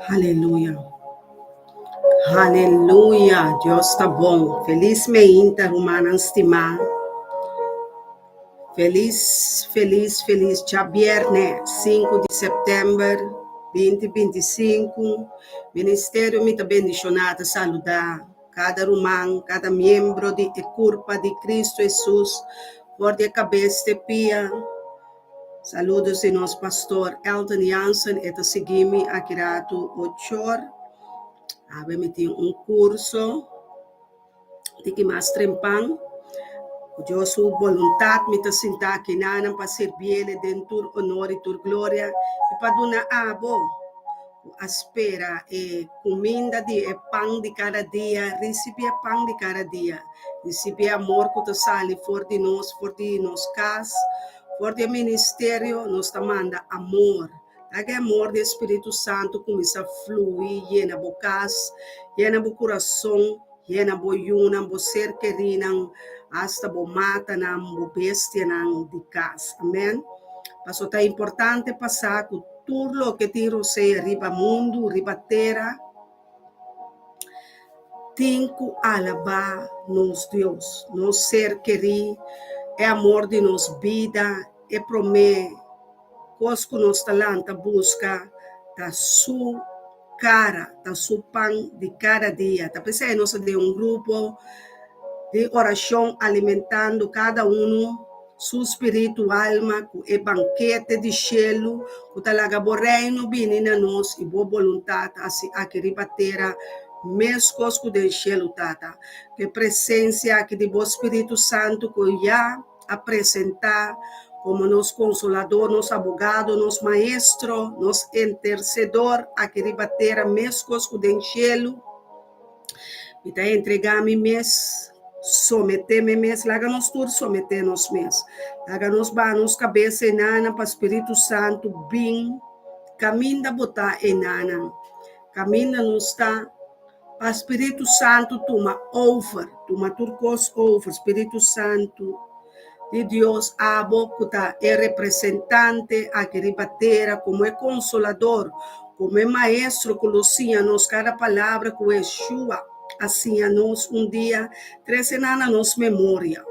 Aleluya. Aleluya. Dios ta bon. Felis meinta, rumannan stimá. Felis, felis, felis djabièrnè, sinku di sèptèmber, binti binti sinku. Ministerio Mi Ta Bendishoná ta saludá kada ruman, kada miembro di e kurpa di Kristu Hesus, for di e kabes te pia. Saludos di nos pastor Elton Jansen, e ta sigui mi aki ratu ochor. Awe mi tin un curso tiki mas trempan. Cu Dios su boluntad mi ta sinta aki nanan pa sirbiele den tur honor y tur gloria y pa duna abo cu a spera e cuminda di e pan di cada dia, ricibi e pan di cada dia. Ricibi e amor cu ta sali for di nos, for di nos cas, for di e ministerio, nos ta manda amor. Laga e amor di e Spiritu Santu cuminsa flui, yena bo cas, yena bo curason, yena bo yunan, bo ser kerinan, hasta bo matanan, bo bestianan di cas. Amen. Pasobra ta importante pa sa cu tur loke tin rosea riba mundu, riba tera, Tin ku alabá nos Dios, nos ser kerí, e amor di nos bida, e promé kos ku nos ta lanta buska ta su kara, ta su pan di kada dia. Ta p'esei nos ta den un grupo di orashon alimentando kada unu. Su spiritu alma ku e bankete di shelu ku ta laga bo reino bini na nos i bo boluntat hasi aki riba tera meskos ku den shelu, Tata. Ku e presensia aki di bo Spiritu Santu ku ya a presentá komo nos Konsolador, nos Abogado, nos Maestro, nos Intersedor aki riba tera meskos ku den shelu. Mi ta entregá mi mes, someté mi mes. Laga nos tur someté nos mes. Laga nos baha nos kabes enanan pa Spiritu Santu bin kaminda bo ta enanan. Kaminda nos ta pa Spiritu Santu tuma over, tuma tur kos over. Spiritu Santu di Dios, abo ku ta e representante aki riba tera komo e Konsolador, komo e Maestro ku lo siña nos kada palabra ku Yeshua a siña nos un dia, trese nan na nos memoria.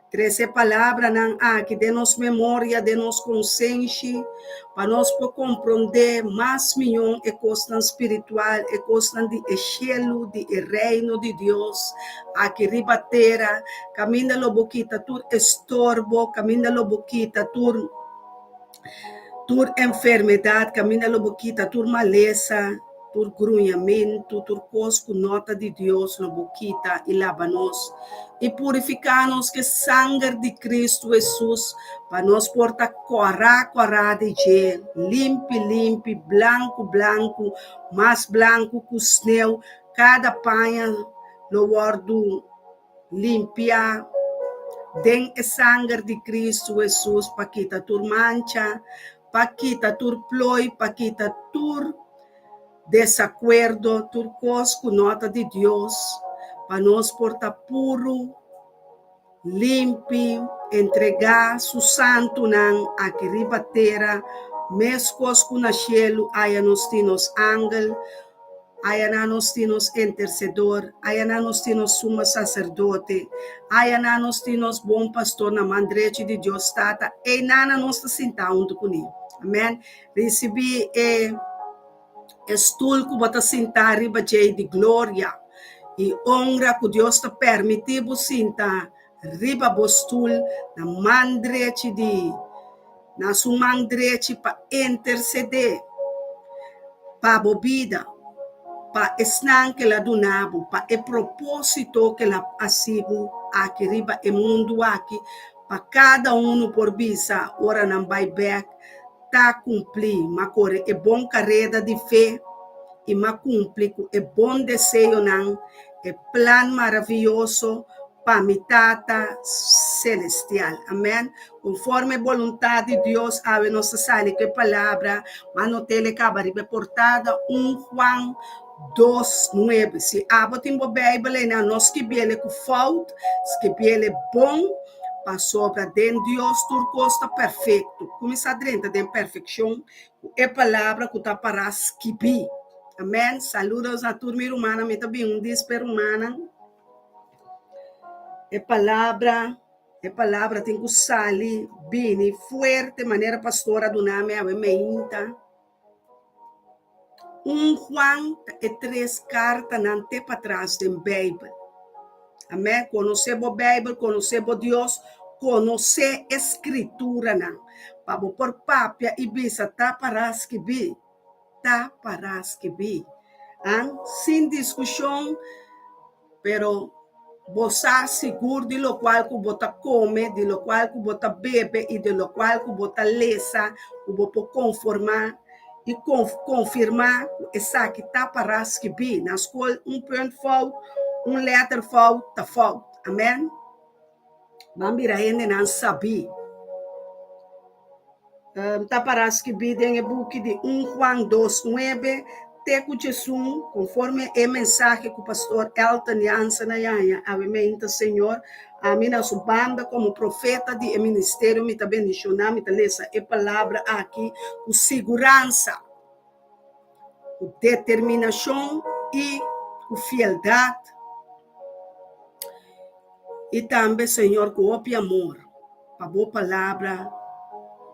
Trese e palabranan aki den nos memoria, den nos konsenshi, pa nos por komprondé mas mihó e kosnan spiritual, e kosnan di e shelu, di e Reino di Dios aki riba tera, kaminda lo bo kita tur estorbo, kaminda lo bo kita tur tur enfermedat, kaminda lo bo kita tur malesa, tur gruñamentu, tur kos ku no ta di Dios lo bo kita i laba nos i purifiká nos ku e sanger di Kristu Hesus pa nos por ta kòrá kòrá di dje, limpi limpi, blanku blanku, mas blanku ku sneu, kada paña lo wòrdu Limpia den e sanger di Cristo Hesus pa kita tur mancha, pa kita tur plooi, pa kita tur desacuerdo, tur cos cu no ta di Dios, pa nos por ta puru, limpi, entrega su santunan aki riba tera, mescos cu na cielu aya nos tin nos angel, Ayanan nos tin nos Intercedor, ayanan nos tin nos Sumo Sacerdote, ayanan nos tin nos Bon Pastor na man drechi di Dios Tata, eynana nos ta sinta huntu kuné. Amen. Risibí e e stul ku bo ta sinta riba djei di gloria i honra ku Dios ta permití bo sinta riba bo stul na man drechi di Na su man drechi pa intercedé pa bo bida, pa esnan ke el a duna bo, pa e propósito ke el a hasi bo aki riba e mundu aki, pa kada unu por bisa ora nan bai bèk, Ta kumplí, m'a kore e bon kareda di fe i m'a kumpli ku e bon deseonan, e plan maravioso pa mi Tata Celestial. Amen. Conforme e boluntad di Dios, awe nos ta sali cu e palabra, ma no tele caba riba e portada, un Juan dos nuebe. Si abo tin bo Bijbel einan, no skibiele cu fout, skibiele bon, pasobra den Dios tur cos ta perfecto. Cuminsa drenta den perfeccion cu e palabra cu ta para skibi. Amen. Saludos na tur mi rumannan. Mi ta bin un dis p'e rumannan. E palabra, e palabra tin ku sali bini fuerte manera pastor a duna mi awe meinta. Un Juan ta e tres kartanan te patras den Beibel. Amen. Konosé bo Beibel, konosé bo Dios, konosé e Skrituranan pa bo por papia i bisa ta pará skibí. Ta pará skibí. An, sin diskushon, pero bo sa sigur di lokual ku bo ta kome, di lokual ku bo ta bebe i di lokual ku bo ta lesa, ku bo por konformá i konfirmá ku esaki ta pará skibí. Na skol un punt fout, un lèter fout ta fout. Amèn. Ban bira hendenan sabí. Ta pará skibí den e buki di un Juan dos nuebe te ku djesun, konforme e mensahe ku Pastor Elton Jansen a yaña awe meinta Señor, ami na su banda komo profeta di e ministerio mi ta bendishoná, mi ta lesa e palabra aki ku siguransa, ku determinashon i ku fieldat. I tambe, Señor, ku hopi amor pa bo palabra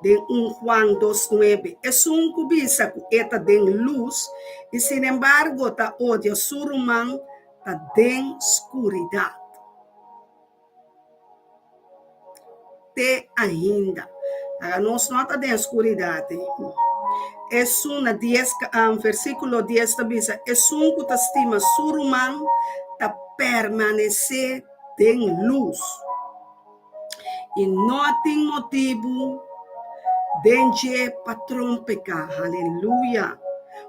den un Juan dos nuebe, esun ku bisa ku e ta den lus i sinembargo ta odia su ruman ta den skuridat. Te ainda. Laga nos no ta den skuridat. Esun na dies versíkulo dies ta bisa, Esun ku ta stima su ruman ta permanesé den lus, i no tin motibu den dje pa trompeká. Haleluya!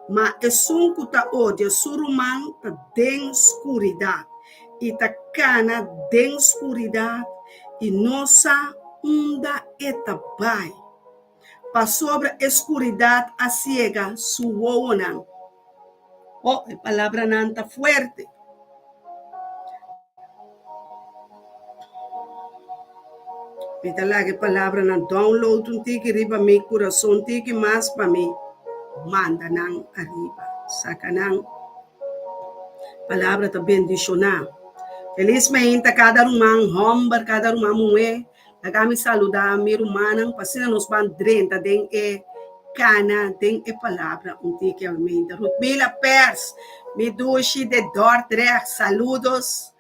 Ma esun ku ta odia su ruman ta den skuridat, i ta kana den skuridat i no sa unda e ta bai, pasobra e skuridat a siega su wowonan. Oh, e palabranan ta fuerte! Mi ta laga e palabranan download un tiki riba mi kurason tiki mas pa mi manda nan ariba, saka nan. Palabra ta bendishoná. Felis meinta kada ruman hòmber, kada ruman muhé. Laga mi saludá mi rumannan pa asina nos ban drenta den e kana, den e palabra un tiki awe meinta. Rutmila Pers, mi dushi de Dordrecht, saludos.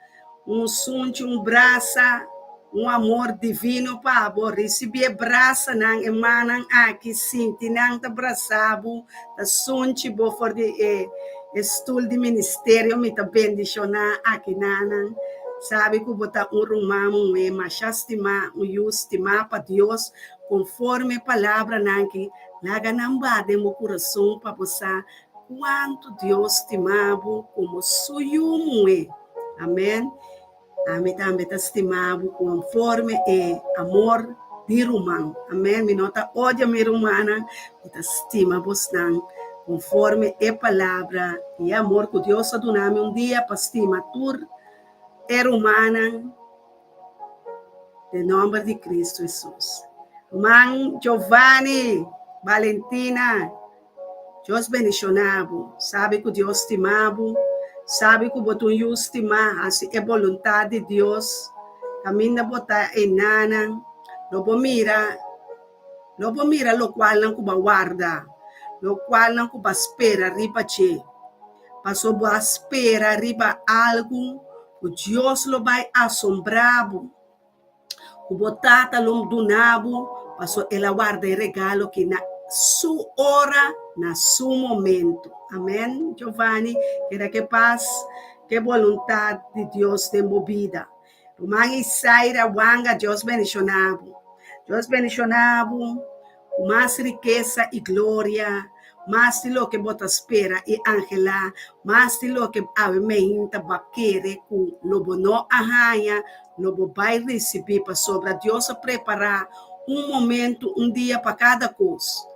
Un sunchi, un brasa, un amor divino pa bo. Risibí e brasanan, e mannan aki, sinti nan ta brasa bo, ta sunchi bo for di e e stul di ministerio. Mi ta bendishoná akinanan. Sabi ku bo ta un ruman muhé masha stimá, un yu stimá pa Dios, konforme e palabranan aki, laga nan ba den bo kurason pa bo sa Kuantu Dios stima bo komo su yu muhé. Amèn. Ami tambe ta stima bo konforme e amor di ruman. Amèn. Mi no ta odia mi rumannan, mi ta stima bosnan konforme e palabra i e amor ku Dios a duna mi un dia pa stima tur e rumannan. Den nomber di Cristo Hesus. Ruman Giovanni, Valentina, Dios bendiciona bo. Sabi cu Dios stima bo. Sabi cu bo ta un yu stima. Haci e boluntad di Dios. Caminda bo ta enanan, lo bo mira, lo bo mira locualnan cu bo a warda, locualnan cu bo a spera riba dje. Pasobra bo a spera riba algu ku Dios lo bai asombrá bo, ku bo Tata lo duna bo, pasobra el a warda e regalo aki na su ora, na su momento. Amèn, Giovanni. Keda ku e pas, ku e boluntat di Dios den bo bida. Ruman Isaira Wanga, Dios bendishoná bo. Dios bendishoná bo. Ku mas rikesa i gloria, mas di loke bo ta spera i anhelá, mas di loke awe meinta bo a kere ku lo bo no a haña, lo bo bai risibí, pasobra Dios a prepará un momentu, un dia pa kada kos.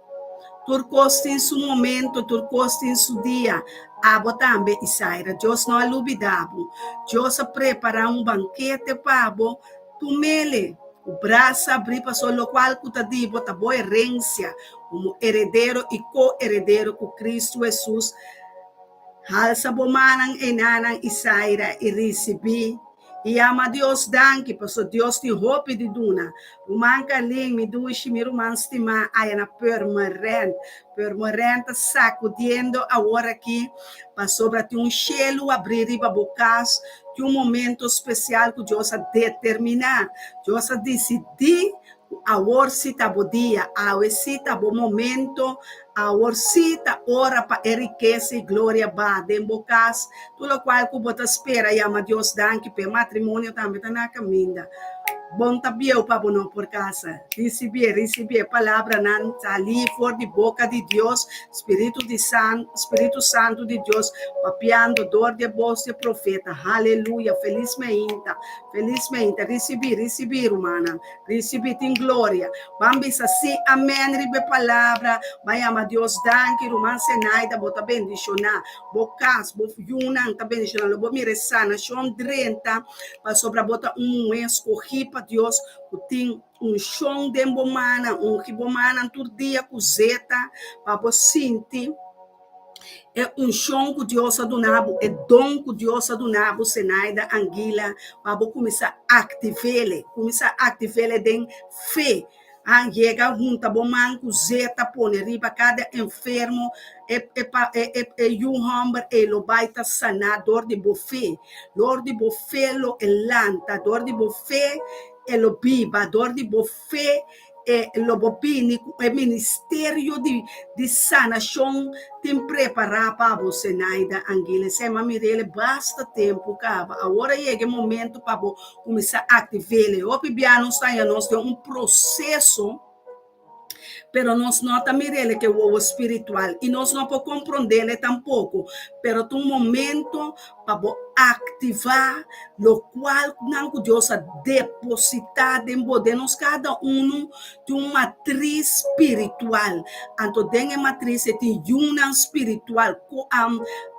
Tur kos tin su momento, tur kos tin su dia. Abo tambe, Isaira, Dios no a lubidá bo. Dios a prepará un bankete pa bo. Tumele ku brasa abrí pasobra lokual ku ta di bo ta bo herensia komo heredero i ko-heredero ku Kristu Hesus. Halsa bo mannan enanan i Saira i risibí i yama Dios danki paso Dios tin hopi di duna. Ruman Carlin, mi dushi, mi ruman stimá aya na Purmerend. Purmerend ta sakudiendo awor aki pasobra tin un shelu abrí riba bo kas, tin un momento spesial ku Dios a determiná. Dios a disidí ku awor sí ta bo dia, awe sí ta bo momento, awor sí ta ora pa e rikesa i gloria ba den bo kas. Tur lokual ku bo ta spera, yama Dios danki p'e matrimonio tambe ta na kaminda. Bon ta bieu pa bo no por kasa. Risibié, risibié palabranan salí for di boka di Dios, Spiritu di San, Spiritu Santu di Dios papiando dor di e bos di e profeta. Haleluya! Felis meinta, felis meinta. Risibí, risibí, rumannan. Risibí tin gloria. Ban bisa sí, amèn riba e palabra. Ban yama Dios danki. Ruman Zenaida, bo ta bendishoná. Bo kas, bo yunan ta bendishoná. Lo bo mira e sanashon drenta pasobra bo ta un muhé skohí pa Dios ku tin unshon den bo mannan. Ungi bo mannan tur dia ku zeta pa bo sinti e unshon ku Dios a duna bo, e don ku Dios a duna bo, Zenaida Anguila, pa bo kuminsá aktiv'é, kuminsá aktiv'é den fe. A yega hunta bo man ku zeta pone riba kada enfermo, e e pa e e e yu hòmber ei lo bai ta saná dor di bo fe. Dor di bo fe lo e lanta, dor di bo fe e lo biba, dor di bo fe e lo bo bini ku e ministerio di di sanashon tin prepará pa bo. Zenaida Anguila, Esei m'a mir'el basta tempu kaba. Awor a yega e momento pa bo kuminsá aktiv'el. Hopi bia nos ta haña nos den un proseso, pero nos no ta mir'el ku e wowo spiritual i nos no por komprond'el tampoko. Pero ta un momento pa bo aktivá lokual nan ku Dios a depositá den bo. Den nos kada unu tin un matris spiritual. Anto den e matris e tin yunan spiritual,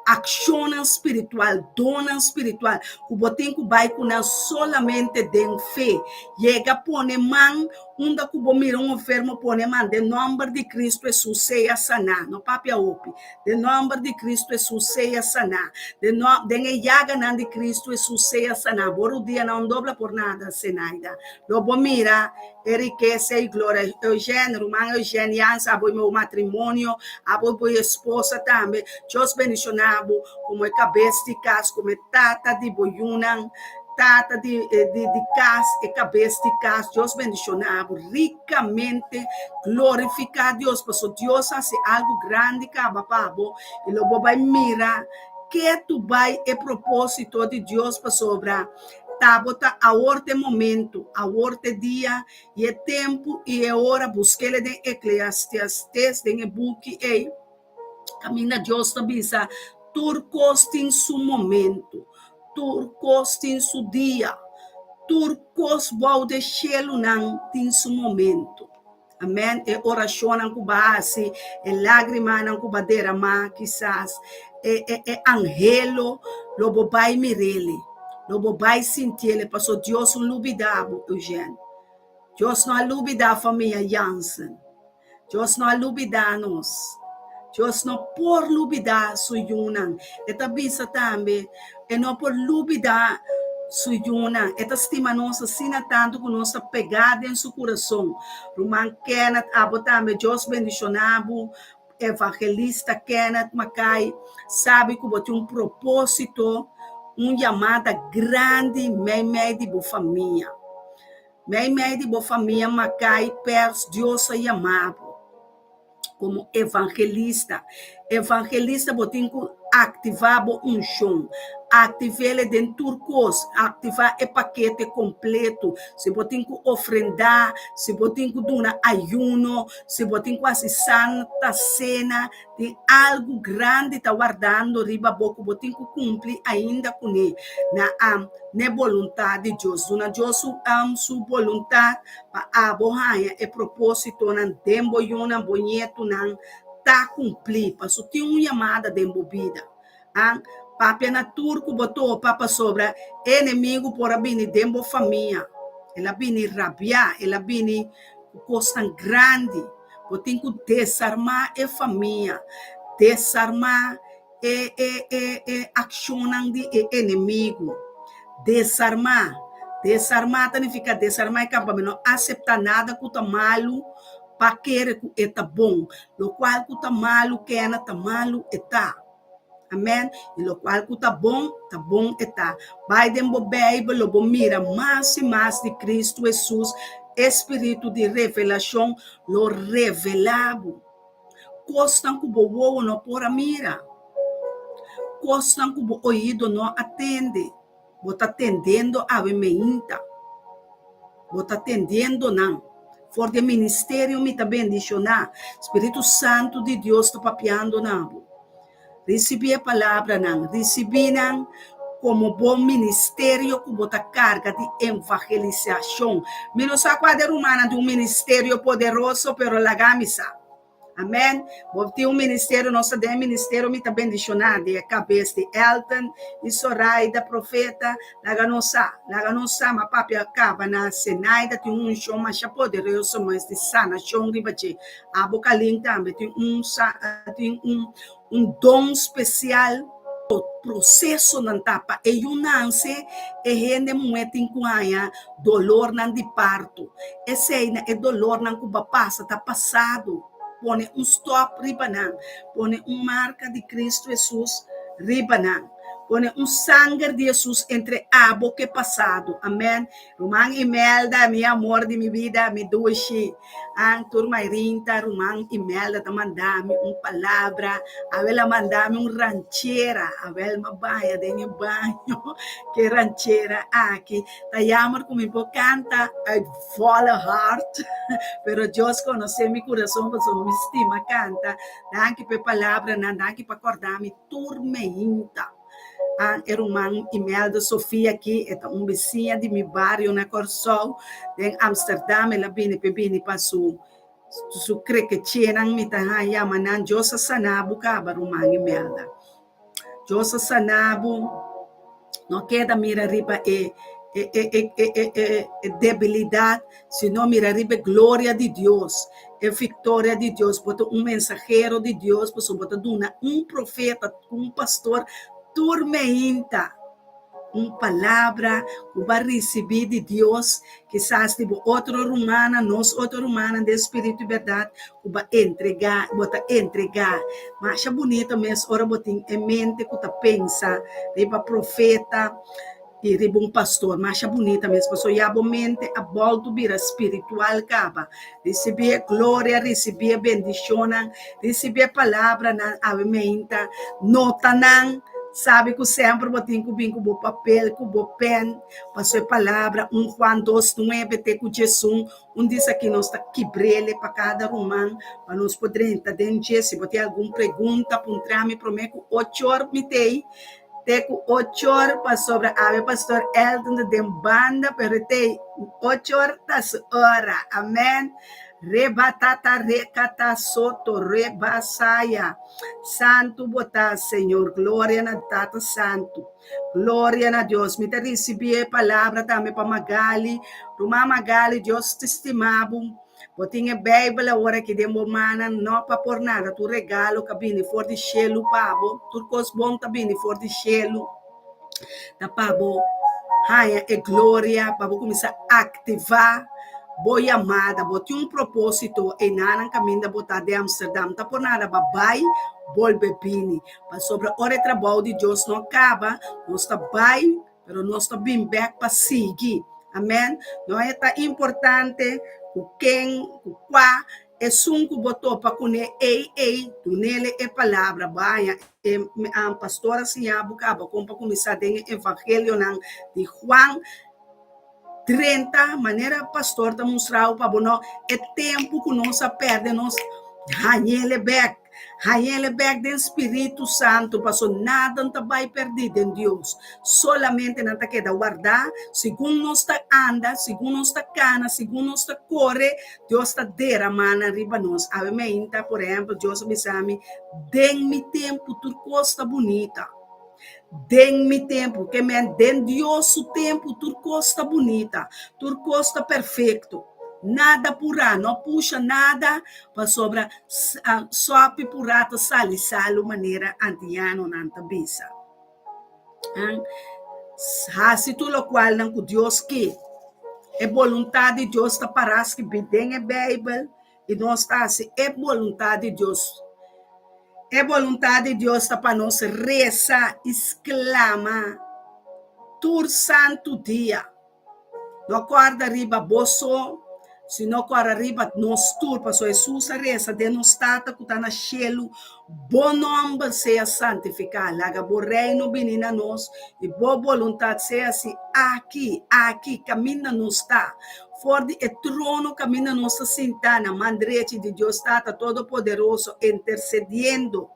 akshonnan spiritual, donnan spiritual ku bo tin ku bai ku nan solamente den fe. Yega pone man unda ku bo mira un enfermo pone man den nòmber di Kristu Hesus sea saná. No papia hopi. Den nòmber di Kristu Hesus sea saná. Den nò den e yaganan di Kristu Hesus sea saná. Bo rudianan no dobla por nada, Zenaida. Lo bo mira e rikesa i gloria. Eugène, ruman Eugène Jansen, abo i bo matrimonio, abo i bo esposa tambe. Dios bendishoná bo komo e kabes di kas, komo e tata di bo yunan, tata di di di kas, e kabes di kas. Dios bendishoná bo rikamente. Glorifiká Dios, pasobra Dios hasi algu grandi kaba pa bo i lo bo bai mira ke tu bai e propósito di Dios pasobra Ta bo ta awor t'e momento, awor t'e dia i e tempu i e ora, busk'el den Eclesiastes, den e buki ei, kaminda Dios ta bisa, Tur kos tin su momento, tur kos tin su dia, tur kos bou de shelunan tin su momento. Amen. E orashonnan ku bo a hasi, e lágrimanan ku bo a deramá, kisas e e e anhelo lo bo bai mir'el, lo bo bai sintiel, pasobra Dios no lubidá bo, Eugène. Dios no a lubidá famia Jansen. Dios no a lubidá nos. Dios no por lubidá su yunan. E ta bisa tambe, e no por lubidá su yunan. E ta stima nos asina tantu ku nos ta pegá den su kurason. Ruman Kenneth, abo tambe, Dios bendishoná bo. Evangelista Kenneth Mackay, sabi ku bo tin un propósito, un yamada grandi meimei di bo famia. Meimei di bo famia Mackay Pers, Dios a yama bo. Komo evangelista. Evangelista bo tin ku aktivá bo unshon. Aktiv'é den tur kos. Aktivá e pakete kompleto. Si bo tin ku ofrendá, si bo tin ku duna ayuno, si bo tin ku hasi santa sena, tin algu grandi ta wardando riba bo ku bo tin ku kumpli ainda kuné na n'e boluntat di Dios. Duna Dios su su boluntat Pa abo haña e propósitonan den bo yunan, bo ñetunan ta kumplí. Paso tin un yamada den bo bida. An papia na tur ku bo topa pasobra e enemigu por a bini den bo famia. El a bini rabiá, el a bini ku kosnan grandi. Bo tin ku desarmá e famia, desarmá. E e e e akshonnan di e enemigu. Desarmá. Desarmá ta nifiká desarmá e kampamentu, no aseptá nada ku ta malu pa kere ku e ta bon. Lokual ku ta malu kena ta malu e ta. Amèn. I lokual ku ta bon, ta bon e ta. Bai den bo Beibel lo bo mira mas i mas di Kristu Hesus, e spiritu di revelashon lo revelá bo. Kosnan ku bo wowo no por a mira, kosnan ku bo oido no a tende, bo ta tendendo awe meinta. Bo ta tendiendo nan. For di e ministerio mi ta bendishoná. Spiritu Santu di Dios ta papiando na bo. Risibí e palabranan, risibí nan komo bo ministerio ku bo ta karga di evangelisashon. Mi no sa kua di e rumannan tin un ministerio poderoso, pero laga mi sa. Amèn. Bo tin un ministerio, nos ta den e ministerio, mi ta bendishoná di e kabes di Elton i Soraida, profeta. Laga nos sa, laga nos sa, m'a papia kaba na Senaida tin un unshon masha poderoso mes di sanashon riba dje. Abo Kalin tambe tin un tin un un don spesial. Prosesonan ta pa e yu nanse, e hende muhé tin ku haña dolornan di parto. Esei na e dolornan ku bo a pasa ta pasado. Pone un stòp riba nan. Pone un marka di Kristu Hesus riba nan. Pone un sanger di Hesus entre abo ku e pasado. Amèn. Ruman Imelda, mi amor di mi bida, mi dushi. An tur Mayrinta, ruman Imelda ta manda mi un palabra. Awel a manda mi un ranchera. Awel m'a baña den e baño ke ranchera aki. Ta jammer ku mi por kanta uit volle hart, pero Dios konosé mi kurason pasobra mi stima kanta. Danki pa e palabranan, danki pa kòrda mi tur meinta. A e ruman Imelda Sofia aki, e ta un bisiña di mi bario na Kòrsou, den Amsterdam, el a bini p'e bini pa su su krekechenan, mi ta haña yama nan, Dios a sana bo kaba ruman Imelda, Dios a sana bo, no keda mira riba e e e e e e debilidat, sino mira riba e gloria di Dios, e viktoria di Dios, bo ta un mensahero di Dios, pasobra bo ta duna un profeta, un pastor tur meinta un palabra ku bo a risibí di Dios, kisas di bo otro rumannan, nos otro rumannan den spiritu i bèrdat ku bo a entregá, bo ta entregá. Masha bunito mes ora bo tin e mente ku ta pensa riba profeta i riba un pastor. Masha bunita mes, pasobra ya bo mente a bòltu bira spiritual kaba. Risibí e gloria, risibí e bendishonnan, risibí e palabranan awe meinta. Nota nan, sabi ku semper bo tin ku bin ku bo papel, ku bo pèn, pasobra e palabra, un Juan dos nuebe te ku diesun, un di esaki nos ta kibr'el pa kada ruman, pa nos por drenta den dje. Si bo tin algun pregunta, puntra mi promé ku ochor mi t'ei. Te ku ochor pasobra awe pastor Elton ta den banda pero te ochor ta su ora amen rebatata rekata soto rebasaya santu bo ta señor gloria na tata santu gloria na Dios mi ta risibi e palabra tambe pa Magali ruman Magali Dios ta stima bo. Bo tin e Beibel awor aki den bo mannan, no pa por nada. Tur regalo ka bini for di shelu pa bo, tur kos bon ta bini for di shelu. Ta pa bo haña e gloria, pa bo kuminsá aktivá bo yamada. Bo tin un propósito, einanan kaminda bo ta den Amsterdam. Ta por nada bo a bai, bolbe bini. Pasobra ora e trabou di Dios no kaba, nos ta bai. Pero nos ta bin bek pa sigui. Amen. No e ta importante ku ken, ku kua, esun ku bo topa kuné ei ei, dunele e palabra. Bo haña e pastor a siña bo kaba kon pa kuminsá den e evangelionan di Juan 30, manera pastor ta mustra bo pa bo no e tempu ku nos a pèrdè nos hañele bek. Hañ'el bek den Spiritu Santu, paso nada no ta bai pèrdí den Dios. Solamente nan ta keda wardá. Segun nos ta anda, segun nos ta kana, segun nos ta kore, Dios ta deramá nan riba nos. Awe meinta, por ehèmpel, Dios a bisa mi, Den mi tempu tur kos ta bunita. Den mi tempu, ke men den Dios su tempu tur kos ta bunita, tur kos ta perfekto. Nada purá, no pusha nada pasobra sòpi purá ta sali salu manera antianonan ta bisa. Hasi tur lokualnan ku Dios ke. E boluntat di Dios ta pará skibí den e Beibel i nos ta hasi e boluntat di Dios. E boluntat di Dios ta pa nos resa i sklama tur santu dia. No kòrda riba bo so, sino kòrda riba nos tur, pasobra Hesus a resa den nos Tata ku ta na shelu, Bo nòmber sea santifiká, laga bo Reino bini na nos, i bo boluntat sea hasi aki, aki, kaminda nos ta, for di e trono kaminda nos ta sintá na man drechi di Dios Tata Todopoderoso, intersediendo.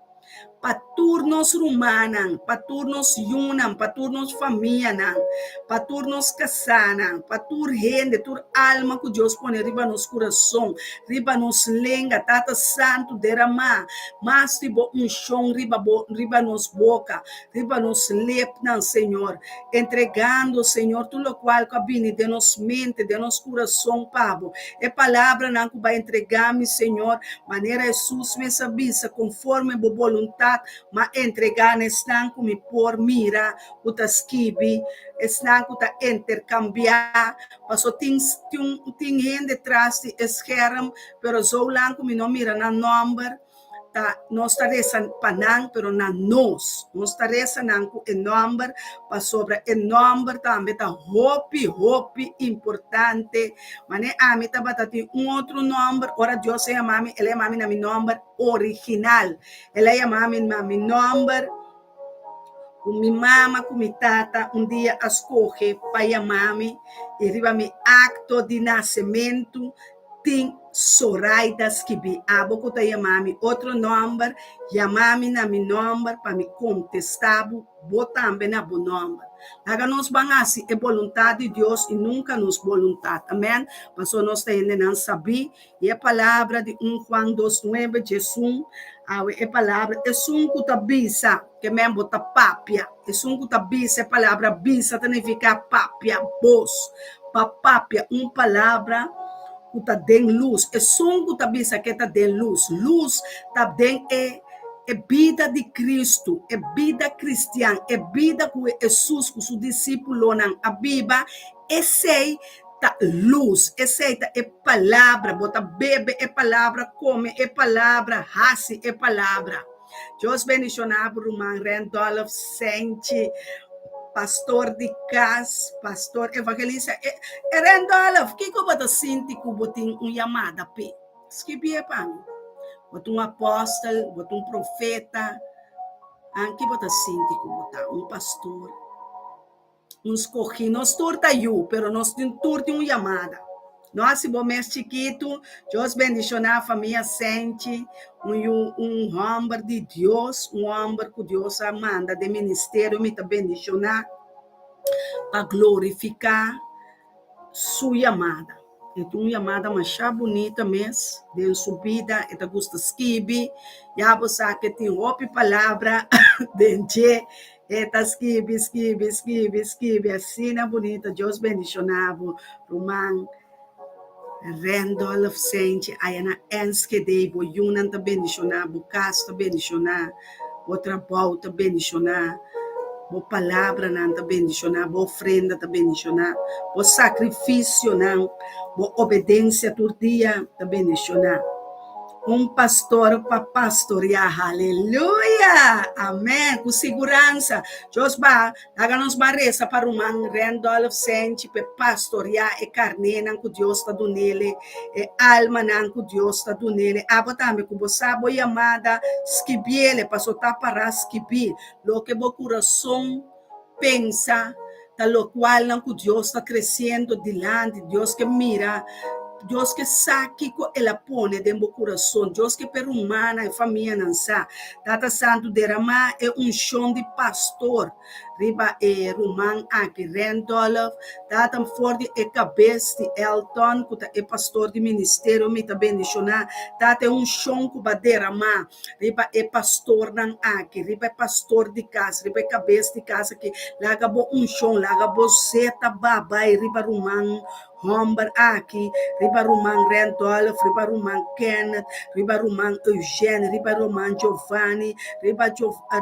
pa tur nos rumannan, pa tur nos yunan, pa tur nos famianan, pa tur nos kasánan, pa tur hende, tur alma ku Dios pone riba nos kurason, riba nos lenga. Tata Santu, deramá mas di bo unshon riba bo, riba nos boka, riba nos lepnan, Señor, entregando, Señor, tur lokual ku a bini den nos mente, den nos kurason pa bo. E palabranan ku bo a entregá mi, Señor, Manera Hesus mes a bisa, Konforme bo boluntat, m'a entregá na esnan ku mi por mira, ku ta skibi, esnan ku ta interkambiá. Pasobra tin tin hende tras di e scherm, pero zolang ku mi no mira nan nòmber, ta nos ta resa pa nan, pero na nos. Nos ta resa nan ku e nòmber, pasobra e nòmber tambe ta hopi, hopi importante. Manera ami tabata tin un otro nòmber, ora Dios a yama mi, el a yama mi na mi nòmber original. El a yama mi na mi nòmber ku mi mama ku mi tata un dia a skohe pa yama mi, i riba mi akto di nasementu tin Soraida skibí. Abo ku ta yama mi otro nòmber, yama mi na mi nòmber pa mi kontestá bo, bo tambe na bo nòmber. Laga nos ban hasi e boluntat di Dios i nunka nos boluntat. Amèn. Pasobra nos ta hendenan sabí i e palabra di un Juan dos nuebe djesun, awe e palabra esun ku ta bisa, ke men bo ta papia. Esun ku ta bisa, e palabra bisa ta nifiká papia, bos. Pa papia un palabra ku ta den lus. Esun ku ta bisa ke ta den lus. Lus ta den e e bida di Kristu, e bida kristian, e bida ku Hesus ku su disípulonan a biba, esei ta lus, esei ta e palabra. Bo ta bebe e palabra, kome e palabra, hasi e palabra. Dios bendiciona bo ruman Randolph Senchi, pastor di cas, pastor evangelista. E, e Randolph, kiko bo ta sinti ku bo tin un yamada p'e? Skibié pa mi. Bo ta un apostel, bo ta un profeta, anke bo ta sinti ku bo ta un pastor? Un skohí. Nos tur ta yu, pero nos tin tur tin un yamada. No hasi bo mes chikitu. Dios bendishoná famia Senchi, un yu, un hòmber di Dios, un hòmber ku Dios a manda den ministerio. Mi ta bendishoná pa glorifiká su yamada. E tin un yamada masha bunita mes den su bida, e ta gusta skibi, ya bo sa ke tin hopi palabra den dje, e ta skibi, skibi, skibi, skibi asina bunita. Dios bendiciona bo ruman Randolph Sentje aya na Enschede, bo yunan ta bendiciona, bo kas ta bendiciona. Bo trabou ta bendishoná, bo palabranan ta bendishoná, bo ofrenda ta bendishoná, bo sakrifisionan, bo obedensia tur dia ta bendishoná. Un pastor pa pastoriá, haleluya! Amèn! Ku siguransa, Dios ba Laga nos ban resa pa ruman Randolph Senchi p'e pastoriá e karnénan ku Dios ta dun'ele, e almanan ku Dios ta dun'ele. Abo tambe ku bo sa bo yamada, skibiele, paso ta pará skibí loke bo kurason pensa ta lokualnan ku Dios ta tresiendo dilanti. Dios ke mira, Dios ke sa kiko el a pone den bo kurason. Dios ke p'e rumannan, e famianan sa. Tata Santu, deramá e unshon di pastor riba e ruman aki, Randolph. Tata, for di e kabes di Elton, ku ta e pastor di ministerio, mi ta bendishoná, Tata, e unshon ku bo a deramá riba e pastornan aki, riba e pastor di kas, riba e kabes di kas aki. Laga bo unshon, laga bo zeta babai riba ruman. hòmber aki, riba ruman Randolph, riba ruman Kenneth, riba ruman Eugène, riba ruman Giovanni, riba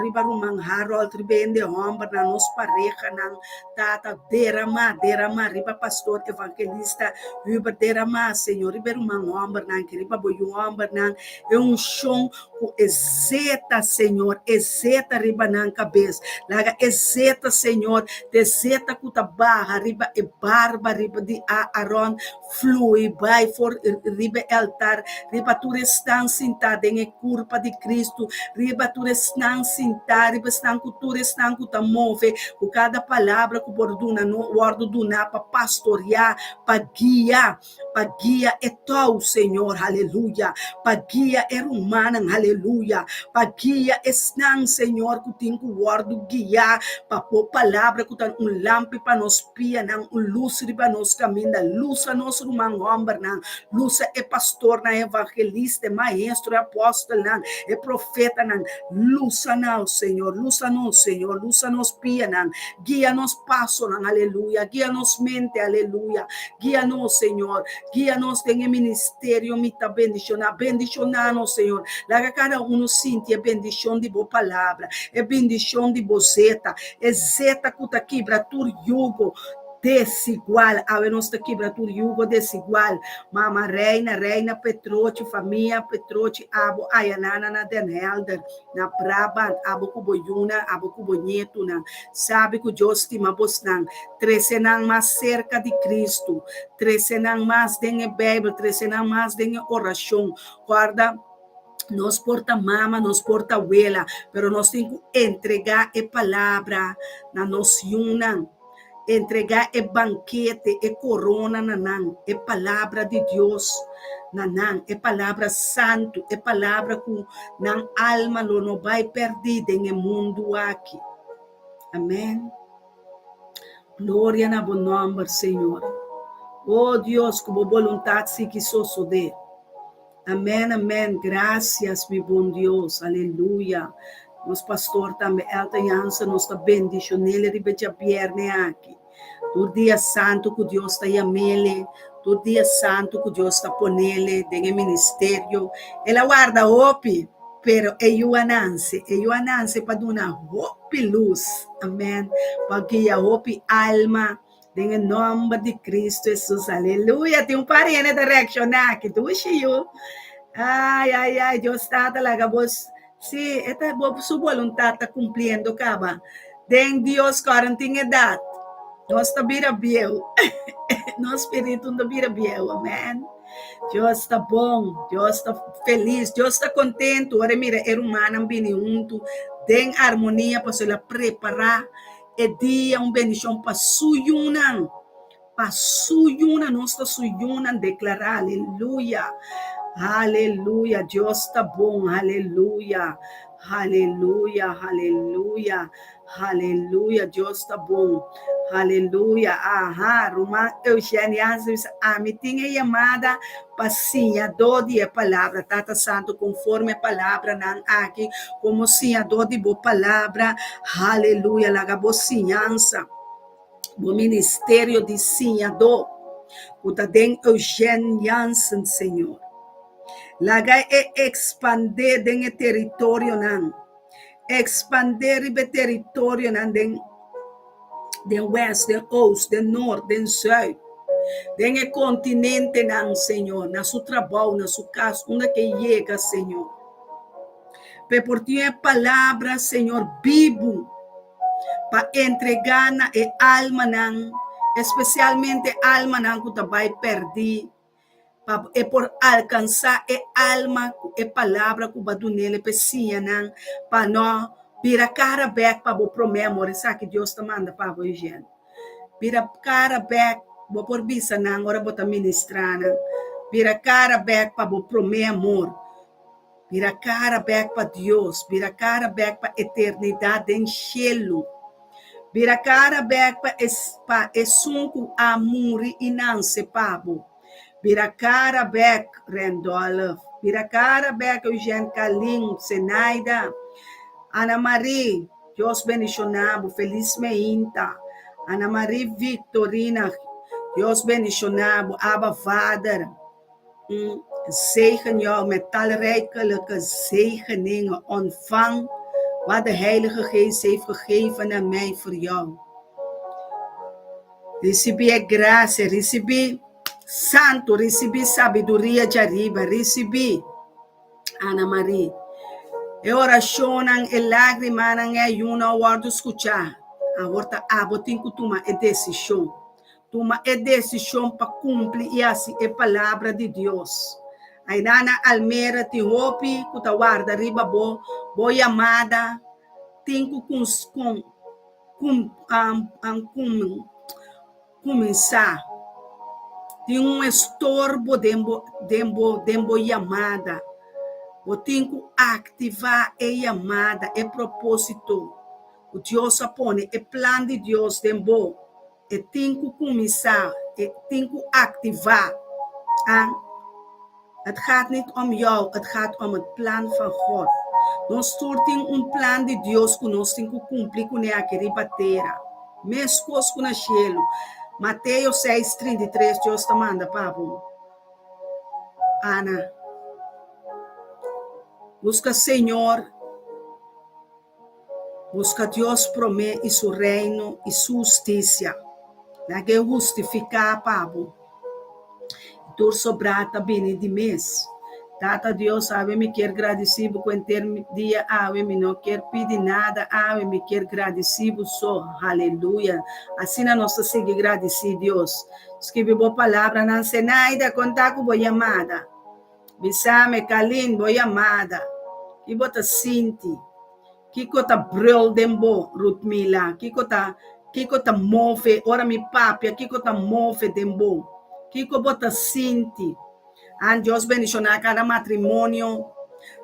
riba ruman Harold, riba hende hòmbernan, nos parehanan, Tata, deramá, deramá riba pastor evangelista Hubert, deramá, Señor, riba e ruman hòmbernan aki, riba bo yu hòmbernan, e unshon ku e zeta, Señor, e zeta riba nan kabes. Laga e zeta, Señor, te zeta ku ta baha riba e barba riba di Aaron, flui bai for riba e altar, riba tur esnan sintá den e kurpa di Kristu, riba tur esnan sintá, riba esnan ku tur esnan ku ta move, ku kada palabra ku por duna no wòrdu duná pa pastoriá, pa guia, pa guia e tou, Señor, aleluya, pa guia e rumannan, aleluya, pa guia esnan, Señor, ku tin ku wòrdu guiá pa bo palabra ku ta un lampi pa nos pianan, un lus riba nos kaminda. Lusa nos ruman hòmbernan, lusa e pastornan, e evangelista, e maestro, e apòstelnan, e profetanan. Lusa nos, Señor, lusa nos, Señor, lusa nos pianan. Guia nos pasonan, aleluya. Guia nos mente, aleluya. Guia nos, Señor. Guia nos den e ministerio. Mi ta bendishoná. Bendishoná nos, Señor. Laga kada uno sinti e bendishon di bo palabra, e bendishon di bo zeta. E zeta ku ta kibra tur yugo desigual. Awe nos ta kibra tur yugo desigual. Mama Reina, Reina Petrochi, famia Petrochi, abo ayanana na Den Helder, na Brabant, abo ku bo yunan, abo ku bo ñetunan. Sabi ku Dios stima bosnan. Trese nan mas serka di Kristu. Trese nan mas den e Beibel, trese nan mas den e orashon. Kòrda. Nos por ta mama, nos por ta wela, pero nos tin ku entregá e palabra na nos yunan, entregá e bankete, e korona na nan, e palabra di Dios na nan, e palabra santu, e palabra ku nan alma lo no bai pèrdí den e mundu aki. Amèn. Gloria na bo nòmber, Señor. O Dios, ku bo boluntat sigui sosodé. Amen amen gracias mi bon Dios aleluya nos pastor tambe Elton Jansen nos ta bendicionele riba djabierne aki tur dia santo cu Dios ta yamele tur dia santo cu Dios ta ponele den e ministerio el a warda hopi pero e yu a nanse e yu a nanse pa duna hopi luz amen pa guia hopi alma Den e nomber di Cristo Jesus, aleluya. Tin un par hende ta reacciona aki. Dushi yu. Ay, ay, ay, Dios Tata laga bos. Sí, e ta bo su voluntad ta cumpliendo caba. Den Dios kòrda tin edad. Nos ta bira bieu. Nos spiritu no ta bira bieu. Amen. Dios ta bon, Dios ta felis, Dios ta kontentu ora e mira e rumannan bini huntu den armonia pasobra el a prepará E dia un bendishon pa su yunan, pa su yunan, nos ta su yunan, deklará aleluya, aleluya, Dios ta bon, aleluya, aleluya, aleluya, aleluya, Dios ta bon, aleluya, aha, ruman Eugene Jansen bisa, ami tin e yamada pa siñadó di e palabra, Tata Santu, konforme e palabranan aki, komo siñadó di bo palabra, haleluya, laga bo siñansa, bo ministerio di siñadó, ku ta den Eugène Jansen, Señor, laga e ekspandé den e teritorionan. Ekspandé riba e teritorionan den den wèst, den ost, den nort, den zùit, den e kontinentenan, Señor, na su trabou, na su kas, unda ke yega, Señor. Pa e por tin e palabra, Señor, bibu pa entregá na e almanan, espesialmente almanan ku ta bai pèrdí. pa e por alkansá e alma ku e palabra ku bo a dun'el pa e siña nan pa no bira kara bèk pa bo promé amor. Esaki Dios ta manda pa bo, Eugène. Bira kara bèk, bo por bisa nan ora bo ta ministrá nan, bira kara bèk pa bo promé amor. Bira kara bèk pa Dios, bira kara bèk pa eternidat den shelu. Bira kara bèk pa pa esun ku a muri i nanse pa bo. Bira kara bèk, Randolph. Bira kara bèk, Eugène Kalin, Zenaida, Ana Marie, Dios bendishoná bo, felis meinta. Ana Marie Victorina, Dios bendishoná bo, Abba Vader. Zegen jou met talrijkelijke zegeningen. Ontvang wat de Heilige Geest heeft gegeven aan mij voor jou. Risibí e grasia, risibí Santu, risibí sabiduria djariba, risibí. Ana Marie. E orashonnan, e lágrimanan, e ayuno a wòrdu skuchá. Awor ta abo tin ku tuma e desishon. Tuma e desishon pa kumpli i hasi e Palabra di Dios. Ainá na Almera tin hopi ku ta warda riba bo, bo yamada tin ku kuminsá. Tin un estorbo den bo den bo den bo yamada. Bo tin ku aktivá e yamada, e propósito ku Dios a pone, e plan di Dios den bo. E tin ku kuminsá, e tin ku aktivá. A Het gaat niet om jou, het gaat om het plan van God. Nos tur tin un plan di Dios ku nos tin ku kumpli kuné aki riba tera, meskos ku na shelu. Mateo seis, 33 Dios ta manda pa bo, Ana, buska Señor. Buska Dios promé i su Reino i su hustisia. Laga e hustifiká pa bo, i tur sobrá ta bini di mes. Tata Dios, awe mi kier gradisí bo ku henter dia awe. Mi no kier pidi nada awe, mi kier gradisí bo so. Haleluya! Asina nos ta sigui gradisí Dios. Skibi bo palabranan, Zenaida, konta ku bo yamada. Bisame, Kalin, bo yamada. Ki bo ta sinti? Kiko ta brul den bo, Rutmila? Kiko ta, kiko ta move ora mi papia? Kiko ta move den bo? Kiko bo ta sinti? An Dios bendishoná kada matrimonio.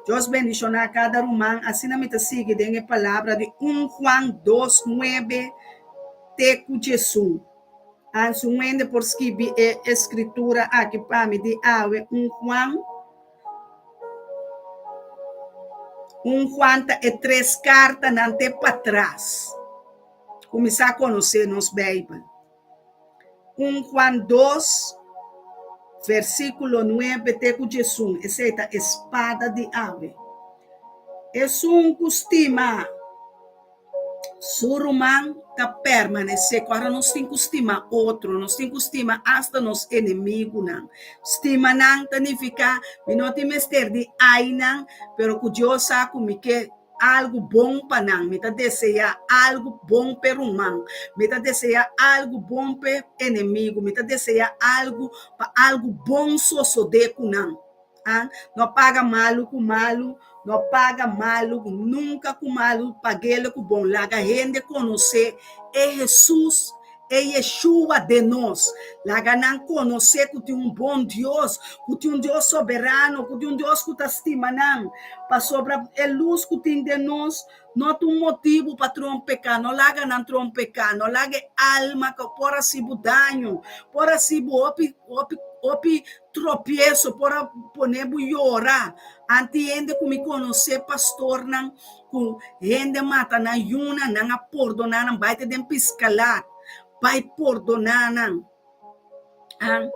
Dios bendishoná kada ruman. Asina mi ta sigui den e palabra di un Juan dos nuebe te ku djesun. Ansi un hende por skibi e eskritura aki pa mi di awe, un Juan, un Juan ta e tres kartanan te patras. Kuminsá konosé nos Beibel. Un Juan dos, versíkulo nuebe te ku djesun, esei ta e spada di awe. Esun ku stima. Su ruman ta permanesé. Ku ora nos tin ku stima otro, nos tin ku stima asta nos enemigunan. Stima nan ta nifiká mi no tin mester di ai nan, pero ku Dios sa ku mi ke algu bon pa nan. Mi ta deseá algu bon p'e ruman. Mi ta deseá algu bon p'e enemigu. Mi ta deseá algu pa algu bon sosodé ku nan. A No paga malu ku malu, no paga malu nunka ku malu, pag'el ku bon. Laga hende konosé e Hesus, e Yeshua den nos. Laga nan konosé ku tin un bon Dios, ku tin un Dios soberano, ku tin un Dios ku ta stima nan. Pasobra e lus ku tin den nos no ta un motibu pa trompeká. No laga nan trompeká, no laga e alma ku por hasi bo daño, por hasi bo hopi, hopi, hopi Tropieso por a pone bo yora. Anti hende ku mi konosé pastornan ku hende mata nan yunan, nan a pordoná nan, bai te den piskalat, bai pordoná nan. An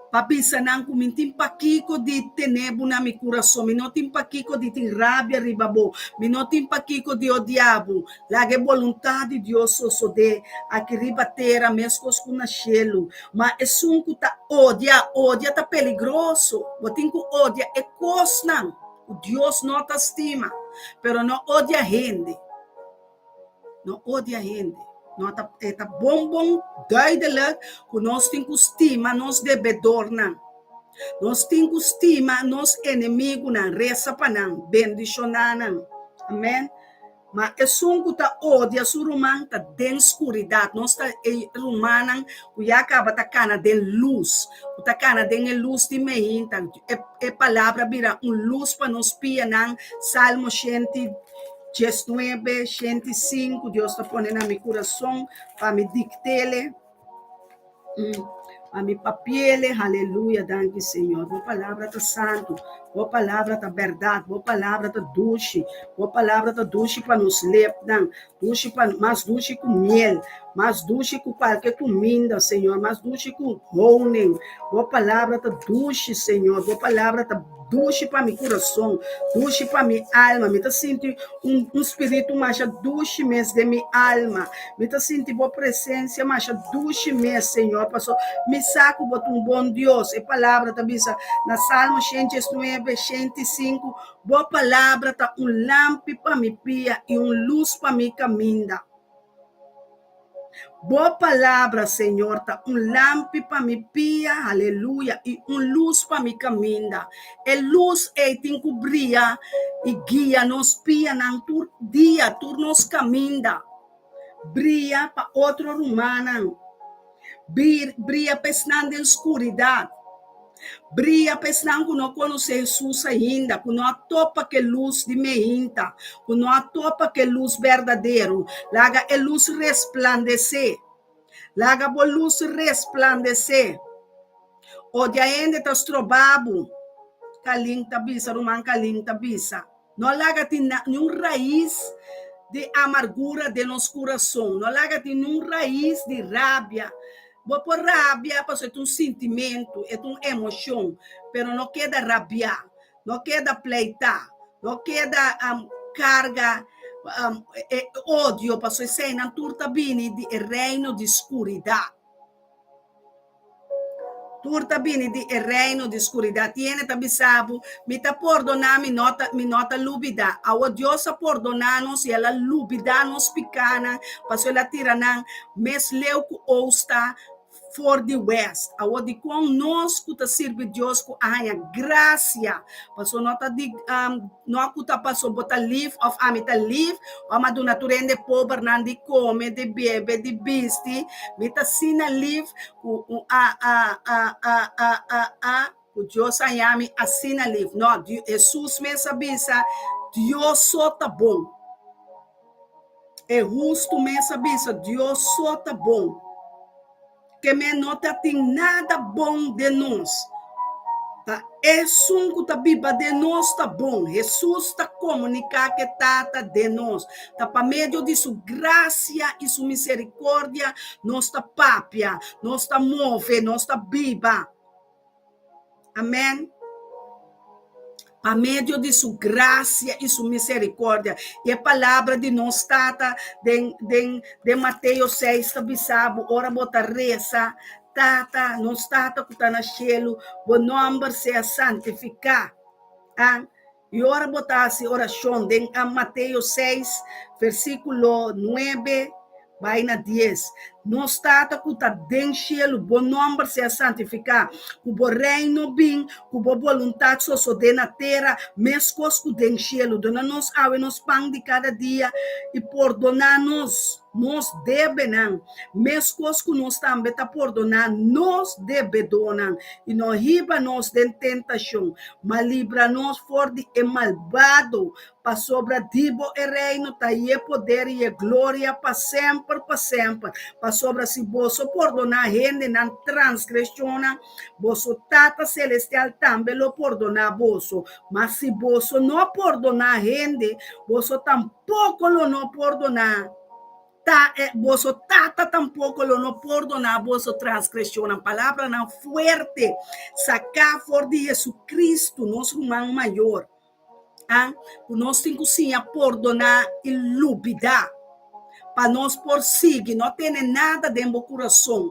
pa bisa nan ku mi tin pakiko di tene bo na mi kurason, mi no tin pakiko di tin rabia riba bo, mi no tin pakiko di odia bo. Laga e boluntat di Dios sosodé aki riba tera meskos ku na shelu. Ma esun ku ta odia, odia ta peligroso. Bo tin ku odia e kosnan ku Dios no ta stima, pero no odia hende. No odia hende. No ta, e ta bon bon duidelijk ku nos tin ku stima nos debedornan. Nos tin ku stima nos enemigunan, resa pa nan, bendishoná nan. Amen. Ma esun ku ta odia su ruman ta den skuridat. Nos ta e rumannan ku ya kaba ta kana den lus, ku ta kana den e lus di meinta. E e palabra bira un lus pa nos pianan. Salmo 119, 105, Dios ta pone na mi kurason pa mi diktele. Pa mi papiele, haleluya, danki Señor. Bo palabra ta santu, bo palabra ta bèrdat, bo palabra ta dushi, bo palabra ta dushi pa nos lepnan, dushi pa, mas dushi ku miel. Mas dushi ku kualke kuminda, Señor, mas dushi ku honing. Bo palabra ta dushi, Señor. Bo palabra ta dushi pa mi kurason, dushi pa mi alma. Mi ta sinti un, un spiritu masha dushi mes den mi alma. Mi ta sinti bo presensia masha dushi mes, Señor, paso mi sa ku bo ta un bon Dios. E palabra ta bisa na Salmo 119, 105, Bo palabra ta un lampi pa mi pia i un lus pa mi kaminda. Bo palabra, Señor, ta un lampi pa mi pia, aleluya, i un lus pa mi kaminda. E lus ei tin ku bria i guia nos pianan tur dia, tur nos kaminda. Bria pa otro rumannan. Bria pa esnan den skuridat. Bria pa esnan ku no konosé Hesus ainda, ku no a topa ku e lus di meinta, ku no a topa ku e lus berdadero. Laga e lus resplandesé. Laga bo lus resplandesé. Odia hende ta stroba bo, Kalin ta bisa, ruman Kalin ta bisa. No laga tin niun rais di amargura den nos kurason. No laga tin niun rais di rabia. Bo por rabia pasobra e ta un sintimentu, e ta un emoshon, pero no keda rabiá, no keda pleitá, no keda karga e odio pasobra eseinan tur ta bini di e reino di skuridat. Tur ta bini di e reino di skuridat. Tiene ta bisa bo, Mi ta pordoná, mi no ta, mi no ta lubidá. Awo Dios a pordoná nos i el a lubidá nos pikánan, pasobra el a tira nan mes leu ku ous ta for di wèst. Awo dikon nos ku ta sirbi Dios ku a haña grasia, pasobra no ta di No ku ta paso bo ta lif òf ami ta lif, òf mi a duna tur hende pobernan di kome, di bebe, di bisti. Mi ta asina lif ku un a a a a a a a ku Dios a haña mi asina lif. No, Hesus mes a bisa, Dios so ta bon. E hustu mes a bisa, Dios so ta bon. Ke men no ta tin nada bon den nos. Ta esun ku ta biba den nos ta bon. Hesus ta komuniká ku e Tata den nos. Ta pa medio di su grasia i su miserikordia nos ta papia, nos ta move, nos ta biba. Amèn. Pa medio di su grasia i su misericordia. I e palabra di nos Tata den, den, den Mateo 6 ta bisa bo, ora bo ta resa, Tata, nos Tata ku ta na shelu, bo nòmber sea santifiká. Ah, I ora bo ta hasi orashon den Mateo seis, versíkulo nuebe bai na dies, Nos Tata ku ta den shelu, bo nòmber sea santifiká, ku bo reino bin, ku bo boluntat sosodé na tera meskos ku den shelu. Duna nos awe nos pan di kada dia, i pordoná nos nos debenan, meskos ku nos tambe ta pordoná nos debedónan. I no hiba nos den tentashon, Ma libra nos for di e malbado, pasobra di bo e reino ta i e poder i e gloria pa semper pa semper. Pasobra si boso pordoná hende nan transgreshonnan, boso Tata Selestial tambe lo pordoná boso. Ma si boso no pordoná hende, boso tampoko lo no pordoná. Ta e boso tata tampoko lo no pordoná boso transgreshonnan. Palabranan fuerte saká for di Jesucristo, nos ruman mayor, a ku nos tin ku siña pordoná i lubidá pa nos por sigui no tene nada den bo kurason.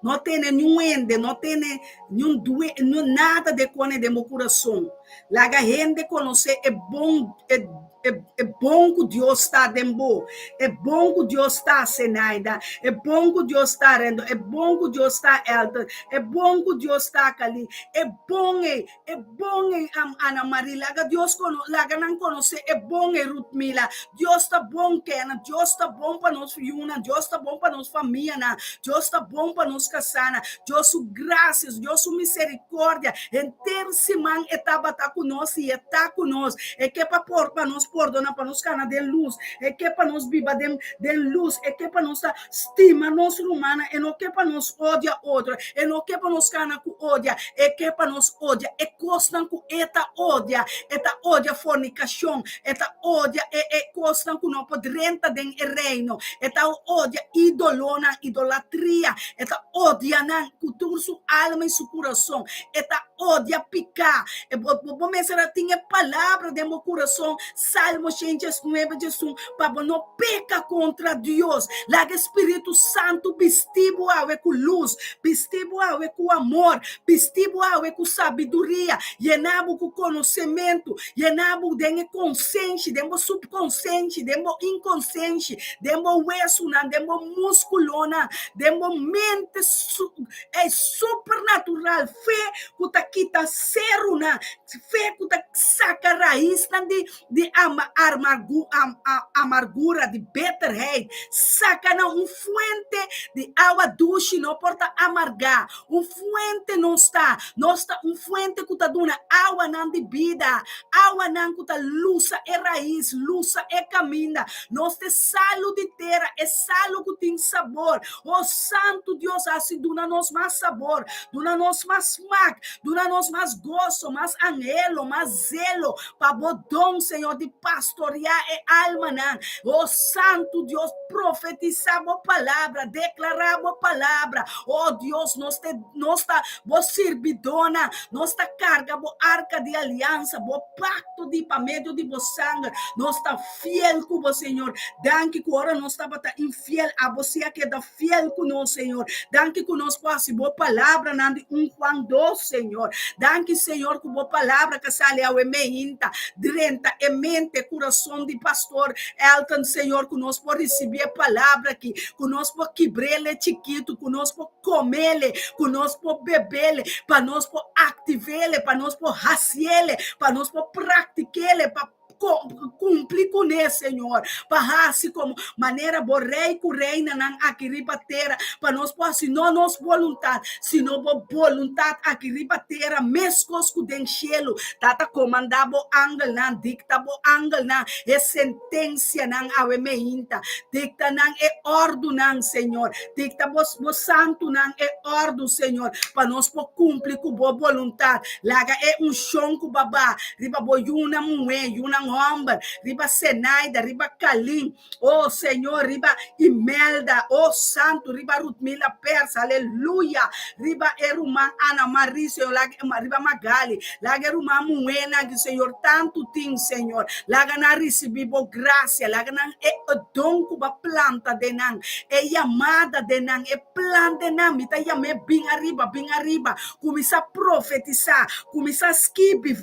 No tene niun hende, no tene niun due, niun nada de kone den bo kurason. Laga hende konosé e bon, e, e, e bon ku Dios ta den bo, e bon ku Dios ta, Zenaida, e bon ku Dios ta, Rendo, e bon ku Dios ta, Elton, e bon ku Dios ta, Kali, e bon ei, E bon ei am Ana Marie laga Dios kono laga nan konosé e bon ei Ruthmila Dios ta bon kena Dios ta bon pa nos yunan Dios ta bon pa nos famianan Dios ta bon pa nos kasanan Dios su grasia Dios su misericordia henter siman e tabata ku nos i e ta ku nos e ke pa por pa nos. pordoná, pa nos kana den lus. E ke pa nos biba den den lus. E ke pa nos ta stima nos rumannan. E no ke pa nos odia otro. E no ke pa nos kana ku odia. E ke pa nos odia e kosnan ku e ta odia. E ta odia fornikashon. E ta odia e e kosnan ku no por drenta den e reino. E ta odia idolonan, idolatria. E ta odia nan ku tur su alma i su kurason. E ta odia piká. E bo bo mester a tin e palabra den bo kurason, Salmo 119 diesun, pa bo no peka kontra Dios. Laga e Spiritu Santu bisti bo awe ku lus, bisti bo awe ku amor, bisti bo awe ku sabiduria, yena bo ku konosementu, yena bo den e konsenshi, den bo supkonsenshi, den bo inkonsenshi, den bo wesunan, den bo muskulonan, den bo mente su e supernatural, fe ku ta kita serunan, fe ku ta saka raisnan di di ama armargu am amargura, di bitterheid, saka nan un fuente di awa dushi no por ta amargá, un fuente nos ta, nos ta un fuente ku ta duna awanan di bida, awanan ku ta lusa e rais, lusa e kaminda, nos ta e salu di tera, e salu ku tin sabor, O Santu Dios, hasi duna nos mas sabor, duna nos mas smak, duna nos mas goso, mas anhelo, mas zelo pa bo don, Señor, di pastoreá e almanan. O Santu Dios, profetisá bo palabra, deklará bo palabra. O Dios, nos te, nos ta bo sirbidónan, nos ta karga bo arka di aliansa, bo pakto di pa medio di bo sanger. Nos ta fiel ku bo, Señor. Danki ku ora nos tabata infiel, abo si a keda fiel ku nos, Señor. Danki ku nos por hasi bo palabranan di 1 Juan 2, Señor. Danki, Señor, ku bo palabra ka sali awe meinta, drenta e mente, e kurason di Pastor Elton, Señor, ku nos por risibí e palabra aki, ku nos por kibr'el chikitu, ku nos por kom'el, ku nos por beb'el, pa nos por aktiv'el, pa nos por hasi'el, pa nos por praktik'el, pa Kumpli kuné, Señor, pa hasi komo manera bo rei ku reinanan aki riba tera, pa nos por hasi no nos boluntat, sino bo boluntat aki riba tera meskos ku den shelu. Tata, komandá bo angelnan, dikta bo angelnan e sentensianan awe meinta, dikta nan e òrdunan, Señor, dikta bo bo santunan e òrdu, Señor, pa nos por kumpli ku bo boluntat. Laga e unshon ku baba riba bo yunan muhé, yunan hòmber, riba Senaida, riba Kalin, oh Señor, riba Imelda, oh Santu, riba Rutmila Pers, aleluya, riba e ruman Ana Marie, Señor, laga riba Magali, laga e ruman muhénan ki Señor tantu tin, Señor, laga nan risibí bo grasia, laga nan e don ku bo a planta den nan, e yamada den nan, e plan den nan, mi ta yam'é bin ariba, bin ariba, kuminsá profetisá, Kuminsá skibi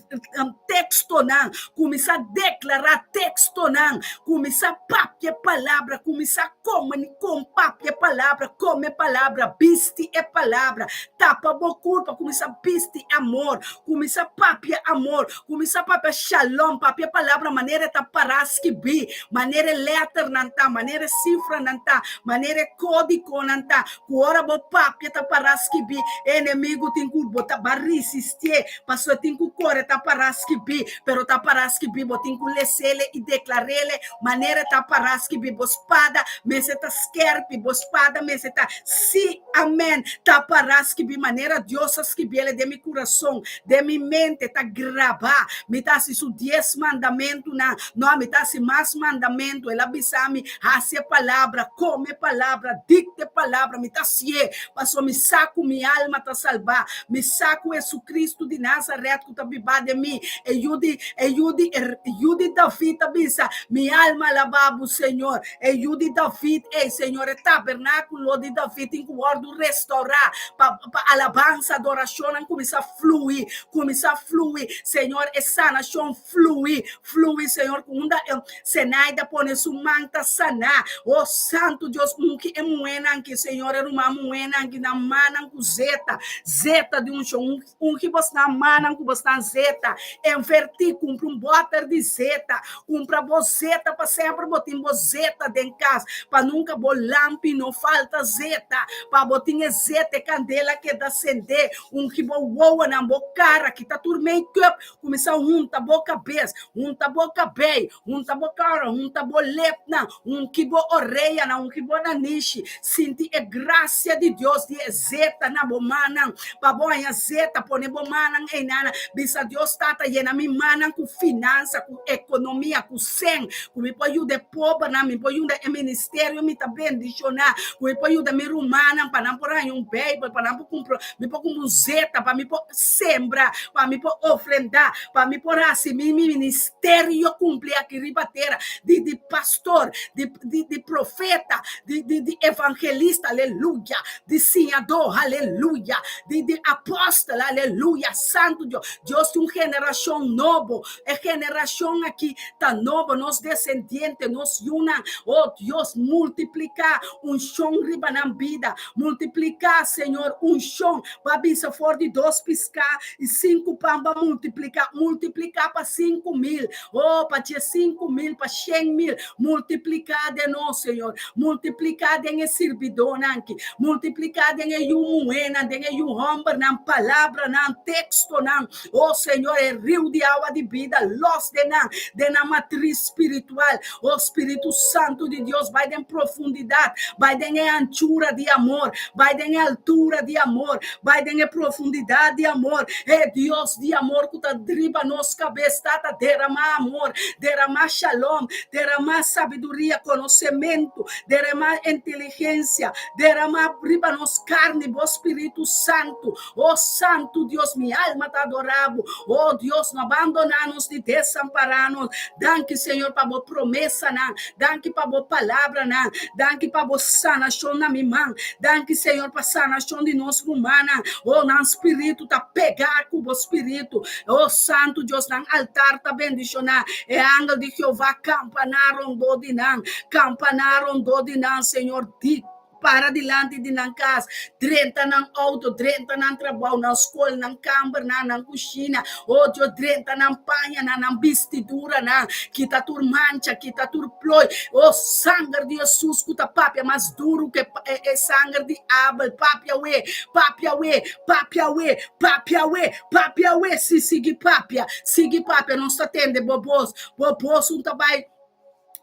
tekstonan, kuminsá deklará tekstonan, kuminsá papia e palabra, kuminsá kon papia e palabra, kome e palabra, bisti e palabra, tapa bo kurpa, kuminsá bisti amor, kuminsá papia amor, kuminsá papia shalom, papia e palabra manera e ta pará skibí, manera e lèternan ta, manera e sifranan ta, manera e kódigonan ta. Ku ora bo papia ta pará skibí, e enemigu tin ku bo ta ba risistié, pasobra e tin ku kore ta pará skibí, pero ta pará skibí bo tin ku les'ele i deklar'ele manera e ta pará skibí. Bo spada mester ta skèrpi, bo spada mester ta sí, amèn, ta pará skibí manera Dios a skibiele den mi kurason, den mi mente ta grabá. Mi ta hasi su dies mandamentunan, no, mi ta hasi mas mandamentu. El a bisa mi, Hasi e palabra, kome e palabra, dikta e palabra, mi ta hasié, pasobra mi sa ku mi alma ta salbá. Mi sa ku Hesukristu di Nazaret ku ta bibá den mi, e yu di, e yu di, e yu di David ta bisa, Mi alma alabá bo, Señor. E yu di David ei, Señor, e tabernákulo di David tin ku wòrdu restourá pa, pa alabansa, adorashonnan kuminsá flui, kuminsá flui, Señor, e sanashon flui, flui, Señor, ku unda e Senaida pone su man ta saná. Oh Santu Dios, ungi e muhénan ki, Señor, e ruman muhénan ki nan mannan ku zeta, zeta di unshon. Ungi bosnan mannan ku bosnan zeta. Envertí, kumpra un bòter di zeta. Kumpra bo zeta pa semper bo tin bo zeta den kas. Pa nunka bo lampi no falta zeta, pa bo tin e zeta, e kandela keda sendé. Ungi bo wowonan, bo kara, kita tur make-up, kuminsá hunta bo kabes, hunta bo kabei, hunta bo kara, hunta bo lepnan, ungi bo oreanan, ungi bo nanishi. Sinti e grasia di Dios di e zeta na bo mannan, pa bo haña zeta, pone bo mannan einan, bisa Dios, Tata, yena mi mannan ku finansa, ku ekonomia, ku sen, ku mi por yuda e pobernan, mi por yuda e ministerio mi ta bendishoná, ku mi por yuda mi rumannan pa nan por haña un Beibel, pa nan por kumpra, mi por kumpra un zeta, pa mi por sembra, pa mi por ofrendá, pa mi por hasi mi ministerio kumpli aki riba tera, di di pastor, di di di profeta, di di di evangelista, aleluya, di siñadó, aleluya, di di apòstel, aleluya, Santu Dios. Dios tin un generashon nobo. E generashon aki ta nobo, nos desendiente, nos yunan. Oh Dios, multipliká unshon riba nan bida. Multipliká, Señor, unshon. Bo a bisa for di dos piská i sinku pan bo a multipliká. Multipliká pa 5000. Oh, pa 15000, pa 100.000. Multipliká den nos, Señor. Multipliká den e sirbidónan aki. Multipliká den e yu muhénan, den e yu hòmbernan, palabranan, tekstonan. Oh Señor, e riu di awa di bida los den nan, den nan matris spiritual. Oh Spiritu Santu di Dios, bai den profundidat, bai den e anchura di amor, bai den e altura di amor, bai den e profundidat di amor. E Dios di amor ku ta riba nos kabes, Tata, deramá amor, deramá shalom, deramá sabiduria, konosementu, deramá inteligensia, deramá riba nos karni bo Spiritu Santu. Oh Santu Dios, mi alma ta adorá bo. Oh Dios, no abandoná nos ni desampará nos. Danki, Señor, pa bo promesanan. Danki pa bo palabranan. Danki pa bo sanashon na mi man. Danki, Señor, pa sanashon di nos rumannan. Oh, nan spiritu ta pegá ku bo spiritu. Oh Santu Dios, nan altar ta bendishoná. E angel di Jehová kampaná rondó di nan. Kampaná rondó di nan, Señor. Di para dilanti di nan kas, drenta nan outo, drenta nan trabou, nan skol, nan kambernan, nan kushina. Oh Dios, drenta nan pañanan, nan bistiduranan. Kita tur mancha, kita tur ploi. Oh sanger di Hesus ku ta papia mas duru ku e sanger di Abel. Papia we, papia we, papia we, papia we, papia we. Si, sigui papia, sigui papia. Nos ta tende bo bos. Bo bos un ta bai.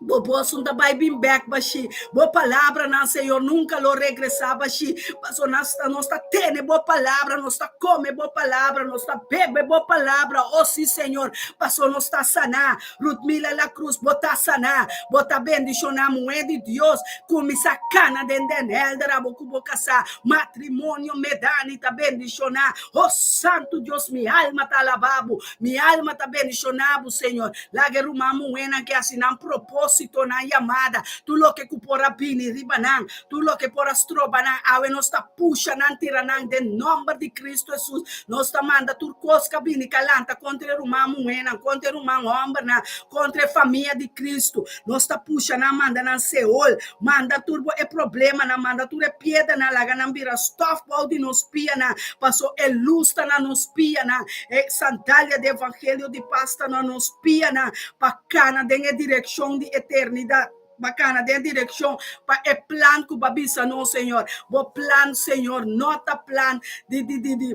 Bo bos un ta bai bin bek bashí. Bo palabranan, Señor, nunka lo regresá bashí. Pasobra nos ta, nos ta tene bo palabra, nos ta kome bo palabra, nos ta bebe bo palabra. Oh, sí, Señor, pasobra nos ta saná. Rutmila La Cruz, bo ta saná. Bo ta bendishoná, muhé di Dios. Kuminsá kana den Den Helder, abo ku bo kasá. Matrimonio Medani ta bendishoná. Oh, Santu Dios, mi alma ta alabá bo. Mi alma ta bendishoná bo, Señor. Laga e ruman muhénan ke hasi nan propósito, nan yamada, tur loke ku por a bini riba nan, tur loke por a stroba nan, awe nos ta pusha nan, tira nan den nòmber di Kristu Hesus. Nos ta manda tur kos ku a bini ka lanta kontra e ruman muhénan, kontra e ruman hòmbernan, kontra e famia di Kristu. Nos ta pusha nan, manda nan Seol. Manda tur bo e problemanan, manda tur e piedranan, laga nan bira stòf bou di nos pianan, paso e lus ta na nos pianan, e sandalia di evangelio di pas ta na nos pianan, pa kana den e direkshon di eternidat, pa kana den e direkshon pa e plan ku bo a bisa nos, Señor. Bo plan, Señor, no ta plan di di di di.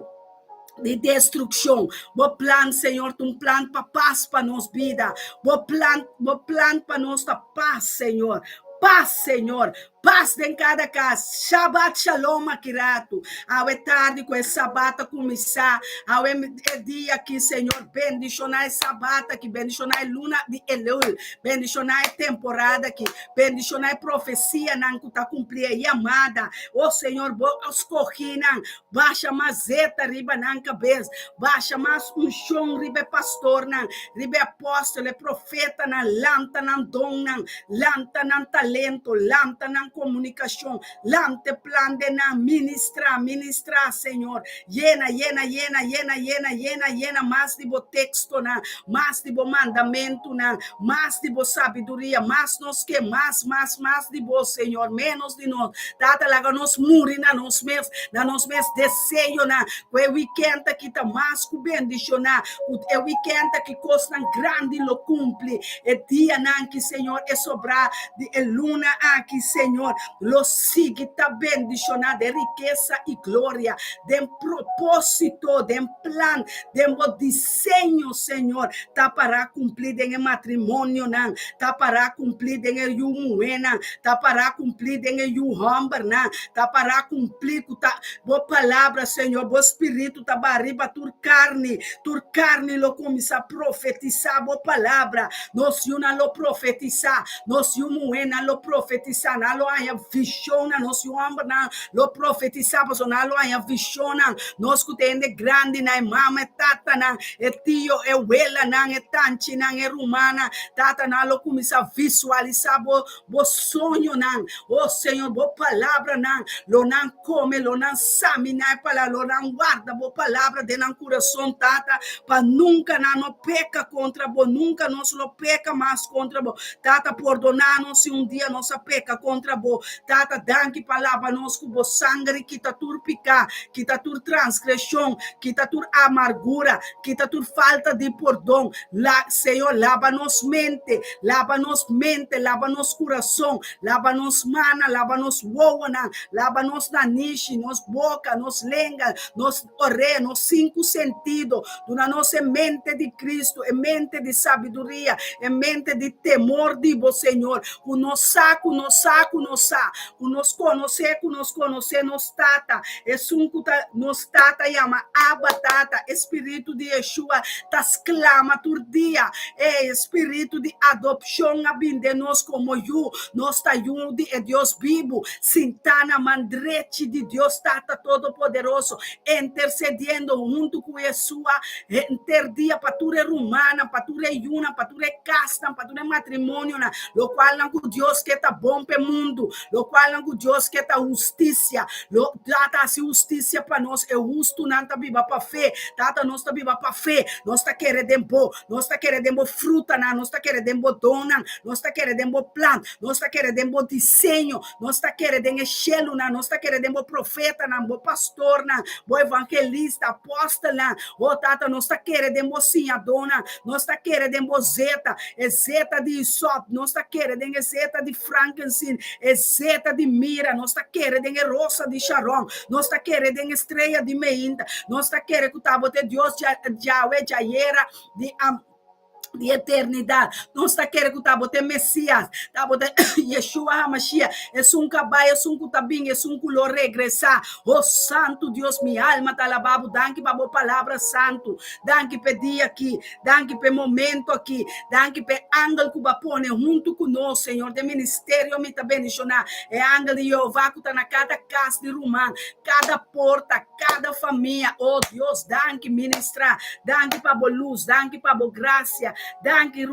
di destrukshon. Bo plan, Señor, ta un plan pa pas pa nos bida. Bo plan, bo plan pa nos ta pas, Señor. Pas, Señor. Pas den kada kas. Shabbat shalom aki ratu. Awe tardi ku e Sabat a kuminsá. Awe e dia aki, Señor, bendishoná e Sabat aki. Bendishoná e luna di Elul. Bendishoná e temporada aki. Bendishoná e profesianan ku ta kumplí, e yamada. O Señor, bo a skohí nan. Basha mas zeta riba nan kabes, basha mas unshon riba e pastornan, riba e apòstel, e profetanan, lanta nan donnan, lanta nan talento, lanta nan komunikashon, lanta e plan den nan, ministrá, ministrá, Señor, yena, yena, yena, yena, yena, yena, yena mas di bo tekstonan, mas di bo mandamentunan, mas di bo sabiduria, mas nos ke, mas, mas, mas di bo, Señor, ménos di nos. Tata, laga nos muri na nos mes, na nos mes deseonan, ku e wikènt aki ta mas ku bendishoná, ku e wikènt aki kosnan grandi lo kumpli. E dianan ki, Señor, e sobrá di e. luna aki, Señor, lo sigui ta bendishoná den rikesa i gloria, den propósito, den plan, den bo diseño, Señor, ta pará kumplí den e matrimonionan, ta pará kumplí den e yu muhénan, ta pará kumplí den e yu hòmbernan, ta pará kumplí ku ta bo palabra, Señor, bo spiritu ta baha riba tur karni, tur karni lo kuminsá profetisá bo palabra, nos yunan lo profetisá, nos yu muhénan lo profetisá, nan lo haña vishonnan, nos yu hòmbernan lo profetisá, pasobra nan lo haña vishonnan, nos ku ta hende grandinan, e mama, e tatanan, e tio, e welanan, e tanchinan, e rumannan, tatanan lo kuminsá visualisá bo bo soñonan, o Señor, bo palabranan, lo nan kome, lo nan saminá e palabra, lo nan warda bo palabra den nan kurason, Tata, pa nunka nan no peka kontra bo, nunka nos lo peka mas kontra bo. Tata, pordoná nos si un dia nos a peka kontra bo. Tata, danki pa laba nos ku bo sanger i kita tur piká, kita tur transgreshon, kita tur amargura, kita tur falta di pordon. La, Señor, laba nos mente, laba nos mente, laba nos kurason, laba nos mannan, laba nos wowonan, laba nos nanishi, nos boka, nos lenga, nos orea, nos sinku sentido. Duna nos e mente di Cristo, e mente di sabiduria, e mente di temor di bo, Señor, ku nos sa, ku nos sa, ku nos sa, ku nos konosé, ku nos konosé nos Tata, esun ku ta nos Tata yama Abba Tata, e Spiritu di Yeshua ta sklama tur dia, e Spiritu di adopshon a bin den nos komo yu, nos ta yu di e Dios bibu, sintá na man drechi di Dios Tata Todopoderoso, intersediendo huntu ku Yeshua henter dia pa tur e rumannan, pa tur e yunan, pa tur e kasnan, pa tur e matrimonionan, lokualnan ku Dios ke ta bon pa e mundu, lokualnan ku Dios ke ta hustisia, lo Tata hasi hustisia pa nos, e hustunan ta biba pa fe, Tata nos ta biba pa fe, nos ta kere den bo, nos ta kere den bo frutanan, nos ta kere den bo donnan, nos ta kere den bo plan, nos ta kere den bo diseño, nos ta kere den e shelunan, nos ta kere den bo profetanan, bo pastornan, bo evangelista, apostelnan, oh Tata nos ta kere den bo siñadónan, nos ta kere den bo zeta, e zeta di isop, nos ta kere den e zeta di frankensin, e zeta di mira, nos ta kere den e rosa di Sharon, nos ta kere den e strea di meinta, nos ta kere ku ta bo ta e Dios djawe, djayera, di di eternidat. Nos ta kere ku ta bo ta e Mesias, ta bo ta Yeshua HaMashiach, esun ku a bai, esun ku ta bin, esun ku lo regresá. O Santu Dios, mi alma ta alabá bo. Danki pa bo palabra santu. Danki pa e dia aki. Danki pa e momento aki. Danki pa e angel ku bo a pone huntu ku nos, Señor. Den ministerio mi ta bendishoná e angel di Jehová ku ta na kada kas di ruman, kada porta, kada famia. O Dios, danki ministra. Danki pa bo lus, danki pa bo gracia. Danki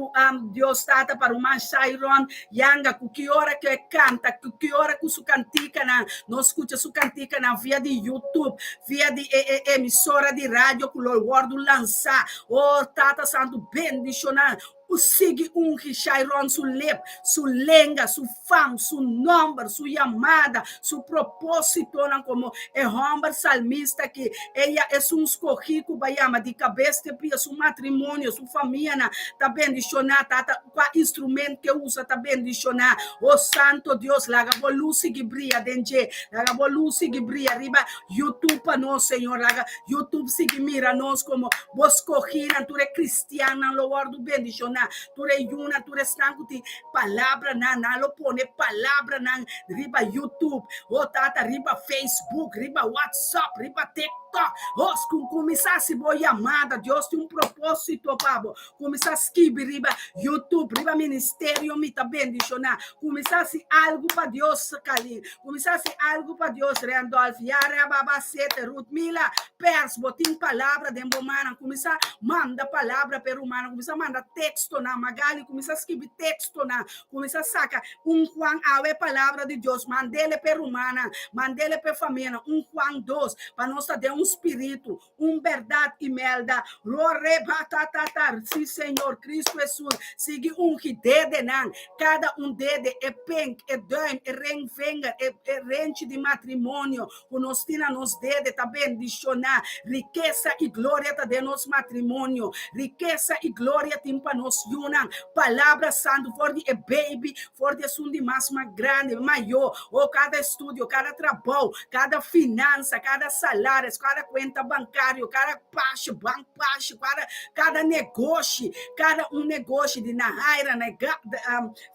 Dios Tata pa ruman Shairon Yanga ku ki ora ku e kanta, ku ki ora ku su kantikanan, nos skucha su kantikanan via di YouTube, via di e e emisora di radio ku lo wòrdu lansá. O Tata Santu bendishoná U sigui ungi Shairon su lep, su lenga, su fam, su nomber, su yamada, su propósitonan komo e hòmber salmista ki e ya esun skogí ku ba yama di kabes te pia, su matrimonio, su famianan ta bendishoná, Tata, kua instrument ke usa ta bendishoná. O Santo Dios, laga bo lus sigui bria den dje, laga bo lus sigui bria riba YouTube pa nos, Señor, laga YouTube sigui mira nos komo bo skogínan, tur e kristiannan lo wòrdu bendishoná, tur e yunan, tur esnan ku tin palabranan, nan lo pone palabranan riba YouTube, oh Tata, riba Facebook, riba WhatsApp, riba TikTok, oh, kuminsá hasi bo yamada, Dios tin un propósito pa bo, Kuminsá skibi riba YouTube, riba ministerio mi ta bendishoná. Kuminsá hasi algu pa Dios, Kalin. Kuminsá hasi algu pa Dios, Randolph. Yara Baba Sete, Ruth Mila, Pers, bo tin palabra den bo mannan. Kuminsá manda palabra pa e rumannan. Kuminsá manda tekstonan. Magali, kuminsá skibi tekstonan. Kuminsá saka un Juan awe e palabra di Dios. Mandele pa e rumannan. Mandele pa e famianan. Un Juan dos. Pa nos ta den un. un spiritu, un bèrdat, Imelda. Rorebatatata, sí Señor, Kristu Hesus, sigui ungi dedenan, kada un dede, e pink, e duim, e ringvinger, e e renchi di matrimonio ku nos tin na nos dede ta bendishoná. Rikesa i gloria ta den nos matrimonio. Rikesa i gloria tin pa nos yunan. Palabra Santu for di e baby, for di esun di mas mas grandi, mayó. Oh, kada estudio, kada trabou, kada finansa, kada salaris, kada kuenta bankario, kada pashe, bank pashe, kada, kada negoshi, kada un negoshi di Nahaira, na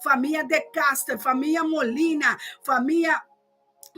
famia De Caster, famia Molina, famia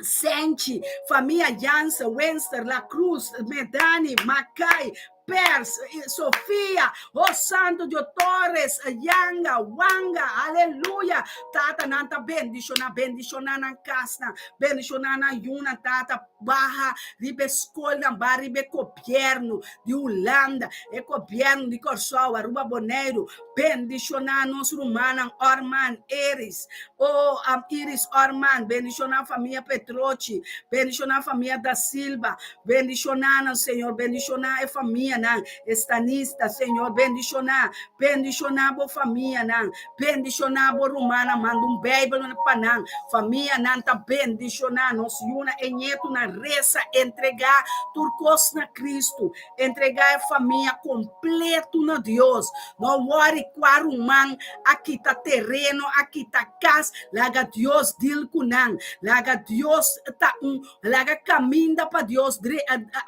Senchi, famia Jansen, Wenster, La Cruz, Medani, Makai, Pers, Sofia, oh Santo Dios, Torres, Yanga, Wanga, aleluya. Tata nan ta bendiciona, bendiciona nan casnan, bendiciona nan yunan, tata baha riba e skolnan, baha riba e gobierno di Hulanda, e gobierno di Kòrsou, Aruba, Boneiru, bendiciona nos rumannan Orman, Eris, oh Iris Orman, bendiciona famia Petrochi, bendiciona famia Da Silva, Bendishoná nan, Señor, bendishoná e famianan, estanista, Señor, bendishoná, bendishoná bo famianan, bendishoná bo rumannan, manda un Bijbel pa nan, famianan ta bendishoná, nos yuna e ñetunan, resa, entregá tur kos na Cristo, entregá e famia kompleto na Dios, no wòri kua ruman a kita tereno, a kita kas, laga Dios deal ku nan, laga Dios ta un Laga kaminda pa Dios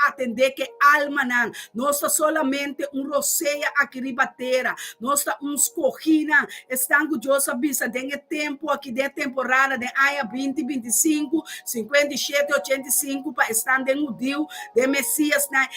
atendé ku e almanan. Nos ta solamente un rosea aki riba tera. Nos ta un skogínan. Esnan ku Dios a bisa den e tempu aki, den e temporada, den aña binti 25, 57, 85, pa esnan den hudiu, den Mesiasnan.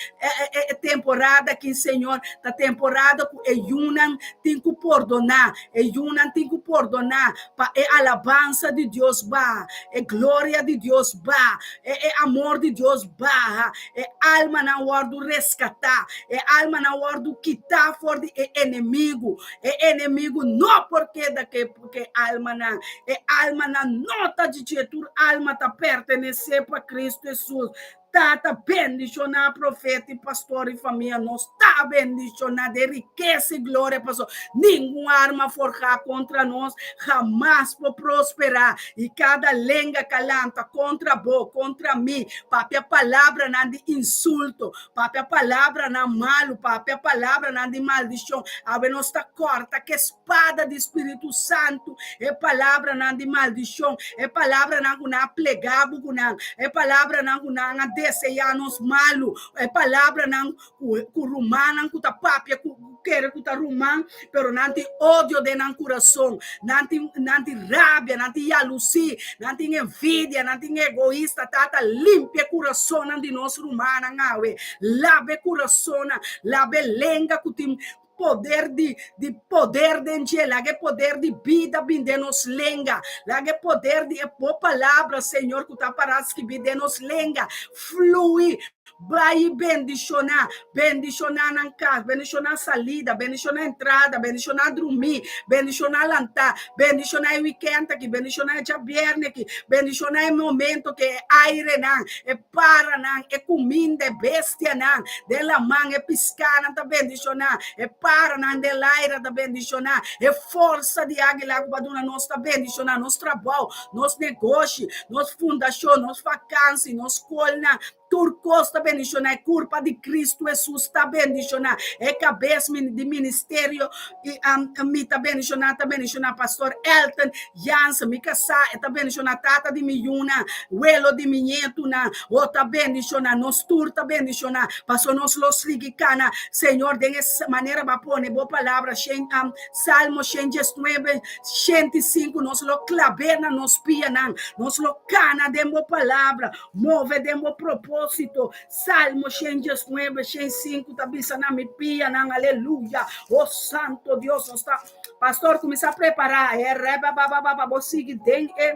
E temporada aki, Señor, ta temporada ku e yunan tin ku pordoná. E yunan tin ku pordoná. Pa e alabansa di Dios baha, e gloria di Dios baha, e e amor di Dios baha, e almanan wòrdu reskatá, e almanan wòrdu kitá for di e enemigu. E enemigu no por keda ku e almanan. E almanan no ta di dje, tur alma ta pertenesé pa Kristu Hesus. Tata bendiciona profeta y pastor y famia nos ta bendiciona den rikesa y gloria paso ningun arma forja contra nos jamas por prospera y cada lenga ka lanta contra bo contra mi papia palabranan di insulto papia palabranan malu papia palabranan di maldicion awe nos ta corta ke spada di Spiritu Santu, e palabranan di maldishon, e palabranan ku nan a plegá bo ku nan, e palabranan ku nan a deseá nos malu, e palabranan ku ku rumannan ku ta papia ku kere ku ta ruman, pero nan tin odio den nan kurason, nan tin nan tin rabia, nan tin yalusí, nan tin envidia, nan tin egoista. Tata, limpia e kurasonnan di nos rumannan awe. Laba e kurasonnan, laba e lenga ku tin Poder di di poder den dje, laga e poder di bida bin den nos lenga, laga e poder di e bo palabra, Señor, ku ta pará skibí den nos lenga, flui, bai i bendishoná, bendishoná nan kas, bendishoná salida, bendishoná entrada, bendishoná drumí, bendishoná lantá, bendishoná e wikènt aki, bendishoná e djabièrnè aki, bendishoná e momento ku e airenan, e paranan, e kuminda, e bestianan den laman, e piskanan ta bendishoná, e paranan den laira ta bendishoná, e forsa di águila ku bo a duna nos ta bendishoná, nos trabou, nos negoshi, nos fundashon, nos fakansi, nos skolnan, tur kos ta bendishoná, e kurpa di Kristu Hesus ta bendishoná, e kabes di ministerio i mi ta bendishoná, ta bendishoná Pastor Elton Jansen, mi kasá, e ta bendishoná tata di mi yunan, welo di mi ñetunan, bo ta bendishoná, nos tur ta bendishoná, pasobra nos lo sigui kana, Señor, den e manera bo a pone bo palabra, shen, Salmo 119, 105, nos lo klab'é na nos pianan, nos lo kana den bo palabra, move den bo propósito, Salmo 119, 105 ta bisa na mi pianan, aleluya, oh Santo Dios, nos ta. Pastor, kuminsá prepará. E reba ba ba ba ba bo sigui den e.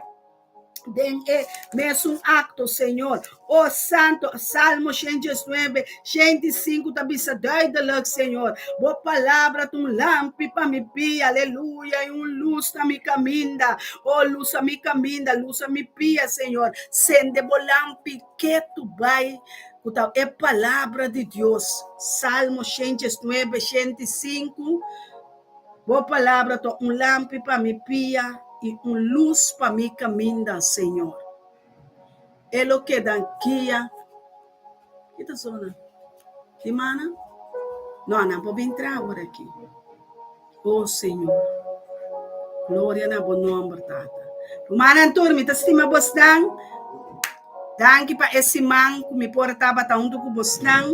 Den e mesun akto, Señor. O Santo, Salmo 119, 105 ta bisa duidelijk, Señor. Bo palabra ta un lampi pa mi pia, aleluya, i un lus na mi kaminda. O lusa mi kaminda, lusa mi pia, Señor. Sende bo lampi ketu bai, ku ta e palabra di Dios. Salmo 119, 105. Bo palabra ta un lampi pa mi pia i un lus pa mi kaminda, Señor. E lo keda guia. Ki ta zona? Di mana? No, nan por bin tra awor aki. O Señor. Gloria na bo nomber, Tata. Rumannan tur, mi ta stima bosnan. Danki pa e siman ku mi por tabata huntu ku bosnan.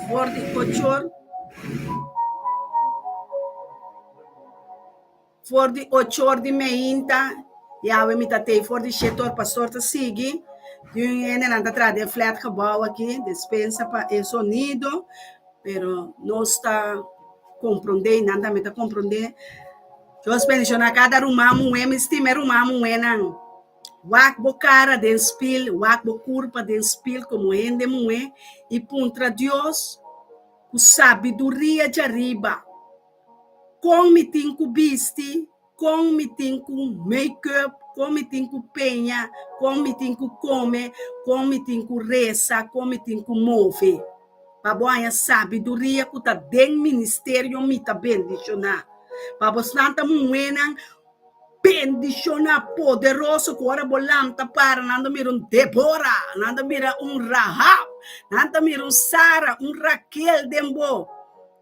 For di ochor. For di ochor di meinta, yawe mi ta tei for di shetor, pastor ta sigui. Tin un hendenan ta traha den flatgebouw aki, despensa pa e sonido, pero nos ta komprondé i nan tambe ta komprondé. Dios bendishoná kada ruman muhé, mi stima e ruman muhénan. Wak bo kara den spil, wak bo kurpa den spil komo hende muhé i puntra Dios ku sabiduria djariba, Kon mi tin ku bisti, kon mi tin ku make-up, kon mi tin ku peña, kon mi tin ku kome, kon mi tin ku resa, kon mi tin ku move. Pa bo haña sabiduria ku ta den ministerio mi ta bendishoná. Pa bosnan ta muhénan Bendiciona poderoso cu ora bo lanta para nan ta mira un Debora, nan ta mira un Rahab, nan ta mira un Sara, un Raquel den bo,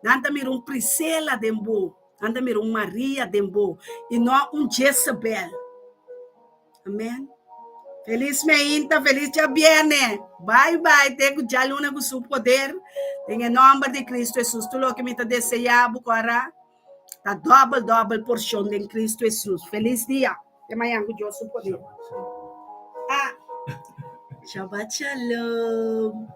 nan ta mira un Priscilla den bo, nan ta mira un Maria den bo y no un Jezebel. Amen. Feliz meinta, feliz djabierne. Bye bye, te cu djaluna cu su poder. Den e nomber di Cristo Jesus, tur loke mi ta desea bo cu ara. Ta dòbel dòbel porshon den Kristu Hesus. Felis dia. Te mañan ku Dios su poder. Ah. Shabbat shalom.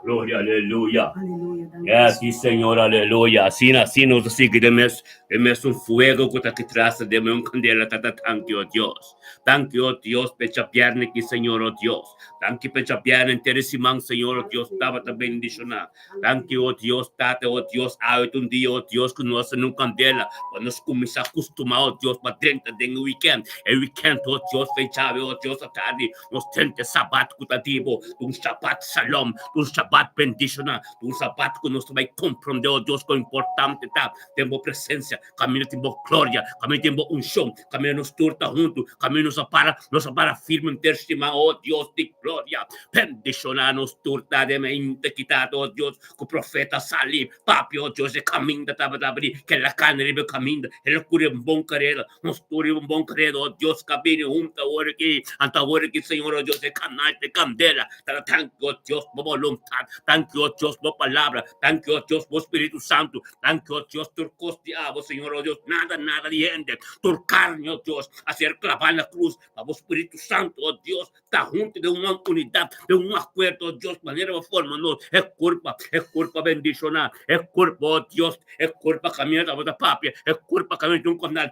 Gloria, aleluya. Aleluya. Danki. Yes, sí, Señor, aleluya. Asina, asina nos ta sigui den mes, den mes un fuego ku ta aki tras den un kandela tata. Danki, oh Dios. Danki, oh Dios, p'e djabièrnè aki, Señor, oh Dios. Danki p'e djabièrnè henter e siman, Señor, oh Dios, tabata bendishoná. Danki, o Dios, Tata, o Dios, awe ta un dia, o Dios, ku nos ta na un kandela, pa nos kuminsá kustumá, o Dios, pa drenta den e wikènt. E wikènt, o Dios, fechá awe, o Dios, atardi, nos drenta e sabat ku ta di bo, ta un sabat shalom, ta un sabat bendishoná, ta un sabat ku nos ta bai komprondé, o Dios, kon importante ta den bo presensia, kaminda tin bo gloria, kaminda tin bo unshon, kaminda nos tur ta huntu, kaminda nos a para, nos a para firme henter stima, o Dios di gloria. Bendishoná nos tur ta den e integridat, o Dios, ku profeta sali papia, o Dios, e kaminda tabata abrí, kel a kana riba e kaminda, el a kuri un bon karera, nos tur riba un bon karera, o Dios, ku a bini huntu awor aki, anto awor aki, Señor, o Dios, e kanal di kandela ta Danki, o Dios, bo boluntat, danki, o Dios, bo palabra, danki, o Dios, bo Spiritu Santu, Danki, o Dios, tur kos di abo, Señor, o Dios, nada, nada di hende, tur karni, o Dios, a ser klabá na krus pa bo Spiritu Santu, o Dios, ta huntu den un unidat, den un akuerdo, o Dios, manera bo forma nos, e kurpa, e kurpa bendishoná, e kurpa, o Dios, e kurpa kaminda tabata papia, e kurpa kaminda un konal,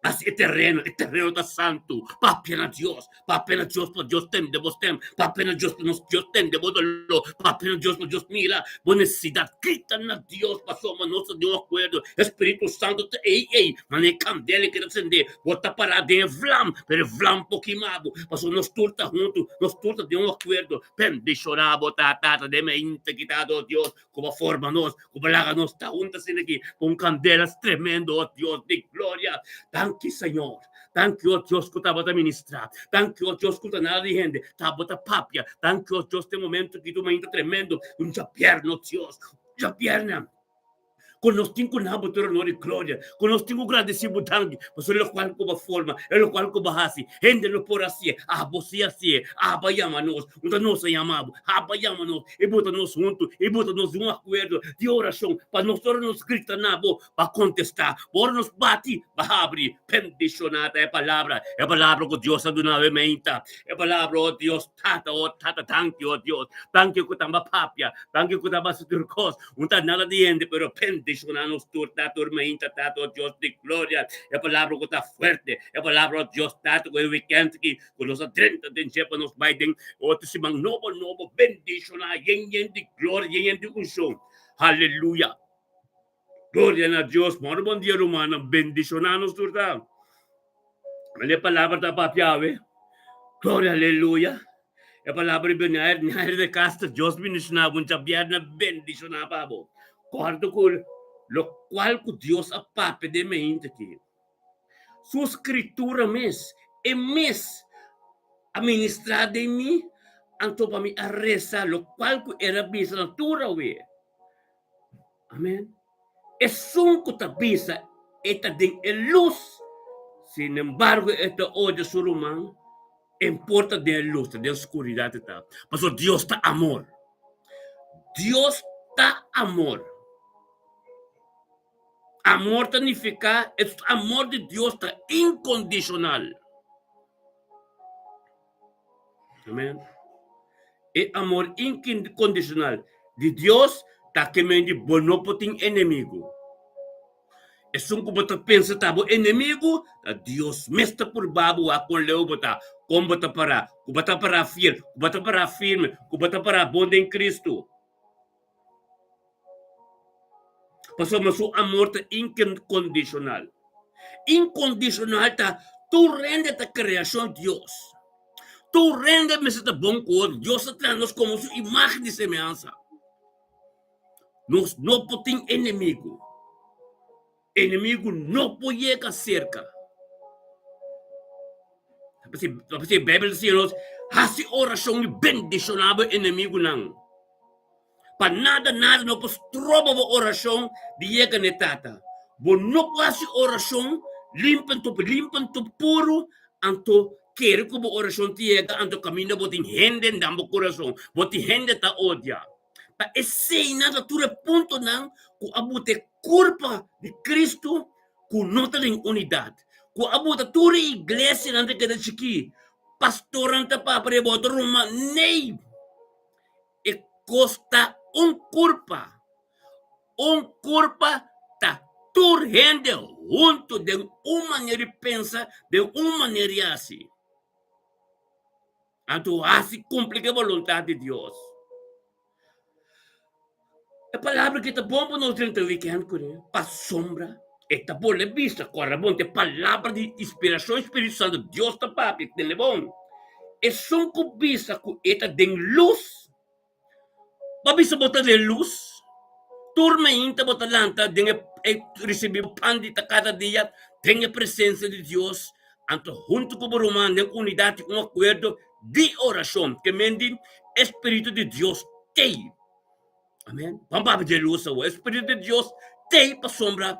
Hasi e tereno, e tereno ta santu. Papia na Dios, papia na Dios pa Dios tende bo stem, papia na Dios pa nos Dios tende bo doló, papia na Dios pa Dios mira bo nesesidat. Grita na Dios pasobra nos ta den un akuerdo. E Spiritu Santu ta ei ei, manera e kandela ke ta sendé. Bo ta pará den e vlam, pero e vlam por kima bo, pasobra nos tur ta huntu, nos tur ta den un akuerdo. Bendishoná bo ta, Tata, den mi integridat, o Dios. Ku bo forma nos, ku bo laga nos ta hunta asina aki ku un kandela tremendo, oh Dios di gloria. Danki, Señor. Danki, oh Dios, ku tabata ministrá. Danki, oh Dios, ku ta nada di hende tabata papia. Danki, oh Dios, den momento aki tu mainta tremendo, un djabièrnè, oh Dios, djabièrnè. Ku nos tin ku na bo tur honor i gloria, ku nos tin ku gradisí bo danki pasobra e lokual ku bo forma, e lokual ku bo hasi, hende no por hasié, abo sí hasié, abo a yama nos, un ta nos a yama bo, abo a yama nos i bo ta nos huntu i bo ta nos den un akuerdo di orashon pa nos ora nos grita na bo pa kontestá, bo ora nos bati pa habri. Bendishoná ta e palabra, e palabra ku Dios a duna awe meinta, e palabra, o Dios Tata, o Tata, danki, o Dios, danki ku ta papia, danki ku ta basa tur kos. Un ta nada di hende, pero Bendishoná nos tur, Tata, tur mainta, Tata, o Dios di gloria. E palabra ku ta fuerte, e palabra, o Dios, Tata, ku e wikènt aki, ku nos a drenta den dje pa nos bai den otro siman nobo, nobo. Bendishoná, yen yen di gloria, yen yen di unshon. Haleluya. Gloria na Dios. Moro bon dia, rumannan. Bendishoná nos tur ta. E palabra ta papia awe. Gloria, aleluya. E palabra di Benair, Nair de Castro, Dios bendishoná bo, djabièrnè bendishoná pa bo. Kòrda ku lokual ku Dios a papia den meinta aki, su skritura mes, e mes a ministrá den mi, anto pa mi a resa lokual ku el a bisa na tur awe. Amen. Esun ku ta bisa e ta den e lus, sinembargo e ta odia su ruman, e por ta den e lus, ta den skuridat e ta. Pasobra Dios ta amor. Dios ta amor. Amor ta nifiká, e amor di Dios ta inkondishonal. Amen. E amor inkondishonal di Dios ta ke men di bo no por tin enemigu. Esun ku bo ta pensa ta bo enemigu, ta Dios mes ta purba bo wak kon leu bo ta, kon bo ta pará, ku bo ta pará fiel, ku bo ta pará firme, ku bo ta pará bon den Kristu. Pasobra su amor ta inkondishonal. Inkondishonal ta tur hende ta kreashon Dios. Tur hende mester ta bon ku otro. Dios a traha nos komo su imagen i semehansa. Nos no por tin enemigu. Enemigu no por yega serka. Pasobra Beibel ta siña nos, hasi orashon i bendishoná bo enemigunan. Pa nada, nada no por stroba bo orashon di yega na e Tata. Bo no por hasi orashon limpi anto limpi anto puru, anto kere ku bo orashon ta yega, anto kaminda bo tin hende den bo kurason, bo tin hende ta odia. Pa eseinan ta tur e puntonan ku a buta e kurpa di Kristu ku no ta den unidat, ku a buta tur e iglesianan ta keda chikí, pastornan ta papia riba otro ruman. Nee! E kos ta un kurpa. Un kurpa ta tur hende huntu den un manera di pensa, den un manera di hasi. Anto hasi kumpli ku e boluntat di Dios. E palabra ki ta bon pa nos drenta wikènt kuné, pasobra e ta bolbe bisa kòrda bon, ta e palabra di inspirashon Spiritu Santu, Dios ta papia, tende bon. Esun ku bisa ku e ta den lus, Bo bisa bo ta den lus? Tur mainta bo ta lanta den e risibí bo pan di ta kada dia den e presensia di Dios, anto huntu ku bo ruman den unidat i un akuerdo di orashon, ke men di e Spiritu di Dios t'ei. Amen. Ban papia di e lus awor. E Spiritu di Dios t'ei pasobra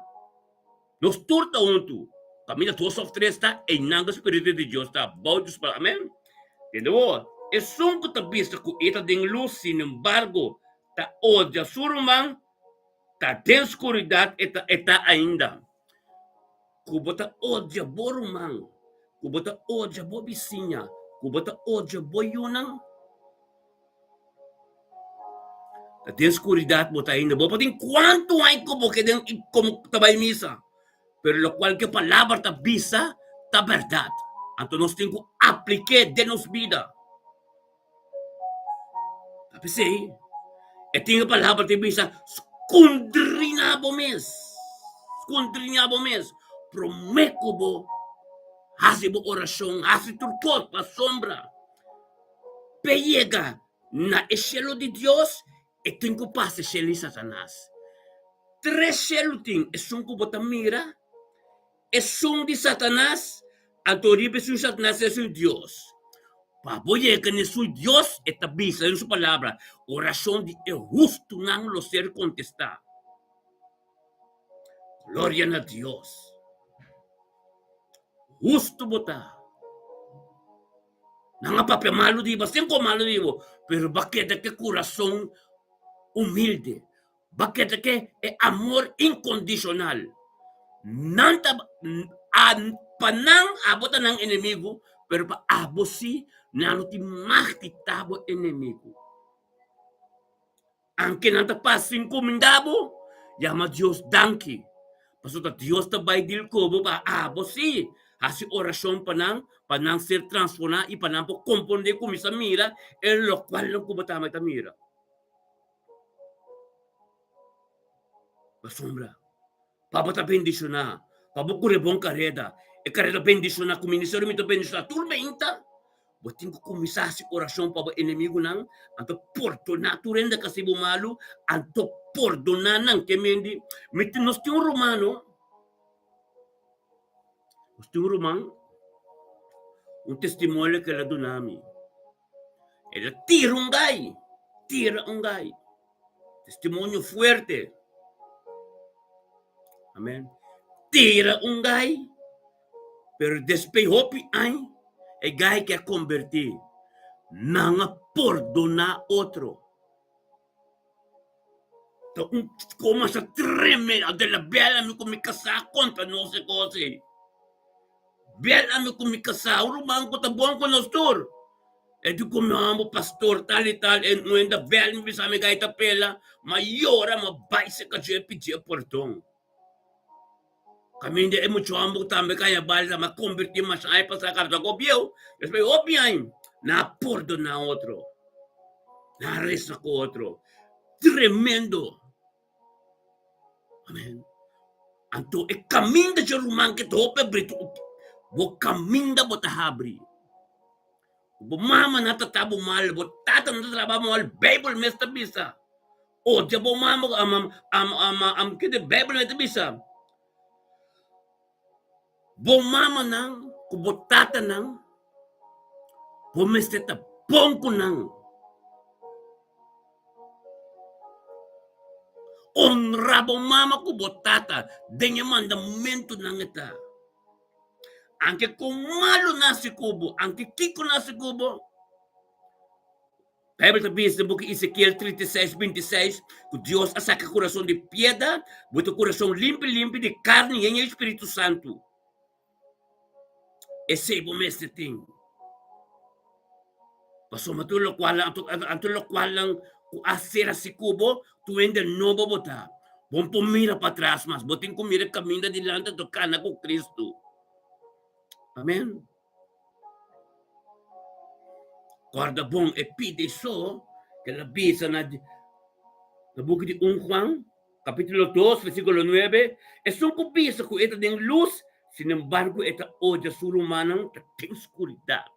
nos tur ta huntu. Kaminda dos òf tres ta, einan ku e Spiritu di Dios ta bou di su palabra. Amen. Tende awor, esun ku ta bisa ku e ta den lus, sinembargo ta odia su ruman, ta den skuridat e ta e ta ainda. Ku bo ta odia bo ruman, ku bo ta odia bo bisiña, ku bo ta odia bo yunan, Ta den skuridat bo ta ainda. Bo por tin kuantu aña ku bo ke den komo ta bai misa, pero lokual ku e palabra ta bisa ta bèrdat. Anto nos tin ku aplik'é den nos bida. Ta p'esei e tin e palabra ta bisa, Skundriná bo mes, skundriná bo mes promé ku bo hasi bo orashon, hasi tur kos pasobra. P'e yega na e shelu di Dios, e tin ku pasa e shelu di Satanas. Tres shelu tin, esun ku bo ta mira, esun di Satanas, anto riba esun di Satanas esun di Dios. Pa bo yega na esun di Dios, e ta bisa den su palabra, orashon di e hustunan lo ser kontestá. Gloria na Dios! Hustu bo ta. Nan a papia malu di bo, sin ku malu di bo, pero bo a keda ku e kurason humilde, bo a keda ku e amor inkondishonal. Nan ta pa nan abo ta nan enemigu, pero pa abo si nan no tin mag di ta bo enemigu. Anke nan ta pasa sin kuminda bo. Yama Dios danki. Pasobra ta Dios ta bai dil ku bo pa abo sí hasi orashon pa nan, pa nan ser transformá i pa nan por komprondé i kuminsá mira e lokualnan ku bo tambe ta mira. Pasobra pa bo ta bendishoná, pa bo kore bon kareda, e kareda bendishoná ku ministerio mi ta bendishoná tur meinta, bo tin ku kuminsá hasi orashon pa bo enemigunan, anto pordoná tur hende ku a hasi bo malu, anto pordoná nan. Ke mendi mi tin, nos tin un rumano, nos tin un ruman, un testimonio ku el a duna mi, el a tira un gai, tira un gai. Testimonio fuerte. Amen. Tira un gai, pero despues hopi aña e gai ke a konvertí. Nan a pordoná otro. Ta un kos masha tremendo. De la bel ami ku mi kasá konta nos e kos ei. Bel ami ku mi kasá, un ruman ku ta bon ku nos tur. E di ku mi homber pastor tal i tal, e no enda bel mi bisa mi gaita pela, ma yora ma bai seka dje pidie pordon. Kaminda e mucha homber tambe kaya bal ta ma konverti masha aña pasa kaba ta go bieu, despues hopi aña nan a pordona otro, nan a resa ku otro. Tremendo! Amen. Anto e kaminda dje ruman ke ta hopi abri, bo kaminda bo ta habri. Bo mama na trata bo mal, bo tata na trata bo mal, Bijbel mes ta bisa. Odia bo mama, am, am, am, am, kende Bijbel mes ta bisa. Bo mamanan ku bo tatanan, bo mester ta bon ku nan. Honra bo mama ku bo tata den e mandamentunan e ta. Anke kon malu nase ku bo, anke kiko nase ku bo, Bijbel ta bisa den buki Ezekiel 36, 26, ku Dios a saka kurason di piedra, bota kurason limpi limpi di karni yen e Spiritu Santu. Esei bo mester tin. Pasobra tur lokual anto lokualnan ku a ser hasi ku bo, tur hende nobo bo ta. Bo no por mira patras mas, bo tin ku mira kaminda dilanti anto kana ku Kristu. Amen. Kòrda bon e pidi so ku el a bisa na na buki di un Juan, kapítulo dos, versíkulo nuebe, Esun ku bisa ku e ta den lus, sinembargo e ta odia su rumannan, ta den skuridat.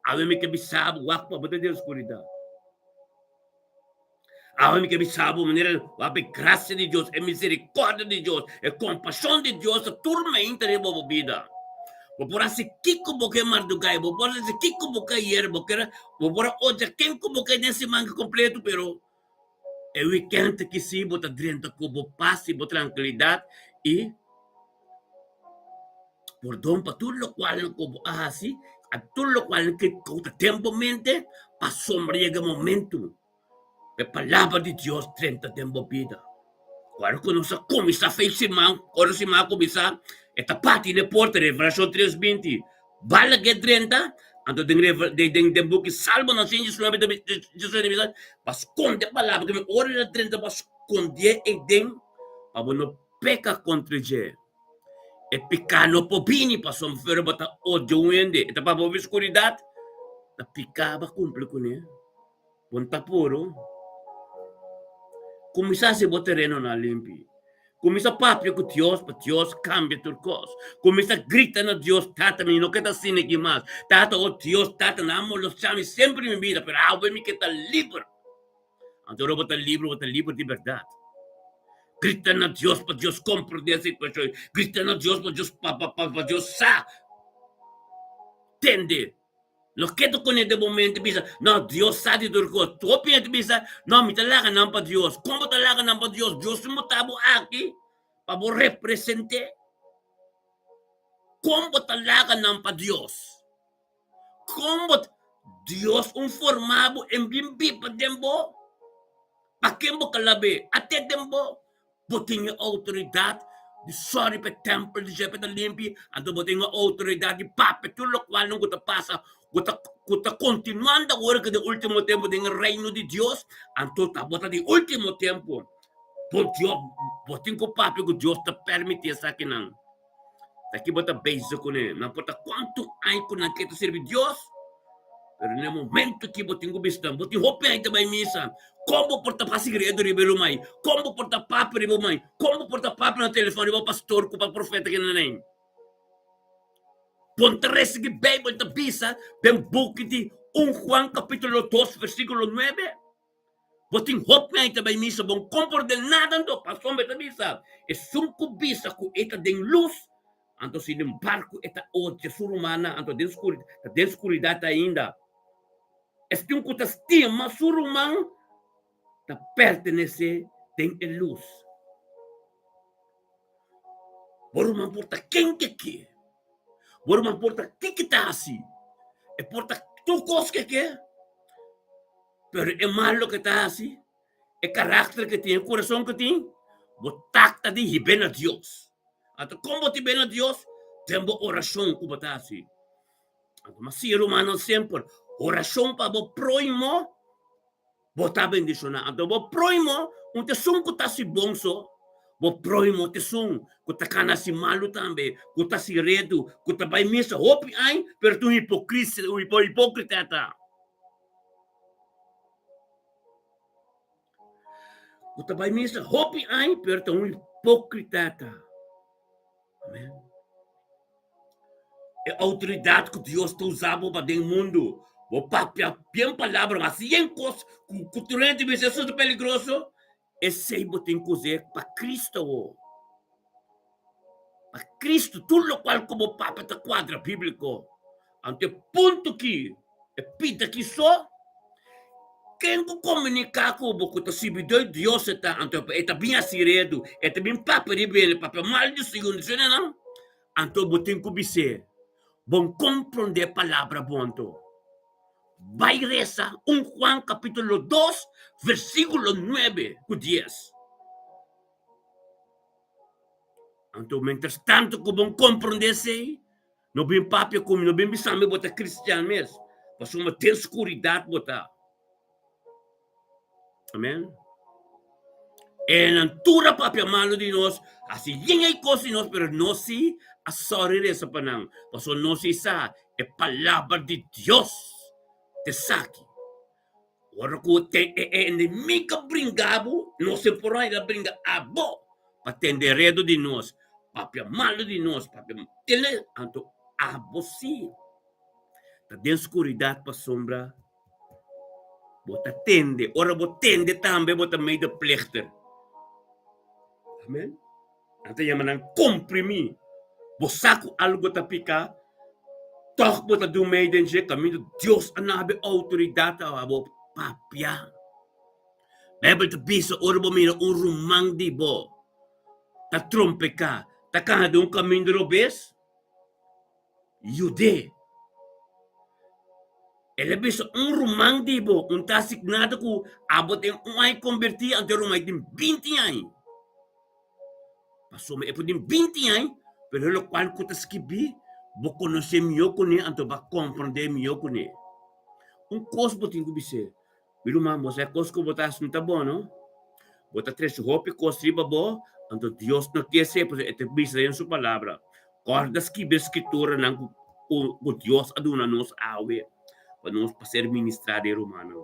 Awe mi ke bisa bo, wak pa bo ta den skuridat. Awe mi ke bisa bo manera wak e grasia di Dios, e miserikòrdia di Dios, e kompashon di Dios ta tur meinta riba bo bida. Bo por hasi kiko bo ke mardugá, bo por hasi kiko bo ke ayer, bo ker, bo por a odia ken ku bo ke den siman kompleto, pero e wikènt aki si bo ta drenta ku bo pas i bo trankilidat i Pordon pa tur lokual ku bo a hasi, a tur lokual ku ta den bo mente, pasobra yega momentu ku e Palabra di Dios drenta den bo bida. Ora ku nos a kuminsá fe siman, ora siman a kuminsá, e ta parti den e porta, Revelashon tres binti, Bala ke drenta, anto den den den buki Salmonan shen diesnuebe ta bisa, pa skonde e palabra, ke ora el a drenta pa skond'é eiden pa bo no peka kontra dje. E piká no por bini pasobra pero bo ta odia un hende, e ta papia hopi skuridat, ta piká bo a kumpli kuné. Bo no ta puru. Kuminsá hasi bo terenonan limpi. Kuminsá papia ku Dios pa Dios kambia tur kos. Kuminsá grita na Dios, Tata, mi no ke ta asina aki mas. Tata, o Dios, Tata, nan a molestiá mi semper den mi bida, pero awe mi ke ta liber. Anto ora bo ta liber, bo ta liber di bèrdat. Grita na Dios pa Dios komprondé e situashon. Grita na Dios pa Dios pa pa pa Dios sa tende. No keda kuné den bo mente bisa, No, Dios sa di tur kos. Hopi hende ta bisa, No, mi ta laga nan pa Dios. Kon bo ta laga nan pa Dios? Dios tin botá bo aki pa bo represent'é. Kon bo ta laga nan pa Dios? Kon bo Dios un forma bo en bin biba den bo? Pa ken bo ka lab'é? Ate den bo? Bo tin e outoridat di sòri pa e tèmpel di dje pa e ta limpi, anto bo tin e outoridat di papia tur lokualnan ku ta pasa, ku ta ku ta kontinuando awor ku den último tempu den e reino di Dios, anto ta bo ta di último tempu. Bo Dios, bo tin ku papia ku Dios ta permití esakinan. Ta ki bo ta bezig kuné. No importa kuantu aña ku nan ke ta sirbi Dios, pero na e momento ki bo tin ku bista, bo tin hopi aña ta bai misa, kon bo por ta hasi redu riba e rumai? Kon bo por ta papia riba e rumai? Kon bo por ta papia na telefòn riba pastor ku pa profeta kinan ei? Bon ta resa ki Beibel ta bisa den buki di un Juan kapitulo dos versíkulo nuebe. Bo tin hopi aña ta bai misa, bo no komprondé nada anto. Pasobra e ta bisa, Esun ku bisa ku e ta den lus, anto sinembargo e ta odia su rumannan, anto den ta den skuridat ainda. Esun ku ta stima su ruman ta pertenesé den e lus. Bo ruman por ta ken ke ke. Bo ruman por ta kiko ta hasi. E por ta tur kos ke ke. Pero e mal loke ta hasi, e karakter ke tin, e kurason ke tin, bo takta di hib'é na Dios. Anto kon bo ta hib'é na Dios? Den bo orashon ku bo ta hasi. Anto mi a siña rumannan semper, orashon pa bo próhimo, bo ta bendishoná. Anto bo próhimo un ta esun ku ta hasi bon so, bo próhimo ta esun ku ta kana hasi malu tambe, ku ta hasi redu, ku ta bai misa hopi aña, pero ta un hipokrisia, un hipókrita ta. Bo ta bai misa hopi aña, pero ta un hipókrita ta. Amen. E outoridat ku Dios ta usa bo pa den mundu, bo papia bien palabra, hasi yen kos ku ku tur hende bisa esun ta peligroso, esei bo tin ku us'é pa Cristo awo. Pa Cristo, tur lokual ku bo papia ta kuadra bíbliko. Anto e punto ki e pita ki so, ken ku komuniká ku bo ku ta sirbidó di Dios e ta, anto e ta bin hasi redu, e ta bin papia riba el, papia mal di su yu, nan, anto bo tin ku bis'é, Bon komprondé palabra bo anto. Bai resa un Juan kapítulo dos versíkulo nuebe ku dies. Anto mientras tanto ku bon komprondé esei, No bin papia ku mi, no bin bisa mi bo ta kristian mes, pasobra den skuridat bo ta. Amen. E nan tur a papia malu di nos, hasi yen ei kos di nos, pero nos si a sòri resa pa nan, pasobra nos si sa e palabra di Dios ta esaki. Ora ku te e enemigo a bringa bo, nos e por a bringa abo pa tende redo di nos, papia malu di nos, papia tene, anto abo si ta den skuridat pasobra bo ta tende, ora bo tende tambe bo ta medeplichter. Amen. Nan ta yama nan komprimí. Bo sa ku algu ta piká, tòg bo ta dun mei den dje kaminda Dios a nabe outoridat pa bo papia. Beibel ta bisa ora bo mira un ruman di bo ta trompeká, ta kana den un kaminda robes, yud'é. El a bisa un ruman di bo, un ta asignado ku abo tin un aña kombertí, anto e ruman tin binti aña. Pasobra e por tin binti aña, pero e lokual ku ta skibí, bo konosé mihó kuné, anto bo a komprondé mihó kuné. Un kos bo tin ku bis'é, Mi ruman, bo sa e kos ku bo ta hasi no ta bon, no? Bo ta trese hopi kos riba bo, anto Dios no ke esei, pasobra e ta bisa den su Palabra. Kòrda skibi e skrituranan ku ku Dios a duna nos awe pa nos pa ser ministrá den rumannan.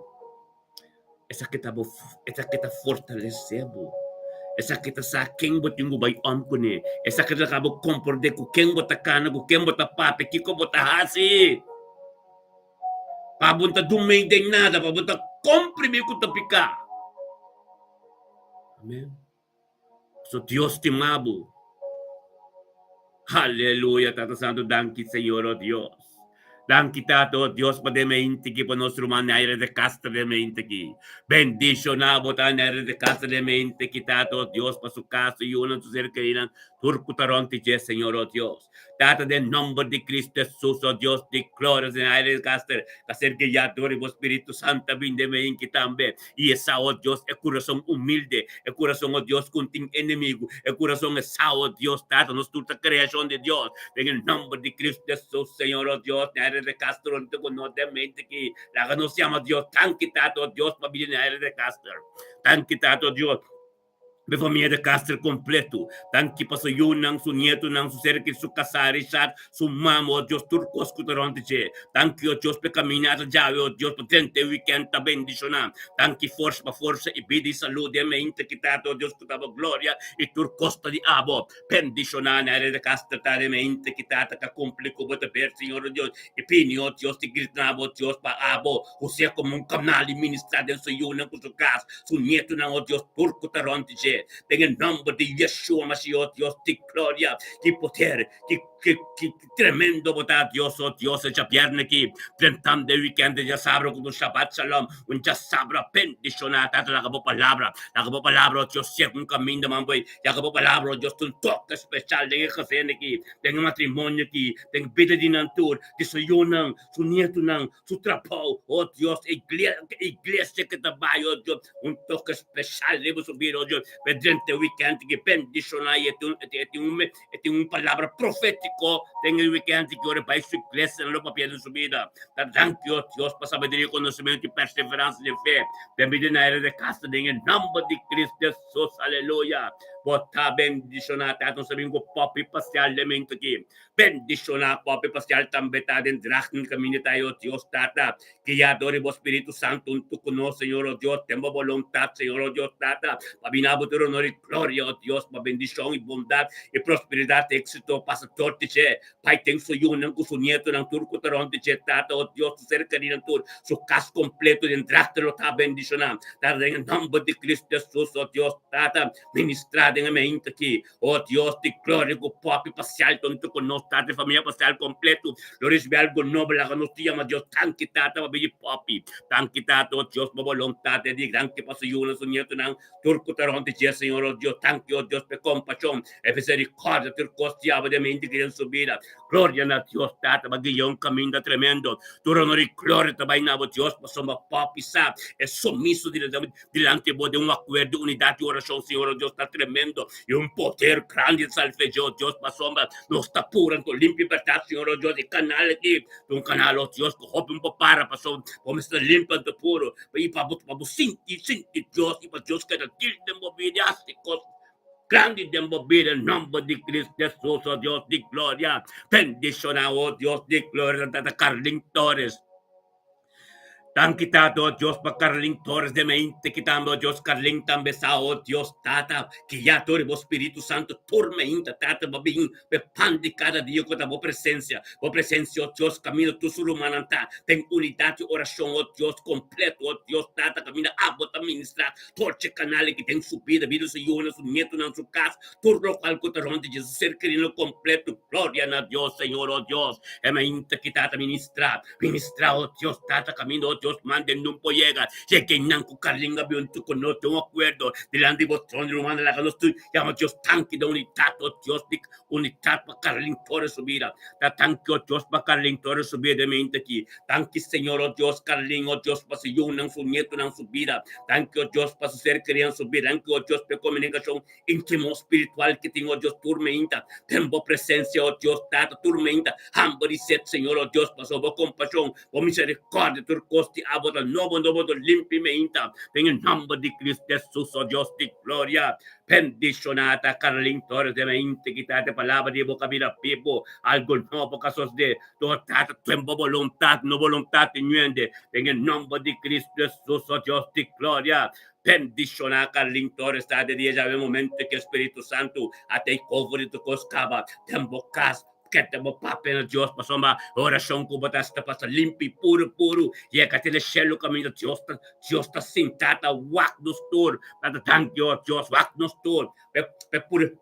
Esaki ta bo esaki ta fortalesé bo. Esaki ta sa ken bo tin ku bai òm kuné. Esaki ta laga bo komprondé ku ken bo ta kana, ku ken bo ta papia, kiko bo ta hasi. Pa bo no ta dumei den nada, pa bo ta komprimí ku ta piká. Amén. So Dios stima bo. Aleluya, Tata Santo, danki Señor, oh Dios. Danki Tata, oh Dios, pa den mente ki pa nos ruman Naira de Castro den mente ki. Bendiciona bo ta Naira de Castro den mente ki, Tata, oh Dios, pa su casa, yunan, su ser kerinan, tur ku ta rond di dje, Señor, oh Dios. Tata, den nomber di Cristo Jesus, oh Dios di gloria, Naira de Castro, ta ser guiá dor di bo Spiritu Santo a bin den mente ki tambe. I e sa, oh Dios, e kurason humilde, e kurason, oh Dios, ku tin enemigu, e kurason e sa, oh Dios, Tata, nos tur ta kreashon di Dios. Den e nòmber di Kristu Hesus, Señor, oh Dios, Naira de Castro ta ku nos den mente aki. Laga nos yama Dios. Danki, Tata, oh Dios, pa bida Naira de Castro. Danki, Tata, oh Dios. Be famia de Castro kompleto. Danki pa su yunan, su nietonan, su ser keri, su kasá Richard, su mama, o Dios, tur kos ku ta rònt di dje. Danki, o Dios, pa e kaminata djawe, o Dios, pa drenta e wikènt ta bendishoná. Danki forsa pa forsa i bida i salú den mi inta ki Tata, o Dios, ku ta bo gloria i tur kos ta di abo. Bendishoná Nery de Castro ta den mi inta ki Tata ka kumpli ku bo deber, Señor, o Dios, i pini, o Dios, di grita na abo, o Dios, pa abo José komo un kanal di ministrá den su yunan ku su kas. Su nietonan, o Dios, tur ku ta rònt di dje, den e nòmber di Yeshua Mashiach, o Dios di gloria, ki poder, ki, ki, ki tremendo bo ta, Dios, o Dios, e djabièrnè aki, drentando e wikènt di djasabra ku un Shabbat Shalom, un djasabra bendishoná, Tata, laga bo palabra, laga bo palabra, o Dios, siega un kaminda man bo, laga bo palabra, o Dios, ta un toke speshal den e gezin aki, den e matrimonio aki, den bida di nan tur, di su yunan, su nietonan, su trabou, oh Dios, e iglesia ke ta bai, oh Dios, un toke speshal riba su bida, oh Dios, pe drenta e wikènt ki bendishoná i e tin e tin un e tin un palabra profétiko den e wikènt ki ora e bai su iglesia nan lo papia den su bida. Ta danki, oh Dios, pa sabiduria, konosementu i perseveransia den fe den bida na era de kasa den e nòmber di Cristo Jesus, aleluya. Bo ta bendishoná, Tata, nos ta bin ku popi pasialmente aki. Bendishoná pope pastial tambe ta den drachten kaminda ta e, o Dios Tata. Guia dor di bo Spiritu Santu huntu ku nos, Señor, o Dios. Ten bo boluntat, Señor, o Dios Tata, pa bina bo tur honor i gloria, o Dios, pa bendishon i bondat i prosperidat i éksito pasa dor di dje. Pai ten su yunan ku su nietonan tur ku ta rònt di dje, Tata, o Dios, su ser kerinan tur, su kas kompleto den drachten lo ta bendishoná. Tata, den e nòmber di Kristu Hesus, o Dios Tata, ministrá den e meinta aki. O Dios di gloria ku popi pasial tonto ku nos tata i famia pasial kompleto lo risibi algo nobo laga nos ta yama Dios tanki tata pa bini popi tanki tata o Dios pa boluntat e di danki pa su yunan su nietonan tur ku ta rònt di dje Señor o Dios tanki o Dios pa e kompashon e miserikordia tur kos diabel den mente ki den su bida gloria na Dios tata pa guia un kaminda tremendo tur honor i gloria ta bai na bo Dios pasobra popi sa e sumiso di Dilanti bo den un akuerdo, unidat i orashon, Señor, o Dios, ta tremendo i un poder grandi ta sali fe dje, o Dios, pasobra nos ta pura anto limpi bèrdat, Señor, o Dios, e kanal aki ta un kanal, o Dios, ku hopi un por para, pasobra bo mester limpi anto puru, i pa bo pa bo sinti, sinti Dios, i pa Dios keda dil den bo bida i hasi kos grandi den bo bida, en nòmber di Cristo Jesus, o Dios di gloria, bendishoná, o Dios di gloria, Tata Carlin Torres. Danki Tata, o Dios, pa Carlin Torres de mente ki tambe, o Dios, Carlin tambe sa, o Dios, Tata, guia dor di bo Spiritu Santo tur meinta, Tata, bo bin pa e pan di kada dia ku ta bo presensia, bo presensia, o Dios, kaminda tur su rumannan ta den unidat di orashon, o Dios, kompleto, o Dios, Tata, kaminda abo ta ministra tur dje kanal aki den su bida, bida su yunan, su nietonan, su kas, Tur locual cu ta rond di Jesus ser querido completo. Gloria na Dios, Señor, oh Dios. E mainta ki Tata ministra, ministra, oh Dios, Tata caminda, oh Dios, manda e nun por yega. Yega einan cu Carlin a bin huntu cu nos den un acuerdo dilanti di bo trono di rumana laga nos tur yama Dios tanki den unidad, oh Dios, di unidad pa Carlin Torres su bida. Ta tanki, oh Dios, pa Carlin Torres su bida e mainta aki. Danki Señor, oh Dios, Carlin, oh Dios, pa su yunan, su nietonan, su bida. Danki, oh Dios, pa su ser querido, su bida. Danki, oh Dios, pa e comunicacion Intimo spiritual ki tin, o Dios, tur meinta den bo presencia, o Dios, Tata, tur meinta hamber i set, Señor, o Dios, pasobra bo compasion, bo misericordia, tur cos di abo ta nobo, nobo, ta limpi meinta, den e nomber di Cristo Jesus, o Dios di gloria. Bendiciona ta Carlin Torres den meinta ki ta e palabra di bo cabida bibo, algo nobo ka sosode, do Tata, ten bo boluntad, no boluntad di nuende, den e nomber di Cristo Jesus, o Dios di gloria. Bendiciona Carlin Torres ta de dia djawe momento ke Spiritu Santu a take over di tur kos kaba den bo kas keda bo papia na Dios pasobra oracion ku bo ta hasi ta pasa limpi puru puru yega te na shelu kaminda Dios ta Dios ta sinta ta wak nos tur ta ta danki oh Dios wak nos tur pa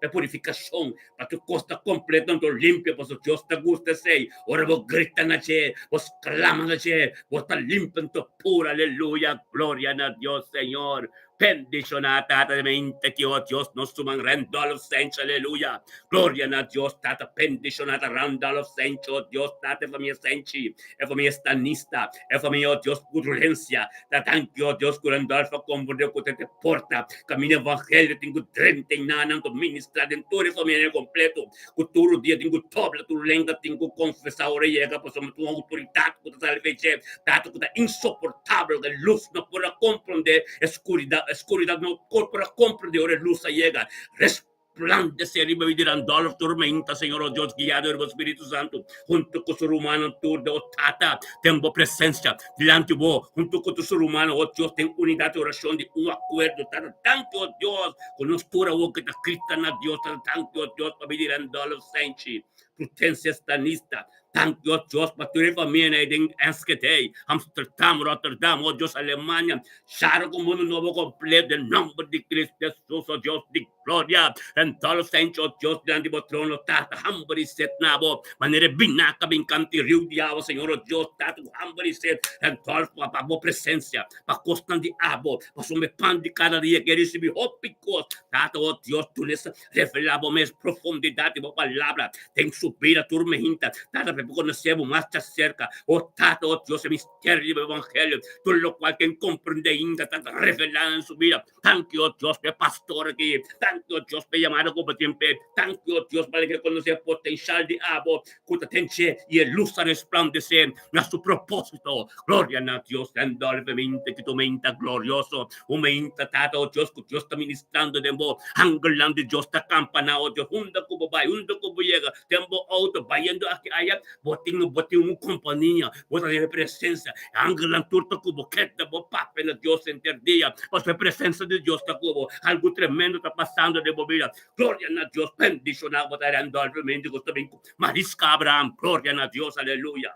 e purificacion pa tur cos ta completo anto limpio pasobra Dios ta gusta esey ora bo grita na dje bo sclama na dje bo ta limpio anto puro aleluya gloria na Dios Señor bendiciona tata de mente ki oh Dios nos suman Randolph Sench aleluya gloria na Dios tata bendiciona ta Randolph Sench oh Dios tata e famia Senchi e famia Stanista e famia oh Dios Prudencia Ta danki, o Dios, ku Randolph a komprendé ku ta te porta kaminda evangelio tin ku drenta i nanan ku ministrá den tur e familianan kompleto, ku tur dia tin ku dobla tur lenga tin ku konfesá ora yega pasobra ta un outoridat ku ta sali fe dje, tata ku ta insoportabel ku e lus no por a komprendé e skuridat. E skuridat no por a komprendé ora e lus a yega. Resplandesé riba mi di Randolph Tormenta, Señor o Dios, guiado dor bo Spiritu Santu, huntu ku su rumannan tur den o Tata, den bo presensia, dilanti bo, huntu ku tur su rumannan, o Dios, den unidat di orashon di un akuerdo. Tata, danki, o Dios, ku nos tur awor ku ta grita na Dios. Tata, danki, o Dios, pa bini Randolph Senchi, Prudensia Stanista. Danki, o Dios, pa tur e famianan ei den Enschede, Amsterdam, Rotterdam, o Dios, Alemania, Shara ku mundu nobo kompleto den nòmber di Kristu Hesus, o Dios di gloria. Rentòl Senchi, o Dios, dilanti bo trono, Tata, hamber i set na bo, manera e binaka bin kanti riu di awa, Señor, o Dios, Tata, ku hamber i set, rentòl pa bo presensia, pa kosnan di abo, pasobra e pan di kada dia ke risibí hopi kos, Tata, o Dios, duna es Revelá bo mes profundidat di bo palabra den su bida tur mehinta, Tata, pa e por konosé bo mas djaserka. O Tata, o Dios, e misterio di bo evangelio, tur lokual ken komprendé ainda, Tata, revelá den su bida. Danki, o Dios, pa e pastor aki. Danki, o Dios, pa e yamada ku bo tin p'e. Danki, o Dios, pa e konosé e potenshal di abo ku ta den dje i e lus ta resplandesé na su propósito. Gloria na Dios, Randolfemente, ki tu meinta glorioso. Un meinta, Tata, o Dios, ku Dios ta ministrando den bo. Angelnan di Dios ta kampa na o Dios. Unda ku bo bai, unda ku bo yega, den bo outo, bayendo aki aya, bo tin, bo tin un kompania, bo ta den e presensia. E angelnan tur ta ku bo, keda bo papia na Dios henter dia, pasobra e presensia di Dios ta ku bo. Algu tremendo ta pasando den bo bida. Gloria na Dios, bendishoná bo ta Randolfemente ku ta bin ku Mariska Abraham. Gloria na Dios, aleluya.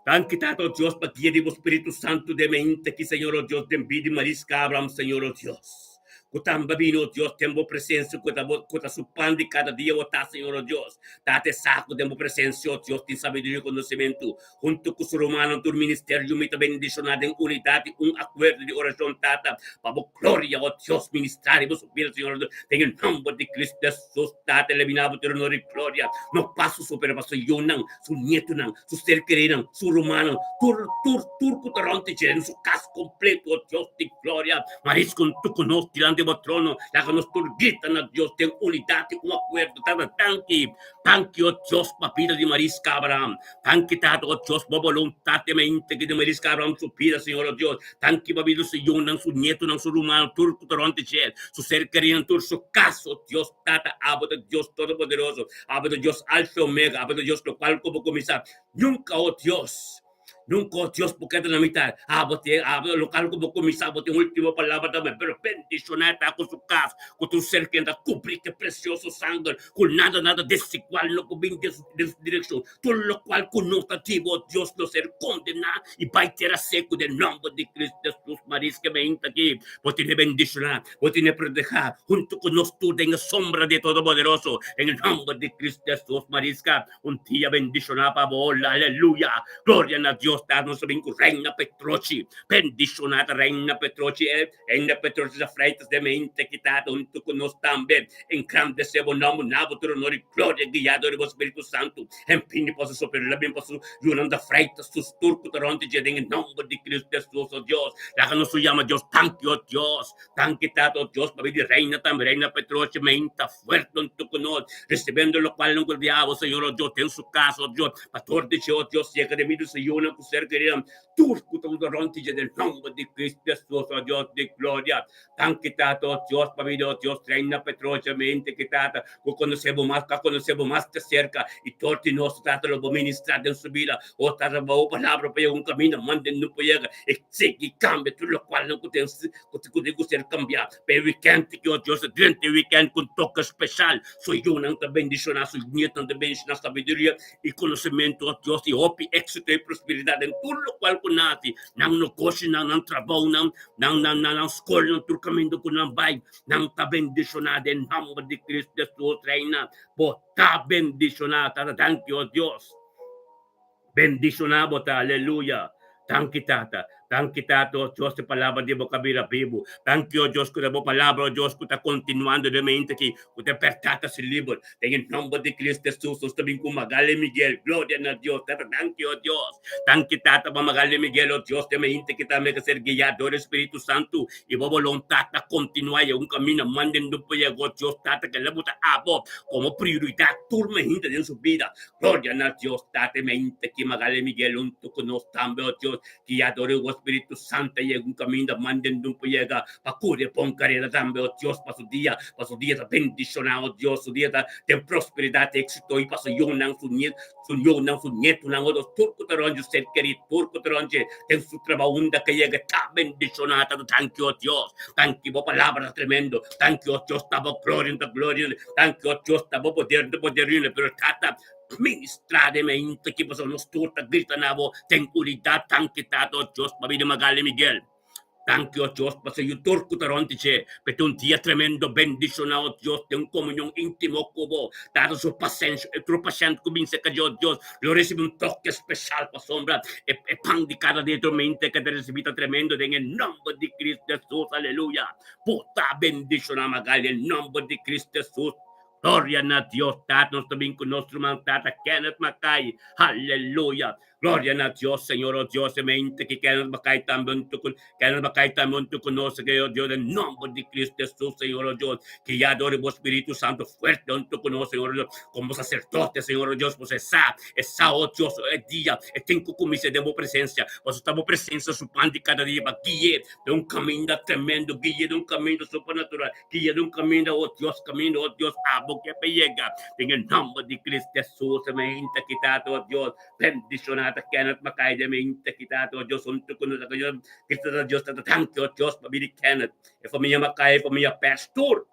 Danki Tata o Dios pa guia di bo Spiritu Santu den mente aki Señor o Dios den bida di Mariska Abraham Señor o Dios ku tamba bini o Dios den bo presensia ku ta bo ku ta su pan di kada dia bo ta Señor o Dios Tata e sa ku den bo presensia o Dios tin sabiduria i konosementu huntu ku su rumannan tur ministerio mi ta bendishoná den unidat i un akuerdo di orashon Tata pa bo gloria o Dios ministrá riba su bida Señor o Dios den e nomber di Cristo Jesus Tata eleminá bo tur honor i gloria no pa su so pero pa su yunan su nietunan, su ser kerinan, su rumannan, tur, tur, tur ku ta rònt di dje, su kas kompleto, o Dios di gloria. Maris ku tur nos dilanti bo trono, laga nos tur grita na Dios den unidat i un akuerdo. Tata, danki, danki, o Dios, pa bida di Mariska Abraham. Danki, Tata, o Dios, bo boluntat den mente di Mariska Abraham su bida, Señor, o Dios. Danki pa bida su yunan, su nietunan, su rumannan, tur ku ta rònt di dje, su ser kerinan, tur su kas, o Dios. Tata, abo ta Dios Todopoderoso, abo ta Dios Alfa i Omega, abo ta Dios lokual ku bo kuminsá. Nunka, o Dios, nunka, o Dios, bo keda na mitat. Abo te, abo lokual ku bo kuminsá, bo tin último palabra tambe. Pero bendishoná ta ku su kas, ku tur ser ken ta kubrí ku e presioso sanger, ku nada, nada desigual no por bin den su, den su direkshon. Tur lokual ku no ta di bo, Dios, lo ser kondená i bai tera seku den nòmber di Kristu Hesus. Maris ke meinta aki, bo tene bendishoná. Bo tene protehá huntu ku nos tur den e sombra di e Todopoderoso, den e nòmber di Kristu Hesus. Mariska, un dia bendishoná pa bo. Aleluya! Gloria na Dios! Ta nos a bin ku Reina Petrochi. Bendishoná ta Reina Petrochi. E Reina Petrochi sa Freitas de mente ki ta huntu ku nos tambe. Engrandesé bo nòmber, na bo tur honor i gloria, guiado di bo Spiritu Santu. Empini pa su sopero, la bin pa su yunan da Freitas, sus tur ku ta rònt di dje, den e nòmber di Kristu Hesus, o Dios. Laga nos su yama Dios, Danki, o Dios. Danki, Tata, o Dios, pabia di Reina tambe, Reina Petrochi, meinta fuerte huntu ku nos, risibiendo lokual nan ku di abo, Señor, o Dios, den su kas, o Dios, pa tur di dje, o Dios, yega den medio di su yunan ku ser kerinan, tur ku ta rònt di dje, den nòmber di Kristu Hesus, o Dios di gloria. Danki, Tata, o Dios, pabia di, o Dios, Reina Petrochi, meinta ki, Tata, ku konosé bo mas, ku a konosé bo mas te serka, i tur di nos, Tata, lo bo ministrá den su bida. O Tata, bo palabra pa yega un kaminda, manda nu pa yega. E sigui kambia tur lokualnan ku ten ku tin ku ser kambiá. Pa e wikènt ki, o Dios, durante e wikènt ku un toke speshal, su yunan ta bendishoná, su nietunan ta bendishoná, sabiduria i konosementu, o Dios, i hopi éksito i prosperidat den tur lokual ku nan hasi, nan nogoshinan, nan trabounan, nan nan nan skolnan, tur kaminda ku nan bai, nan ta bendishoná den nòmber di Kristu Hesus. Reina, bo ta bendishoná. Tata, danki, o Dios. Bendishoná bo ta, aleluya. Danki Tata, danki Tata, o Dios, e palabra di bo ka bira bibu. Danki, o Dios, ku ta bo palabra, o Dios, ku ta kontinuando den mente aki, ku ta bèrdat ta si liber. Den e nòmber di Kristu Hesus, nos ta bin ku Magali Miguel. Gloria na Dios. Tata, danki, o Dios. Danki, Tata, pa Magali Miguel, o Dios, den mente aki tambe ka ser guiá dor e Spiritu Santu i bo boluntat ta kontinuá i un kaminda manden no por yega, o Dios, Tata, kila bo ta abo komo prioridat tur mainta den su bida. Gloria na Dios, Tata mente ki Magali Miguel hunto ku nos tambe, o Dios, guiador di nos. Spiritu Santu a yega un kaminda manden dun por yega pa kuri e bon karera tambe, o Dios, pa su dia, pa su dia ta bendishoná, o Dios, su dia ta den prosperidat, éksito, i pa su yunan, su niet, su yunan, su nietunan, o Dios, tur ku ta rònt dje ser kerí, tur ku ta rònt dje den su trabou unda ke yega ta bendishoná. Tata, danki, o Dios, danki, bo palabra ta tremendo, danki, o Dios, ta bo gloria, ta gloria, danki, o Dios, ta bo poder, ta poder, pero Tata, Ministrá den mainta ki pasobra nos tur ta grita na bo den unidat. Danki Tata o Dios pa bida Magali Miguel. Danki o Dios pa su yu tur ku ta rònt di dje. P'e un dia tremendo bendishoná o Dios den un komunion íntimo ku bo. Tata su pasensha e tur pashènt ku bin serka dje o Dios lo risibí un toke speshal pasobra e e pan di kada dia tur mainta ke ta risibí ta tremendo den e nòmber di Cristo Hesus. Aleluya. Bo ta bendishoná Magali den nòmber di Cristo Hesus. Gloria na Dios Tata, nos ta bin cu nos ruman Tata Kenneth Mackay. Haleluya! Gloria na Dios, Señor, oh Dios, e mente ki Kenneth Mackay tambe hunto cu Kenneth Mackay tambe hunto cu nos, oh Dios, den nomber di Cristo Jesus, Señor, oh Dios, guia dor di bo Spiritu Santo fuerte hunto cu nos, Señor, oh Dios, como sacerdote, Señor, oh Dios, bo sa, e sa, oh Dios, e dia, e tin cu cuminsa den bo presencia, pasobra ta bo presencia su pan di cada dia pa gui'e den un caminda tremendo, gui'e den un caminda supernatural. Guia den un kaminda, o Dios, kaminda, o Dios, abo ke pa yega. Den e nòmber di Cristo Jesus, e meinta ki Tata, o Dios, bendishoná ta Kenneth Mackay den meinta ki Tata, o Dios, huntu ku nos, Cristo ta Dios, Tata, danki, o Dios, pa bida di Kenneth, e famia Mackay, e famia Pers, tur.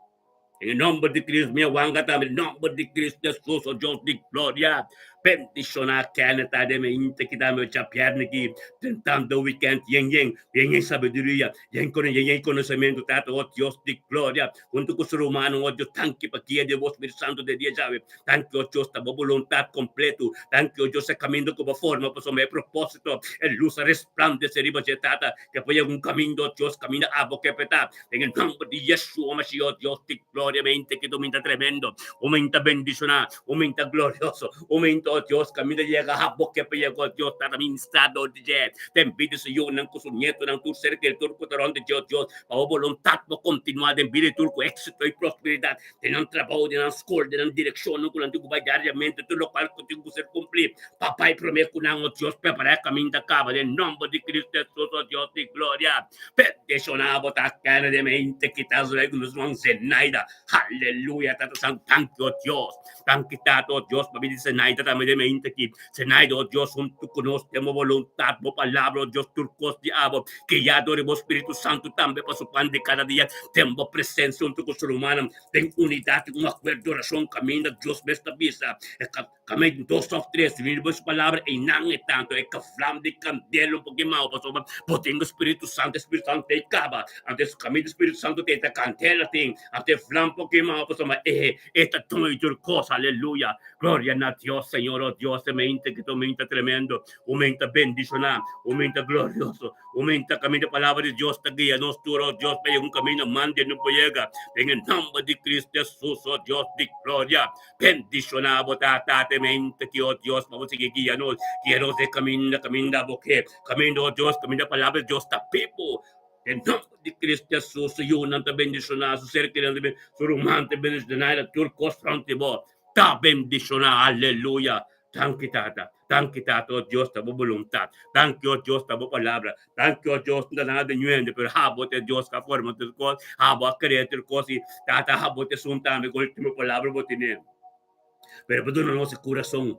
Den e nòmber di Cristo, mi a wanga tambe, den nòmber di Cristo Jesus, o Dios di gloria, bendishoná Kenneth ta den meinta ki tambe, o djabièrnè ki, drentando weekend, yen yen, yen yen sabiduria, Yen kono yen yen konosementu Tata o Dios di gloria huntu ku su rumannan o Dios danki pa guia di bo Spiritu Santu den dia djawe danki o Dios ta bo boluntat kompletu danki o Dios e kaminda ku bo forma pasobra e proposito e lus a resplandese riba dje Tata ke por yega un kaminda o Dios kaminda abo ke peta den e nomber di Yeshua Mashiach o Dios di gloria mente ki dominta tremendo o menta bendishona o menta glorioso o menta o Dios kaminda yega abo ke por yega o Dios Tata ministra dor di dje. Den bida su yunan ku su nietonan, tur ser keri, tur ku ta rònt di dje, o Dios, pa bo boluntat por kontinuá den bida di tur ku éksito i prosperidat, den nan trabou, den nan skol, den nan direkshonnan ku nan tin ku bai diariamente, tur lokual ku tin ku ser kumplí, pa bai promé ku nan, o Dios, prepará e kaminda kaba, den nòmber di Kristu Hesus, o Dios di gloria. Bendishoná bo ta kere den mente kita zrei ku nos ruman Zenaida. Haleluya, Tata Santu, danki, o Dios. Danki, Tata, o Dios, pa bida di Zenaida tambe den mente aki. Zenaida, o Dios, huntu ku nos den bo boluntat, bo palabra, o Dios, tur kos di abo, guiá dor di bo Spiritu Santu tambe pa su pan di kada dia den bo presensia huntu ku su rumannan den unidat i un akuerdo di orashon kaminda Dios mes ta bisa e kaminda dos òf tres reuní riba su palabra einan e tantu e ka vlam di kandela un poki mau pasobra bo tin e Spiritu Santu e Spiritu Santu ta e kaba anto e kaminda Spiritu Santu ta e ta kandela tin anto e vlam poki mau pasobra e e ta doño di tur kos aleluya. Gloria na Dios, Señor, oh Dios, e mente ki ta un mente tremendo, un mente bendishoná, un mente glorioso, un mente kaminda palabra di Dios ta guia nos tur, oh Dios, pa yega un kaminda mande no por yega. Den e nomber di Cristo Jesus, oh Dios di gloria, bendishoná bo ta Tata e mente ki, oh Dios, pa bo sigui guia nos, guia nos den kaminda, kaminda bo ke, kaminda, oh Dios, kaminda palabra di Dios ta bibu. Den nomber di Cristo Jesus, su yunan ta bendishoná, su ser kerinan ta bendishoná, su ruman ta bendishoná, tur kos rònt di bo. Ta bendishoná, aleluya. Danki Tata, danki Tata, oh Dios ta bo boluntat, danki oh Dios ta bo palabra, danki oh Dios no ta nada ñuende, pero abo ta e Dios ku a forma tur kos, abo a krea tur kos i Tata abo ta esun tambe ku ultimo palabra bo tene. Pero bo duna nos e kurason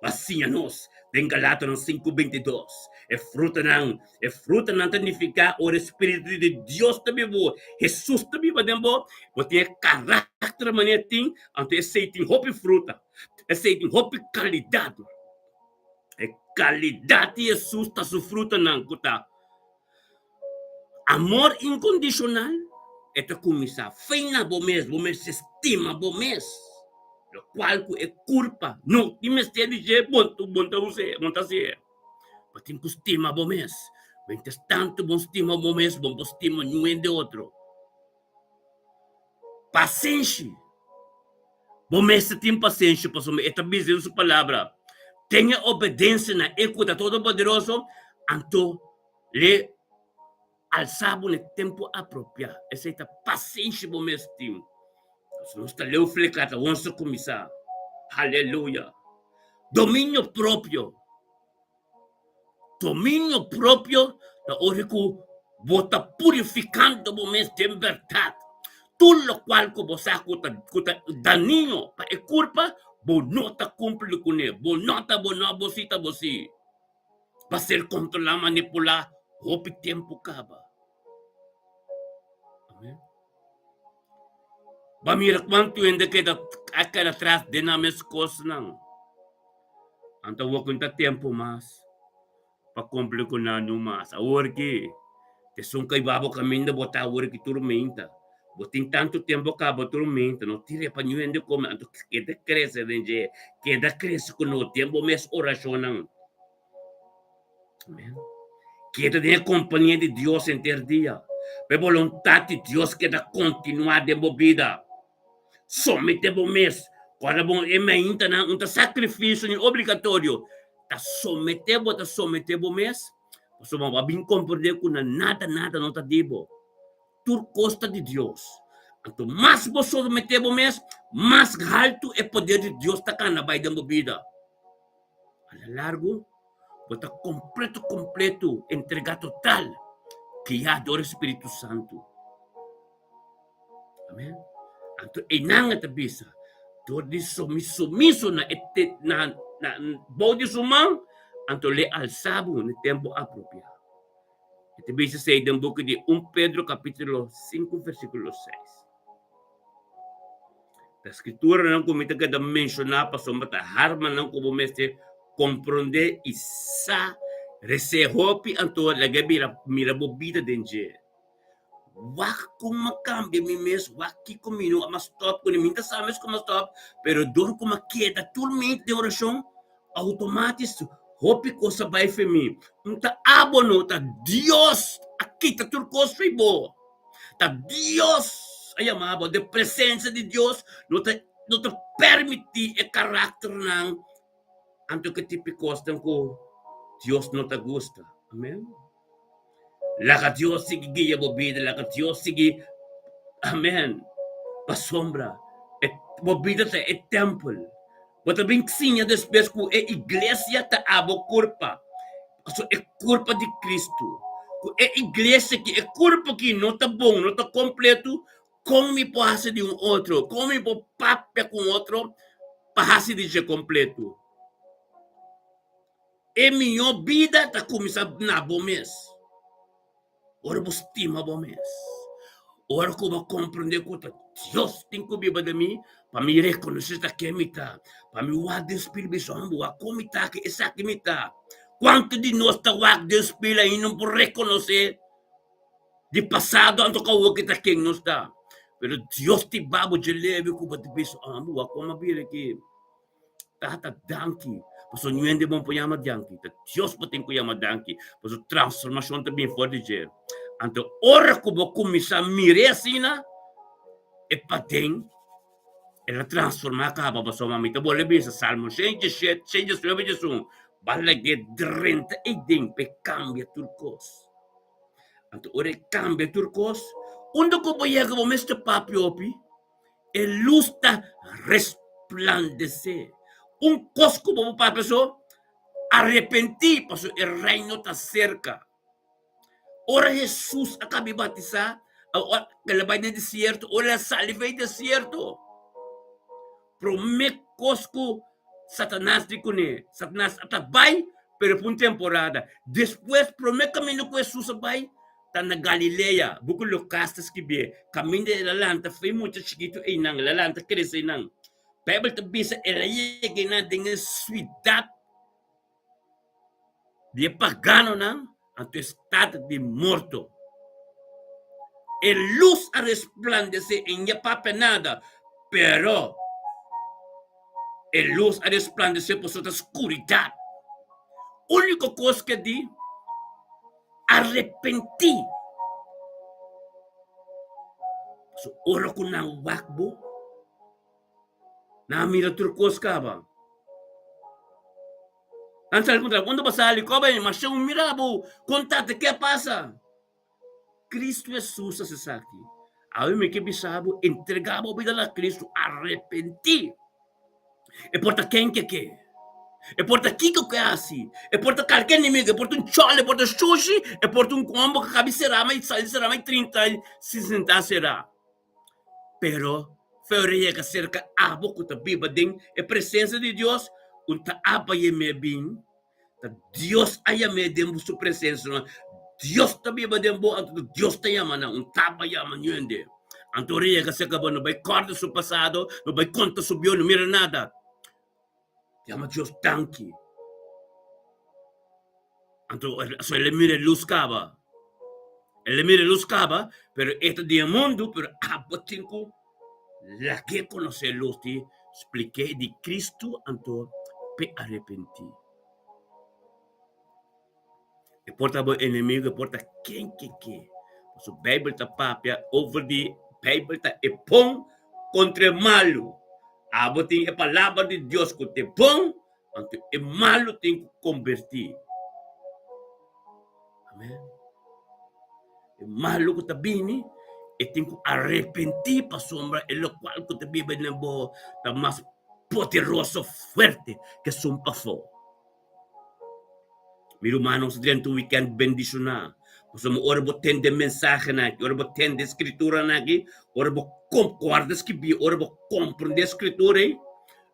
pa siña nos den Galatonan 5:22 e frutanan E frutanan ta nifiká ora e spiritu di Dios ta biba bo, Hesus ta biba den bo, bo tin e karakter manera e tin, anto esei tin hopi fruta, esei tin hopi kalidat. E kalidat di Hesus ta su frutanan ku ta amor inkondishonal, e ta kuminsá fe na bo mes, bo mester stima bo mes, lokual ku e kulpa no tin mester di dje, bo ta us'é, bo ta hasié. Bo tin ku stima bo mes. Mientras tantu bo stima bo mes, bo por stima niun hende otro. Pasenshi. Bo mester tin pasenshi pasobra e ta bisa den su palabra, Tene obedensia na e ku ta Todopoderoso, anto le alsa bo na e tempu apropiá. Esei ta pasenshi bo mes tin. Nos no sta leu fleká, ta wonsa kuminsá. Haleluya! Dominio propio. Dominio propio. Ta ora ku bo ta purifikando bo mes den bèrdat. Tur lokual ku bo sa ku ta ku ta dañino pa e kurpa, bo no ta kumpli kuné. Bo no ta bo no, bo si ta bo si. Pa ser kontrolá, manipulá hopi tempu kaba. Amen. Bo a mira kuantu hende keda a keda tras den nan mes kosnan. Anto awor ku no ta tempu mas pa kumpli ku nan no mas. Awor ki esun ka iba bo kaminda bo ta awor ki tur minta. Bo tin tantu tempu kaba tur minta. No tira pa niun hende kome. Anto keda krese den dje. Keda krese ku no den bo mes orashonnan. Amen. Keda den e kompania di Dios henter dia. Pa e boluntat di Dios keda kontinuá den bo bida. Somete bo mes. Kòrda bon, e maintanan un ta sakrifisio ni obligatorio. Ta somete bo, ta somete bo mes, pasobra bo a bin komprendé ku na nada, nada no ta di bo. Tur kos ta di Dios. Anto mas bo somete bo mes, mas haltu e poder di Dios ta kana bai den bo bida. A la largu, bo ta kompleto kompleto entregá total, guiá dor e Spiritu Santu. Amen. Anto einan e ta bisa, dor di somi sumiso na e te, na, na bou di su man, anto le alsa bo na e tempu apropiá. E ta bisa esei den buki di 1 Pedro kapítulo 5 versíkulo 6. Ta skrituranan ku mi ta keda menshoná pasobra ta harmanan ku bo mester komprondé i sa resé hopi anto laga bira mira bo bida den dje. Wak kon m'a kambia mi mes, wak kiko mi no a stòp kuné. Mi ta sa mes ku m'a stòp, pero dor ku m'a keda tur mente den orashon, outomatis hopi kos a bai for mi. N ta abo no, ta Dios a kita tur kos for bo. Ta Dios a yama bo. Den presensia di Dios no ta no ta permití e karakternan anto ke tipo di kosnan ku Dios no ta gusta. Amen. Laga Dios sigui guia bo bida, laga Dios sigui, amen, pasobra e bo bida ta e tempel. Bo ta bin siña despues ku e iglesia ta abo kurpa, pasobra e kurpa di Kristu. Ku e iglesia ki, e kurpa ki no ta bon, no ta kompleto, kon mi por hasi di un otro? Kon mi por papia ku un otro pa hasi di dje kompleto? E mihó bida ta kuminsá na bo mes. Ora bo stima bo mes, ora ku bo komprendé ku ta Dios tin ku biba den mi pa mi rekonosé ta ken mi ta, pa mi wak den spil bisa, homber, wak kon mi ta aki, esaki mi ta. Kuantu di nos ta wak den spil ainda no por rekonosé di pasado anto ku awor ki ta ken nos ta? Pero Dios tin babo dje leve ku bo ta bisa, homber, wak kon mi a bira aki. Tata danki pasobra niun hende bon por yama danki, ta Dios bo tin ku yama danki pasobra transformashon ta bin for di dje. Anto ora ku bo kuminsá mir'é asina, e paden el a transformá kaba pasobra mi ta bolbe bisa Salmo shen dieshet, shen diesnuebe diesun, Bo a lag'é drenta eiden pa e kambia tur kos. Anto ora e kambia tur kos, unda ku bo yega bo mester papia hopi. E lus ta resplandesé. Un kos ku bo por papia so, arepentí, pasobra e Reino ta serka. Ora Hesus a kaba di batisá, el a bai den desierto, ora el a sali for e desierto, promé kos ku Satanas di kuné, Satanas a ta bai, pero pa un temporada. Despues, promé kaminda ku Hesus a bai, ta na Galilea. Buku Lukas ta skibié, kaminda el a lanta fe mucha chikitu einan, el a lanta krese einan. Beibel ta bisa el a yega einan den e siudat di e paganonan, anto e stat di morto. E lus a resplandesé, e no a papia nada, pero e lus a resplandesé pasobra ta skuridat. Úniko kos ku e di, Arepentí. Pasobra ora ku nan wak bo, nan a mira tur kos kaba. Nan sali puntra, Unda bo sali? Koba e masha un mira bo, kontate ke a pasa. Kristu Hesus a hasi esaki. Awe mi ke bisa bo, entrega bo bida na Kristu, arepentí. E por ta ken ke ke. E por ta kiko ku e hasi, e por ta kalke enemigo, e por ta un chòl, e por ta shushi, e por ta un kombo ku kabi será ma i sali será ma i trinta i sesenta será. Pero fe ora yega serka abo ku ta biba den e presensia di Dios, un ta aba yem'é bin, ta Dios a yam'é den su presensia. Dios ta biba den bo, anto Dios ta yama nan, un ta aba yama niun hende. Anto ora yega serka bo, no bai kòrda su pasado, no bai konta su bieu, no mira nada. Yama Dios danki. Anto so el a mira e lus kaba. El a mira e lus kaba, pero e ta den e mundu, pero abo tin ku lag'é konosé e lus di splik'é di Kristu anto p'e arepentí. E por ta bo enemigo, e por ta ken ke ke. Pasobra Beibel ta papia over di, Beibel ta e bon kontra e malu. Abo tin e palabra di Dios ku ta e bon, anto e malu tin ku kombertí. Amen. E malu ku ta bini, e tin ku arepentí pasobra e lokual ku ta biba den bo ta mas poderoso, fuerte ke esun pafó. Mi rumannan, nos drenta un weekend bendishoná. Pasobra ora bo tende mensahenan aki, ora bo tende skrituranan aki, ora bo kòrda skibí, ora bo komprendé skritura ei,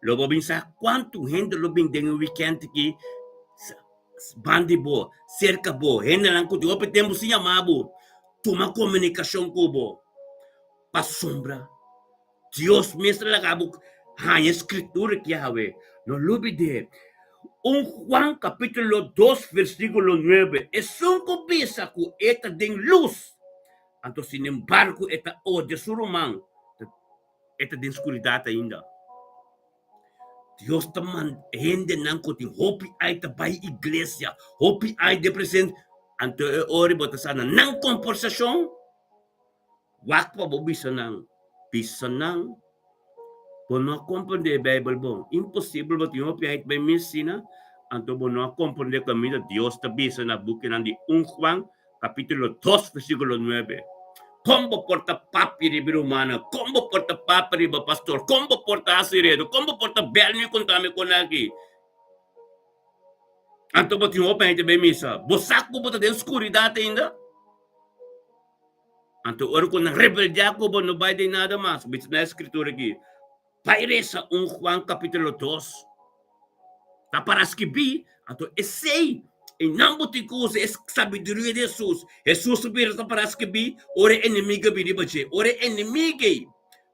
lo bo bin sa kuantu hende lo bin den e weekend aki banda di bo, serka bo, hendenan ku tin hopi tempu sin yama bo, tuma komunikashon ku bo. Pasobra Dios mes ta laga bo haña e skritura ki awe. No lubid'é. Un Juan kapítulo dos versíkulo nuebe, Esun ku bisa ku e ta den lus, anto sinembargo e ta odia su ruman, e ta den skuridat ainda. Dios ta manda hendenan ku tin hopi ai ta bai iglesia, hopi ai den presensia, anto e ora bo ta sa na nan komportashon, Wak pa bo bisa nan, bisa nan, Bo no a komprendé e Beibel bon. Imposibel bo tin hopi hait bai mensina, anto bo no a komprendé kaminda Dios ta bisa na bukinan di un Juan kapítulo dos versíkulo nuebe. Kon bo por ta papia riba e rumannan? Kon bo por ta papia riba pastor? Kon bo por ta hasi redu? Kon bo por ta bèl mi konta mi kon aki? Anto bo tin hopi hait bai misa. Bo sa ku bo ta den skuridat ainda? Anto ora ku nan rebeldiá ku bo, no bai den nada mas. Bisa na e skritura aki. Bai resa un Juan kapítulo dos. Ta para skibí, anto esei e nan bo tin ku usa e sabiduria di Hesus. Hesus a bira ta para skibí ora e enemigu a bini riba dje. Ora e enemigu ei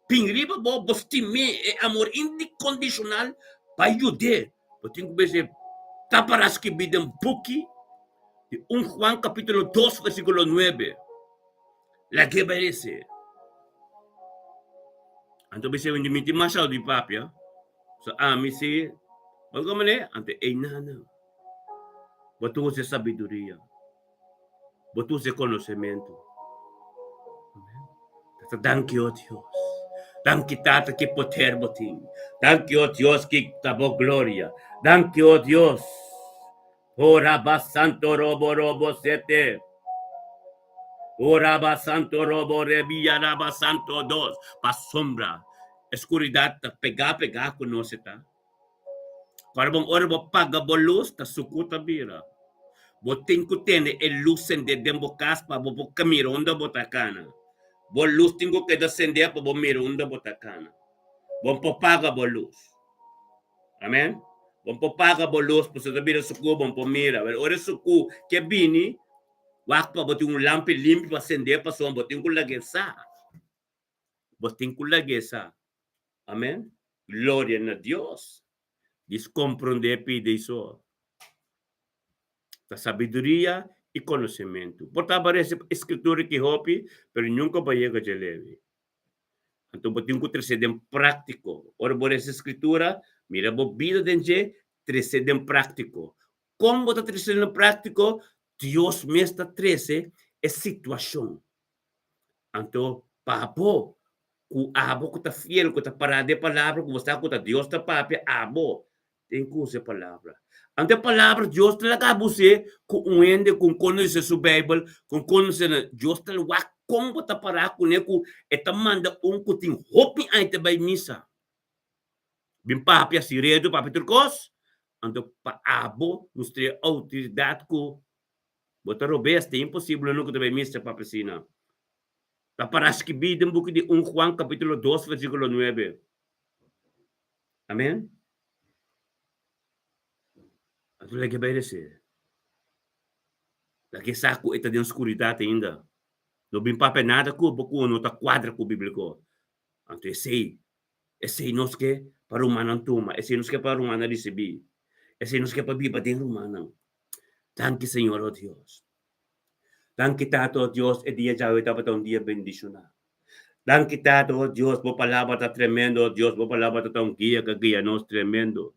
bin riba bo, bo stim'é e amor indikondishonal pa yud'é. Bo tin ku bisa ta para skibí den buki di un Juan kapítulo dos versíkulo nuebe. Lag'é bai lese. Anto bisa mi mi tin masha di papia. So ami si, bo komo ne? Anto ei nana. Bo ta usa sabiduria. Bo ta usa konosementu. Tata danki o Dios. Danki Tata ki poder bo tin. Danki o Dios ki ta bo gloria. Danki o Dios. Ora ba santo robo robo sete. Ora ba santo robo rebia raba santo dos. Pasobra e skuridat ta pega pega ku nos ta. Ora bon ora bo paga bo lus ta suku ta bira. Bo tin ku tene e lus sende den bo kas pa bo por mira unda bo ta kana. Bo lus tin ku keda sende pa bo mira unda bo ta kana. Bo no por paga bo lus. Amen. Bo no por paga bo lus pasobra ta bira suku bo no por mira. Pero ora e suku ke bini wak pa bo tin un lampi limpi pa sende pasobra bo tin ku lag'e sa. Bo tin ku lag'e sa. Amen. Gloria na Dios. Dis komprondé pidi so. Ta sabiduria i konosementu. Por ta aparese eskritura ki hopi, pero nunka bo a yega dje leve. Anto bo tin ku trese den práktiko. Ora bo lesa eskritura, mira bo bida den dje, trese den práktiko. Kon bo ta trese den práktiko? Dios mes ta trese e situashon. Anto pa bo, ku abo ku ta fiel, ku ta pará den e palabra, ku bo sa ku ta Dios ta papia, abo tin ku usa e palabra. Anto e palabra Dios ta laga bo us'é ku un hende ku konosé su Beibel, ku konosé na Dios ta wak kon bo ta pará kuné ku e ta manda un ku tin hopi aña ta bai misa. Bin papia si redu, papia tur kos. Anto pa abo mustra e outoridat ku bo ta robes, ta imposibel no ku ta bai misa papia asina. Ta para skibí den buki di un Juan kapítulo dos versíkulo nuebe. Amen. Anto lege bai resé. Lage sa ku e ta den skuridat ainda. No bin papia nada ku bo ku no ta kuadra ku bíbliko. Anto esei Esei nos ke pa rumannan tuma, esei nos ke pa rumannan risibí, esei nos ke pa biba den rumannan. Danki Señor, oh Dios. Danki Tata, oh Dios, e dia djawe tabata un dia bendishoná. Danki Tata, oh Dios, bo palabra ta tremendo, oh Dios, bo palabra ta un guia ku a guia nos tremendo.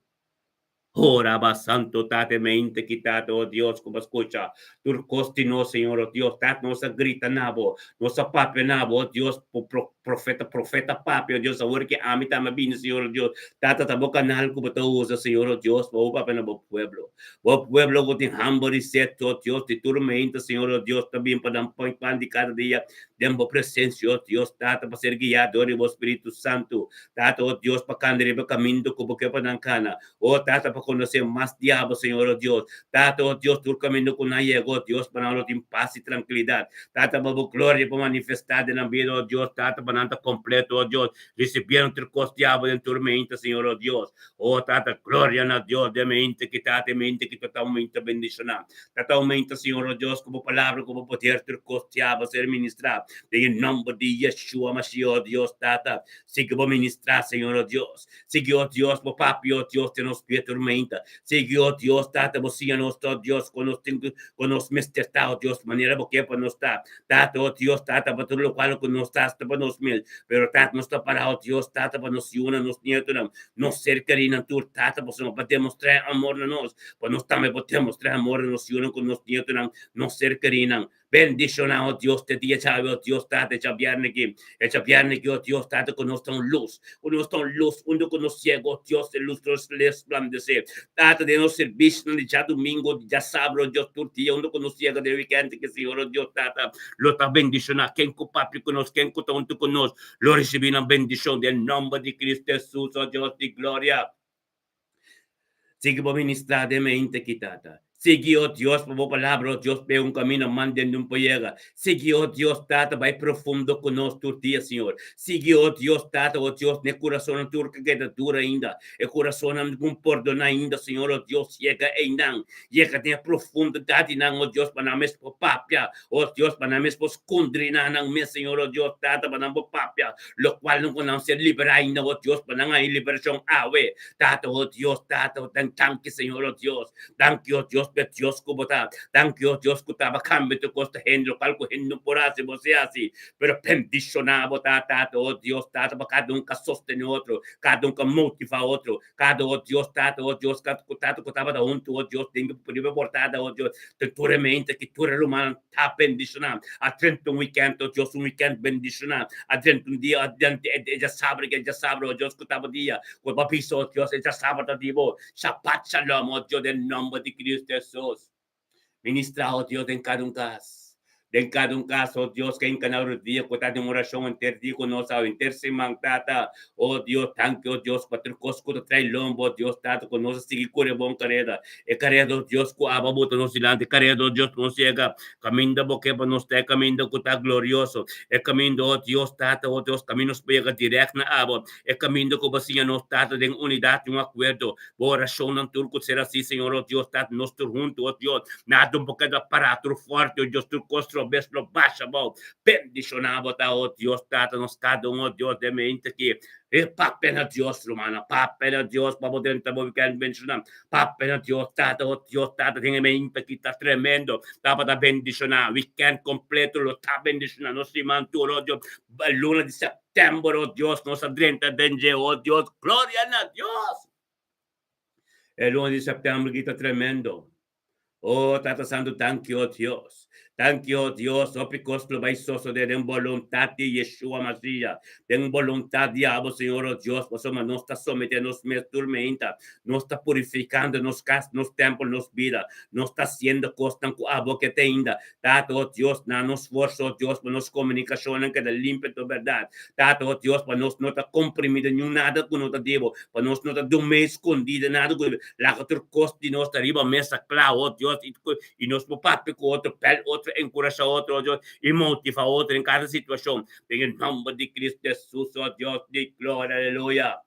Oh Raba Santo, Tata e mente ki Tata, oh Dios, ku bo a skucha tur kos di nos, Señor, oh Dios, Tata, nos a grita na bo, nos a papia na bo, oh Dios, bo profeta, profeta papia, oh Dios, awor ki ami tambe a bini, Señor, oh Dios, Tata, ta bo kanal ku bo ta usa, Señor, oh Dios, pa bo papia na bo pueblo. Bo pueblo ku tin hamber i set, oh Dios, di tur mente, Señor, oh Dios, ta bin pa nan pan di kada dia den bo presensia, oh Dios, Tata, pa ser guiá dor di bo Spiritu Santu. Tata, o Dios, pa kanda riba kaminda ku bo ke pa nan kana. O Tata, pa konosé mas di abo, Señor, o Dios. Tata, o Dios, tur kaminda ku nan yega, o Dios, pa nan lo tin pas i trankilidat. Tata, pa bo gloria por manifestá den nan bida, o Dios. Tata, pa nan ta kompleto, o Dios, risibiendo tur kos di abo den tur meinta, Señor, o Dios. O Tata, gloria na Dios den meinta ki, Tata, e meinta ki ta ta un meinta bendishoná. Tata, un meinta, Señor, o Dios, ku bo palabra, ku bo poder, tur kos di abo ser ministrá. Den e nòmber di Yeshua Mashiach, o Dios, Tata. Sigui bo ministrá, Señor, o Dios. Sigui, o Dios, bo papia, o Dios, den nos pie tur mainta. Sigui, o Dios, Tata, bo siña nos, o Dios, kon nos tin ku, kon nos mester ta, o Dios, manera bo ke pa nos ta. Tata, o Dios, Tata, pa tur lokual ku nos ta, ta pa nos mes. Pero, Tata, nos ta pará, o Dios, Tata, pa nos yunan, nos nietonan, nos ser kerínan tur, Tata, pasobra pa demostrá e amor na nos, pa nos tambe por demostrá e amor na nos yunan ku nos nietonan, nos ser kerínan. Bendiciona, oh Dios, te dia djawe, oh Dios, Tata, e djabierne aki, e djabierne aki, oh Dios, Tata, ku nos ta un lus, ku nos ta un lus, unda ku nos yega, oh Dios, e lus lo resplandece. Tata, den nos servicionan di djadumingo, di djasabra, oh Dios, tur dia, unda ku nos yega den weekend aki, Señor, oh Dios, Tata, lo ta bendiciona. Ken ku papia ku nos, ken ku ta huntu ku nos, lo ricibi nan bendicion den nomber di Cristo Jesus, oh Dios di gloria. Sigui bo ministrá den mente ki, Tata. Sigui, o Dios, pa bo palabra, o Dios, pega un camino man den un por yega. Sigui, o Dios, Tata, bai profundo cu nos tur dia, Señor. Sigui, o Dios, Tata, o Dios, n'e curasonnan tur cu keda duro ainda, e curasonnan cu pordona ainda, Señor, o Dios, yega einan. Yega den e profundidad di nan, o Dios, pa nan mes por papia, o Dios, pa nan mes por scondri na nan mes, Señor, o Dios, Tata, pa nan por papia locual nan cu nan ser libera ainda, o Dios, pa nan haña liberacion awe. Tata, o Dios, Tata, o dan danki, Señor, o Dios. Danki, o Dios, p'e Dios cu bo ta. Danki, o Dios, cu taba cambia tur cos ta hende, locual cu hende no por haci, bo si haci. Pero bendiciona bo ta, Tata, o Dios, Tata, pa cada un ka sostene otro, cada un ka motiva otro, cada, o Dios, Tata, o Dios, cada cu Tata cu tabata hunto, o Dios, den riba portada, o Dios, den tur e mente ki tur e rumannan ta bendiciona. A drenta un weekend, o Dios, un weekend bendiciona. A drenta un dia, adiante, e djasabra, e djasabra, o Dios, cu taba dia, cu bo a bisa, o Dios, e djasabra ta di bo. Shabbat shalom, o Dios, den nomber di Cristo Jesus. Ministra, o Dios, den cada un cas. Den cada un cas, o Dios, ken ka na rodia cu ta den oracion henter dia cu nos awe, henter siman, Tata. O Dios, danki, o Dios, pa tur cos cu ta trae lomba, o Dios, Tata, cu nos a sigui curi bon careda. E careda, o Dios, cu abo a buta nos dilanti, e careda, o Dios, cu nos yega caminda bo ke pa nos ta, e caminda cu ta glorioso, e caminda, o Dios, Tata, o Dios, caminda nos por yega direct na abo, e caminda cu bo a siña nos, Tata, den unidad y un acuerdo. Bo orashonnan tur ku ser así, Señor, oh Dios, Tata, nos tur huntu, oh Dios, nada un por keda pará, tur fuerte, oh Dios, tur kos robes lo basha abou. Bendishoná bo ta, oh Dios, Tata, nos kada un, oh Dios, den mente aki. E papia na Dios, rumannan, papia na Dios pa bo drenta bo weekend bendishoná. Papia na Dios, Tata, oh Dios, Tata, den e mente aki ta tremendo. Tabata bendishoná, weekend kompleto lo ta bendishoná, nos siman tur, oh Dios, luna di september, oh Dios, nos a drenta den dje, oh Dios, gloria na Dios! E luna di september aki ta tremendo. Oh, Tata Santu, danki, oh Dios. Danki, oh Dios, hopi kos lo bai sosodé den boluntat di Yeshua Mashiach, den boluntat di abo, Señor, oh Dios, pasobra nos ta someté nos mes tur meinta, nos ta purifikando nos kas, nos tèmpel, nos bida, nos ta hasiendo kosnan ku abo ke te ainda. Tata, oh Dios, na nos forsa, oh Dios, pa nos komunikashonnan keda limpio tur bèrdat. Tata, oh Dios, pa nos no ta komprimí den niun nada ku no ta di bo, pa nos no ta dumé skondí den nada ku laga tur kos di nos ta riba mesa kla, oh Dios, i i nos por papia ku otro, bèl otro, enkurashá otro, oh Dios, i motivá otro den kada situashon. Den e nòmber di Cristo Hesus, oh Dios di gloria, aleluya.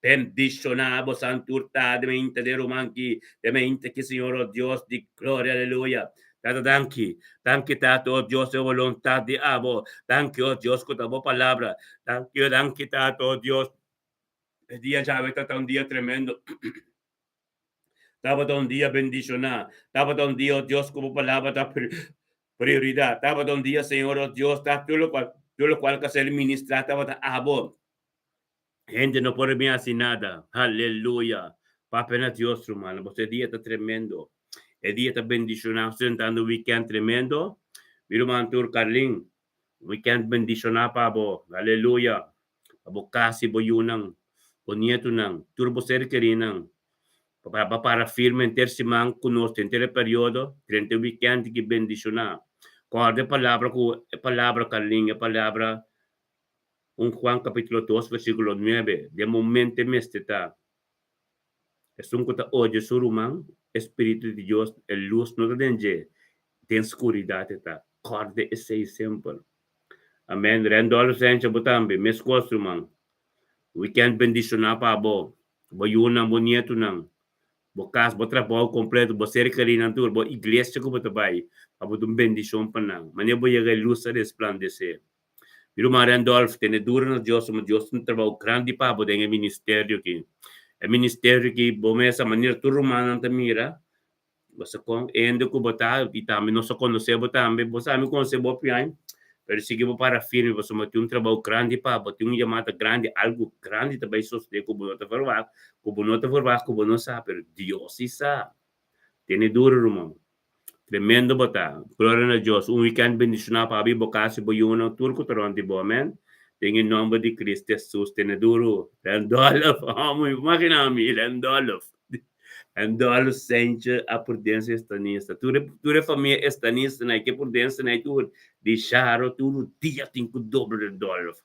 Bendishoná bo santur ta den mente den ruman ki, den mente ki, Señor, oh Dios di gloria, aleluya. Tata, danki. Danki, Tata, oh Dios, e boluntat di abo. Danki, oh Dios, ku ta bo palabra. Danki, danki, Tata, oh Dios. E dia djawe ta ta un dia tremendo. Tabata un dia bendishoná. Tabata un dia, oh Dios, ku bo palabra ta prioridat. Tabata un dia, Señor, oh Dios, ta tur lokual, tur lokual ku a ser ministrá tabata abo. Hende no por bin hasi nada. Aleluya! Papia na Dios, rumannan. Boso e dia ta tremendo. E dia ta bendishoná. Nos ta entrando weekend tremendo. Mi ruman tur, Carlin, weekend bendishoná pa bo. Aleluya! Pa bo kas i bo yunan, bo nietunan, tur bo ser kerinan. Pa bo para firme henter siman ku nos henter e periodo, drenta e weekend ki bendishoná. Kòrda e palabra ku e palabra, Carlin, e palabra Un Juan capítulo dos versículo nuebe, Den momento e mester ta, Esun cu ta odia su ruman, e Spiritu di Dios, e luz no ta den dje, den scuridad e ta. Corda esey semper. Amen. Randolph Sancho bo tambe, mescos ruman. Weekend bendiciona pa bo, bo yunan, bo nietonan, bo cas, bo trabou completo, bo ser kerinan tur, bo iglesia cu bo ta bay, pa bo ta un bendicion pa nan. Manera bo yega e luz ta resplandece. Mi ruman Randolph, tene duro na Dios, pasobra Dios tin un trabou grandi pa bo den e ministerio aki. E ministerio aki, bo mes a manera tur rumannan ta mira, bo sa kon hende ku bo ta, i tambe nos a konosé bo tambe, bo sa mi konosé bo hopi aña, pero sigui bo para firme pasobra tin un trabou grandi pa bo, tin un yamada grandi, algu grandi ta bai sosodé ku bo no ta verwagt, ku bo no ta verwagt, ku bo no sa, pero Dios si sa. Tene duro ruman. Tremendo bo ta. Gloria na Dios. Un weekend bendiciona pa abi bo casa y bo yunan tur cu ta rond di bo. Amen. Den e nomber di Cristo Jesus. Tene duro. Randolph. Amo imagina mi. Randolph. Randolph Saintje a Prudencia Estanista. Tur e tur e famia Estanista na ke Prudencia na tur di Sharo tur dia tin cu doble Randolph.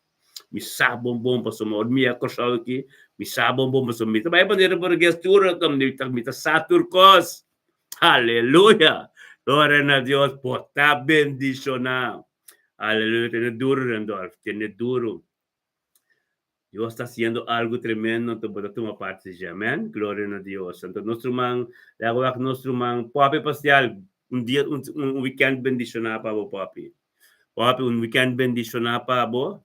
Mi sa bon bon pasobra ora mi a Kòrsou aki mi sa bon bon pasobra mi ta bai bandera portugues tur mi ta sa tur kos. Aleluya! Gloria na Dios, bo ta bendishoná. Aleluya, tene duru Randolph, tene duru. Dios ta haciendo algo tremendo, anto bo ta tuma parti dje. Amen. Gloria na Dios. Anto nos ruman, laga wak nos ruman, Poppy Pastial, un dia, un, un weekend bendishoná pa bo, Poppy. Poppy, un weekend bendishoná pa bo.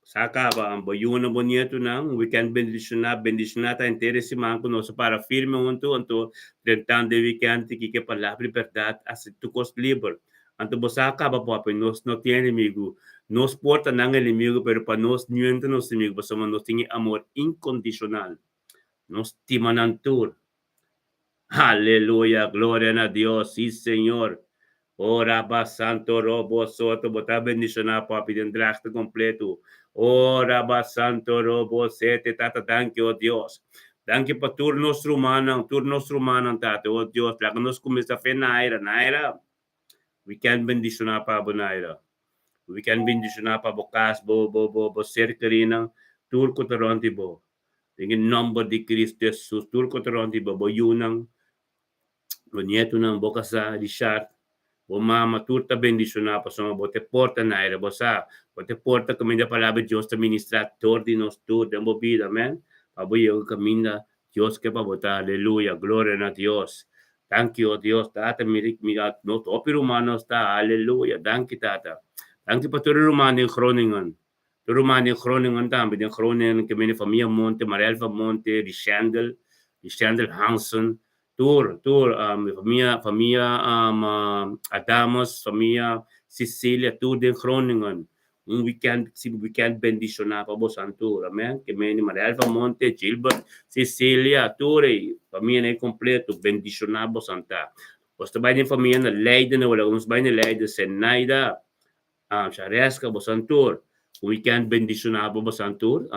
Sa kaba, bo yunan, bo nietunan, un weekend bendishoná, bendishoná ta henter e siman ku nos a para firme huntu, anto drentando e weekend tin kiko e palabra di bèrdat hasi tur kos liber. Anto bo sa kaba papia, nos no tin enemigu, nos por ta nan enemigu pero pa nos niun ta nos enemigu pasobra nos tin e amor inkondishonal, nos stima nan tur. Aleluya, gloria na Dios, sí Señor. Oh Rabba Santo Robo Soto, bo ta bendiciona papi den drachte completo. Oh Rabba Santo Robo Sete, Tata danki oh Dios. Danki pa tur nos rumannan, tur nos rumannan Tata, oh Dios, laga nos cuminsa fe Naira, Naira. Weekend bendiciona pa bo Naira. Weekend bendiciona pa bo cas, bo bo bo bo ser kerinan, tur cu ta rond di bo. Den e nomber di Cristo Jesus, tur cu ta rond di bo, bo yunan, bo nietunan, bo kasá, Richard, bo mama, tur ta bendishoná pasobra bo ta e porta Naira, bo sa, bo ta e porta kaminda e palabra di Dios ta ministrá dor di nos tur den bo bida, amen, pa bo yega kaminda Dios ke pa bo ta, aleluya, gloria na Dios. Danki, o Dios, Tata, mira, mira, nos hopi ruman nos ta, aleluya, danki Tata. Danki pa tur e ruman den Groningen, Tur ruman den Groningen tambe, den Groningen ke mene famia Monte, Marelva Monte, Richendel, Richendel Hansen, tur, tur, famia, famia Adamus, famia Cecilia, tur den Groningen. Un weekend, si weekend bendiciona pa bosan tur, amen. Ke mene Marelva Monte, Gilbert, Cecilia, tur ey, famia nan completo, bendiciona bosan ta. Nos ta bai den famia na Leiden, na nos bai na Leiden, Senaida, Shareska, bosan tur. Un weekend bendishoná pa bosan tur.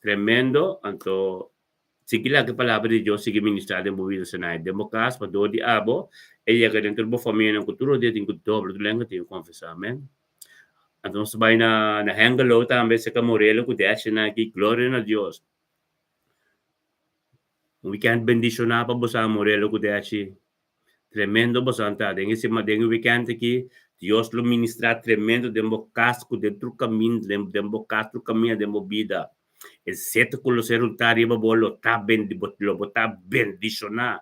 Tremendo. Anto, sigui laga e palabra di Dios sigui ministrá den bo bida, Senaida. Den bo kas, pa dor di abo, e yega den tur bo famianan ku tur dia tin ku dobla tur lenga tin ku konfesá. Amen. Anto nos ta bai na Hengelo tambe, serka Morelo ku Dèshina aki. Gloria na Dios. Un weekend bendishoná pa bosan, Morelo ku Dèshi. Tremendo bosan ta. Den e sema, den e weekend aki, Dios lo ministrá tremendo den bo kas ku den tur kaminda, den den bo kas tur kaminda den bo bida. E zeta ku lo ser untá riba bo lo ta bendi bo lo bo ta bendishoná.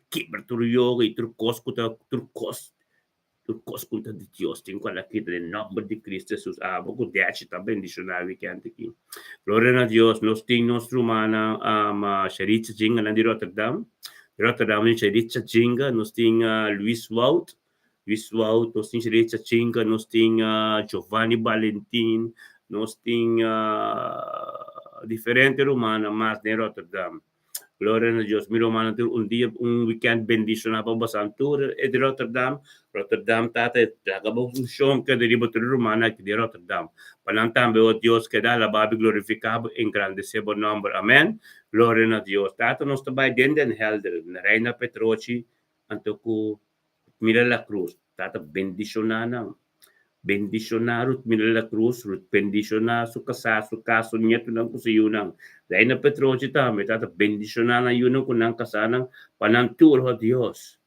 Kibra tur yoga i tur kos ku ta tur kos Tur kos ku ta di Dios tin ku a kita den nòmber di Kristu Hesus. Abo ku Dechi ta bendishoná e wikènt aki. Gloria na Dios. Nos tin nos rumannan Sharitza Jinga nan di Rotterdam. Di Rotterdam tin Sharitza Jinga, nos tin Luis Wout, Luis Wout, nos tin Sharitza Jinga, nos tin Giovanni Balentin, nos tin diferente rumannan mas den Rotterdam. Gloria na Dios. Mi rumannan tur un dia, un weekend bendishoná pa bosan tur e di Rotterdam. Rotterdam tata e laga bo unshon keda riba tur e rumannan aki di Rotterdam. Pa nan tambe, o Dios, keda alabá bo i glorifiká bo, engrandesé bo nòmber. Amèn. Gloria na Dios. Tata nos ta bai den Den Helder, na Reina Petrochi, anto ku Mira la Cruz. Tata bendishoná nan. Bendishoná Ruth Miller La Cruz, Ruth bendishoná su kasá, su kas, su nietunan ku su yunan. Reina Petrochi tambe tata bendishoná nan yunan ku nan kasánan pa nan tur, oh Dios.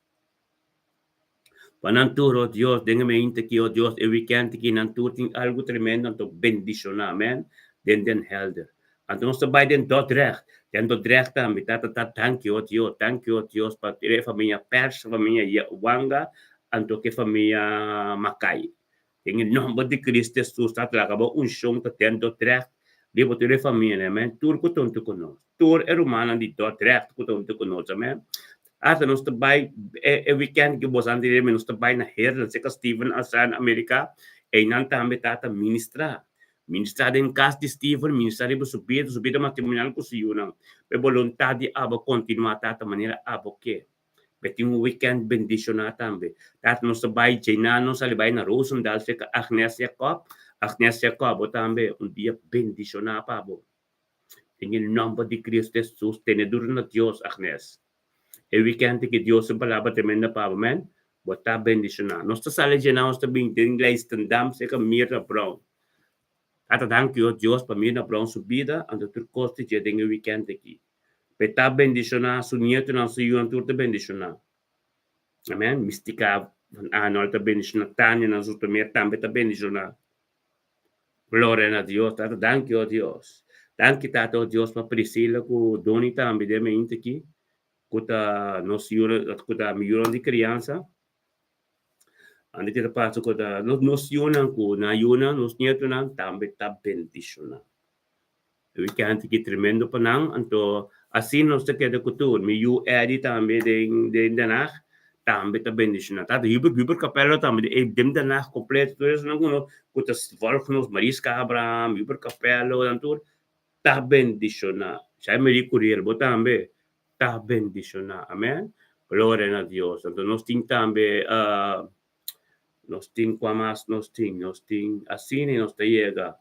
Pa nan tur, oh Dios, den e meinta aki, oh Dios, e wikènt aki nan tur tin algu tremendo, anto bendishoná, amèn, den Den Helder. Anto nos ta bai den Dordrecht, den Dordrecht tambe tata ta danki, oh Dios, danki, oh Dios, pa e famia Pers, famia Wanga, Anto ke famia Makai. Den e nomber di Cristo Jesus ta traga bo unshon ta den Dordrecht riba tur e famianan, amen, tur ku ta huntu ku nos, tur e rumannan di Dordrecht ku ta huntu ku nos, amen. Asta nos ta bai e e weekend ku boso anterior nos ta bai na Heerlen serka Steven Alzheimer Amerika, einan tambe tata ministra. Ministra den kas di Steven, ministra riba su bida, su bida matrimonial ku su yunan. Pa e boluntat di abo kontinua tata manera abo ke. Be tin un weekend bendishoná tambe. Tata nos ta bai djeiná nos sali bai na Roosendaal serka Agnes Jacob. Agnes Jacob bo tambe un dia bendishoná pa bo. Den e nòmber di Cristo Hesus tene duru na Dios Agnes. E weekend aki Dios su palabra tremendo pa bo men. Bo ta bendishoná. Nos ta sali djeiná nos ta bin den Leidschendam serka Mirna Brown. Tata danki o Dios pa Mirna Brown su bida anto tur kos di dje den e weekend aki. P'e ta bendishoná, su nietonan, su yunan tur ta bendishoná. Amen. Mistica van Arnold ta bendishoná, Tania nan Zoetermeer tambe ta bendishoná. Gloria na Dios. Tata, danki, o Dios. Danki, Tata, o Dios, pa Priscilla ku Doni tambe den mente aki, ku ta nos yunan, ku ta mi yunan di kriansa. Ande ke ta pasa ku ta nos yunan ku nan yunan, nos nietonan tambe ta bendishoná. E weekend aki tremendo pa nan, anto asina nos ta keda ku tur. Mi yu Eddie tambe den den Den Haag tambe ta bendishoná. Tata Hubert, Hubert Capello tambe den den Den Haag kompleto tur esnan ku no ku ta volg nos, Mariska Abraham, Hubert Capello, nan tur ta bendishoná. Jaime Curiel, bo tambe ta bendishoná. Amen. Gloria na Dios. Anto nos tin tambe Nos tin kua mas nos tin? Nos tin asina i nos ta yega.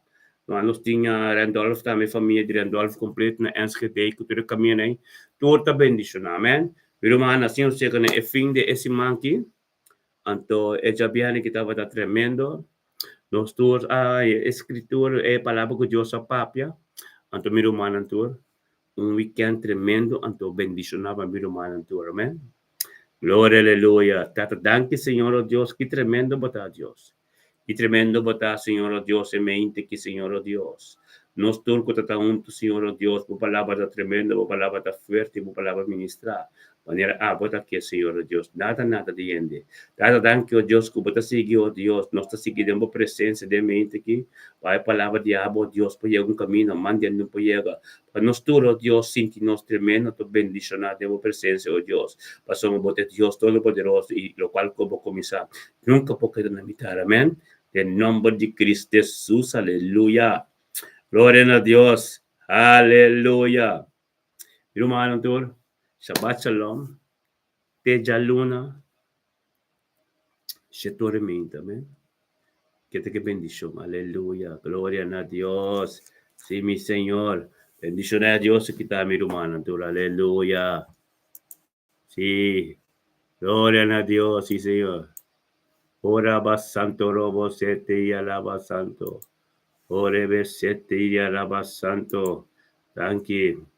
Nos tin Randolph tambe, famia di Randolph kompleto na Enschede ku tur e kaminda ei. Tur ta bendishoná. Amen. Mi rumannan, asina nos yega na e fin di e siman aki. Anto e djabièrnè ki tabata tremendo. Nos tur a haña e skritura, e palabra ku Dios a papia. Anto mi rumannan tur, un wikènt tremendo, anto bendishoná pa mi rumannan tur. Amen. Gloria aleluya Tata danki Señor oh Dios ki tremendo bo ta Dios ki tremendo bo ta Señor oh Dios e mente ki Señor oh Dios nos tur ku ta ta huntu Señor oh Dios bo palabra ta tremendo bo palabra ta fuerte bo palabra ministra manera abo ta ke Señor oh Dios nada nada di hende Tata danki oh Dios ku bo ta sigui oh Dios nos ta sigui den bo presencia den mente ki pa e palabra di abo oh Dios por yega un camino mande no por yega Pa nos tur, o Dios, sinti nos tremendo ta bendishoná den bo presensia, o Dios, pasobra bo ta e Dios Todopoderoso i lokual ku bo kuminsá nunka por keda na mitar. Amèn. Den nòmber di Cristo Hesus. Aleluya. Gloria na Dios. Aleluya. Mi rumannan tur, Shabbat Shalom. Te djaluna, shetor e meinta, amen. Kete ke bendishon, aleluya, gloria na Dios. Sí, mi Señor. Bendishoná Dios kita mi rumannan tur, aleluya. Sí, gloria na Dios, sí, Señor. Ora ba santo robo sete y alaba santo. Orebe sete y alaba santo. Danki.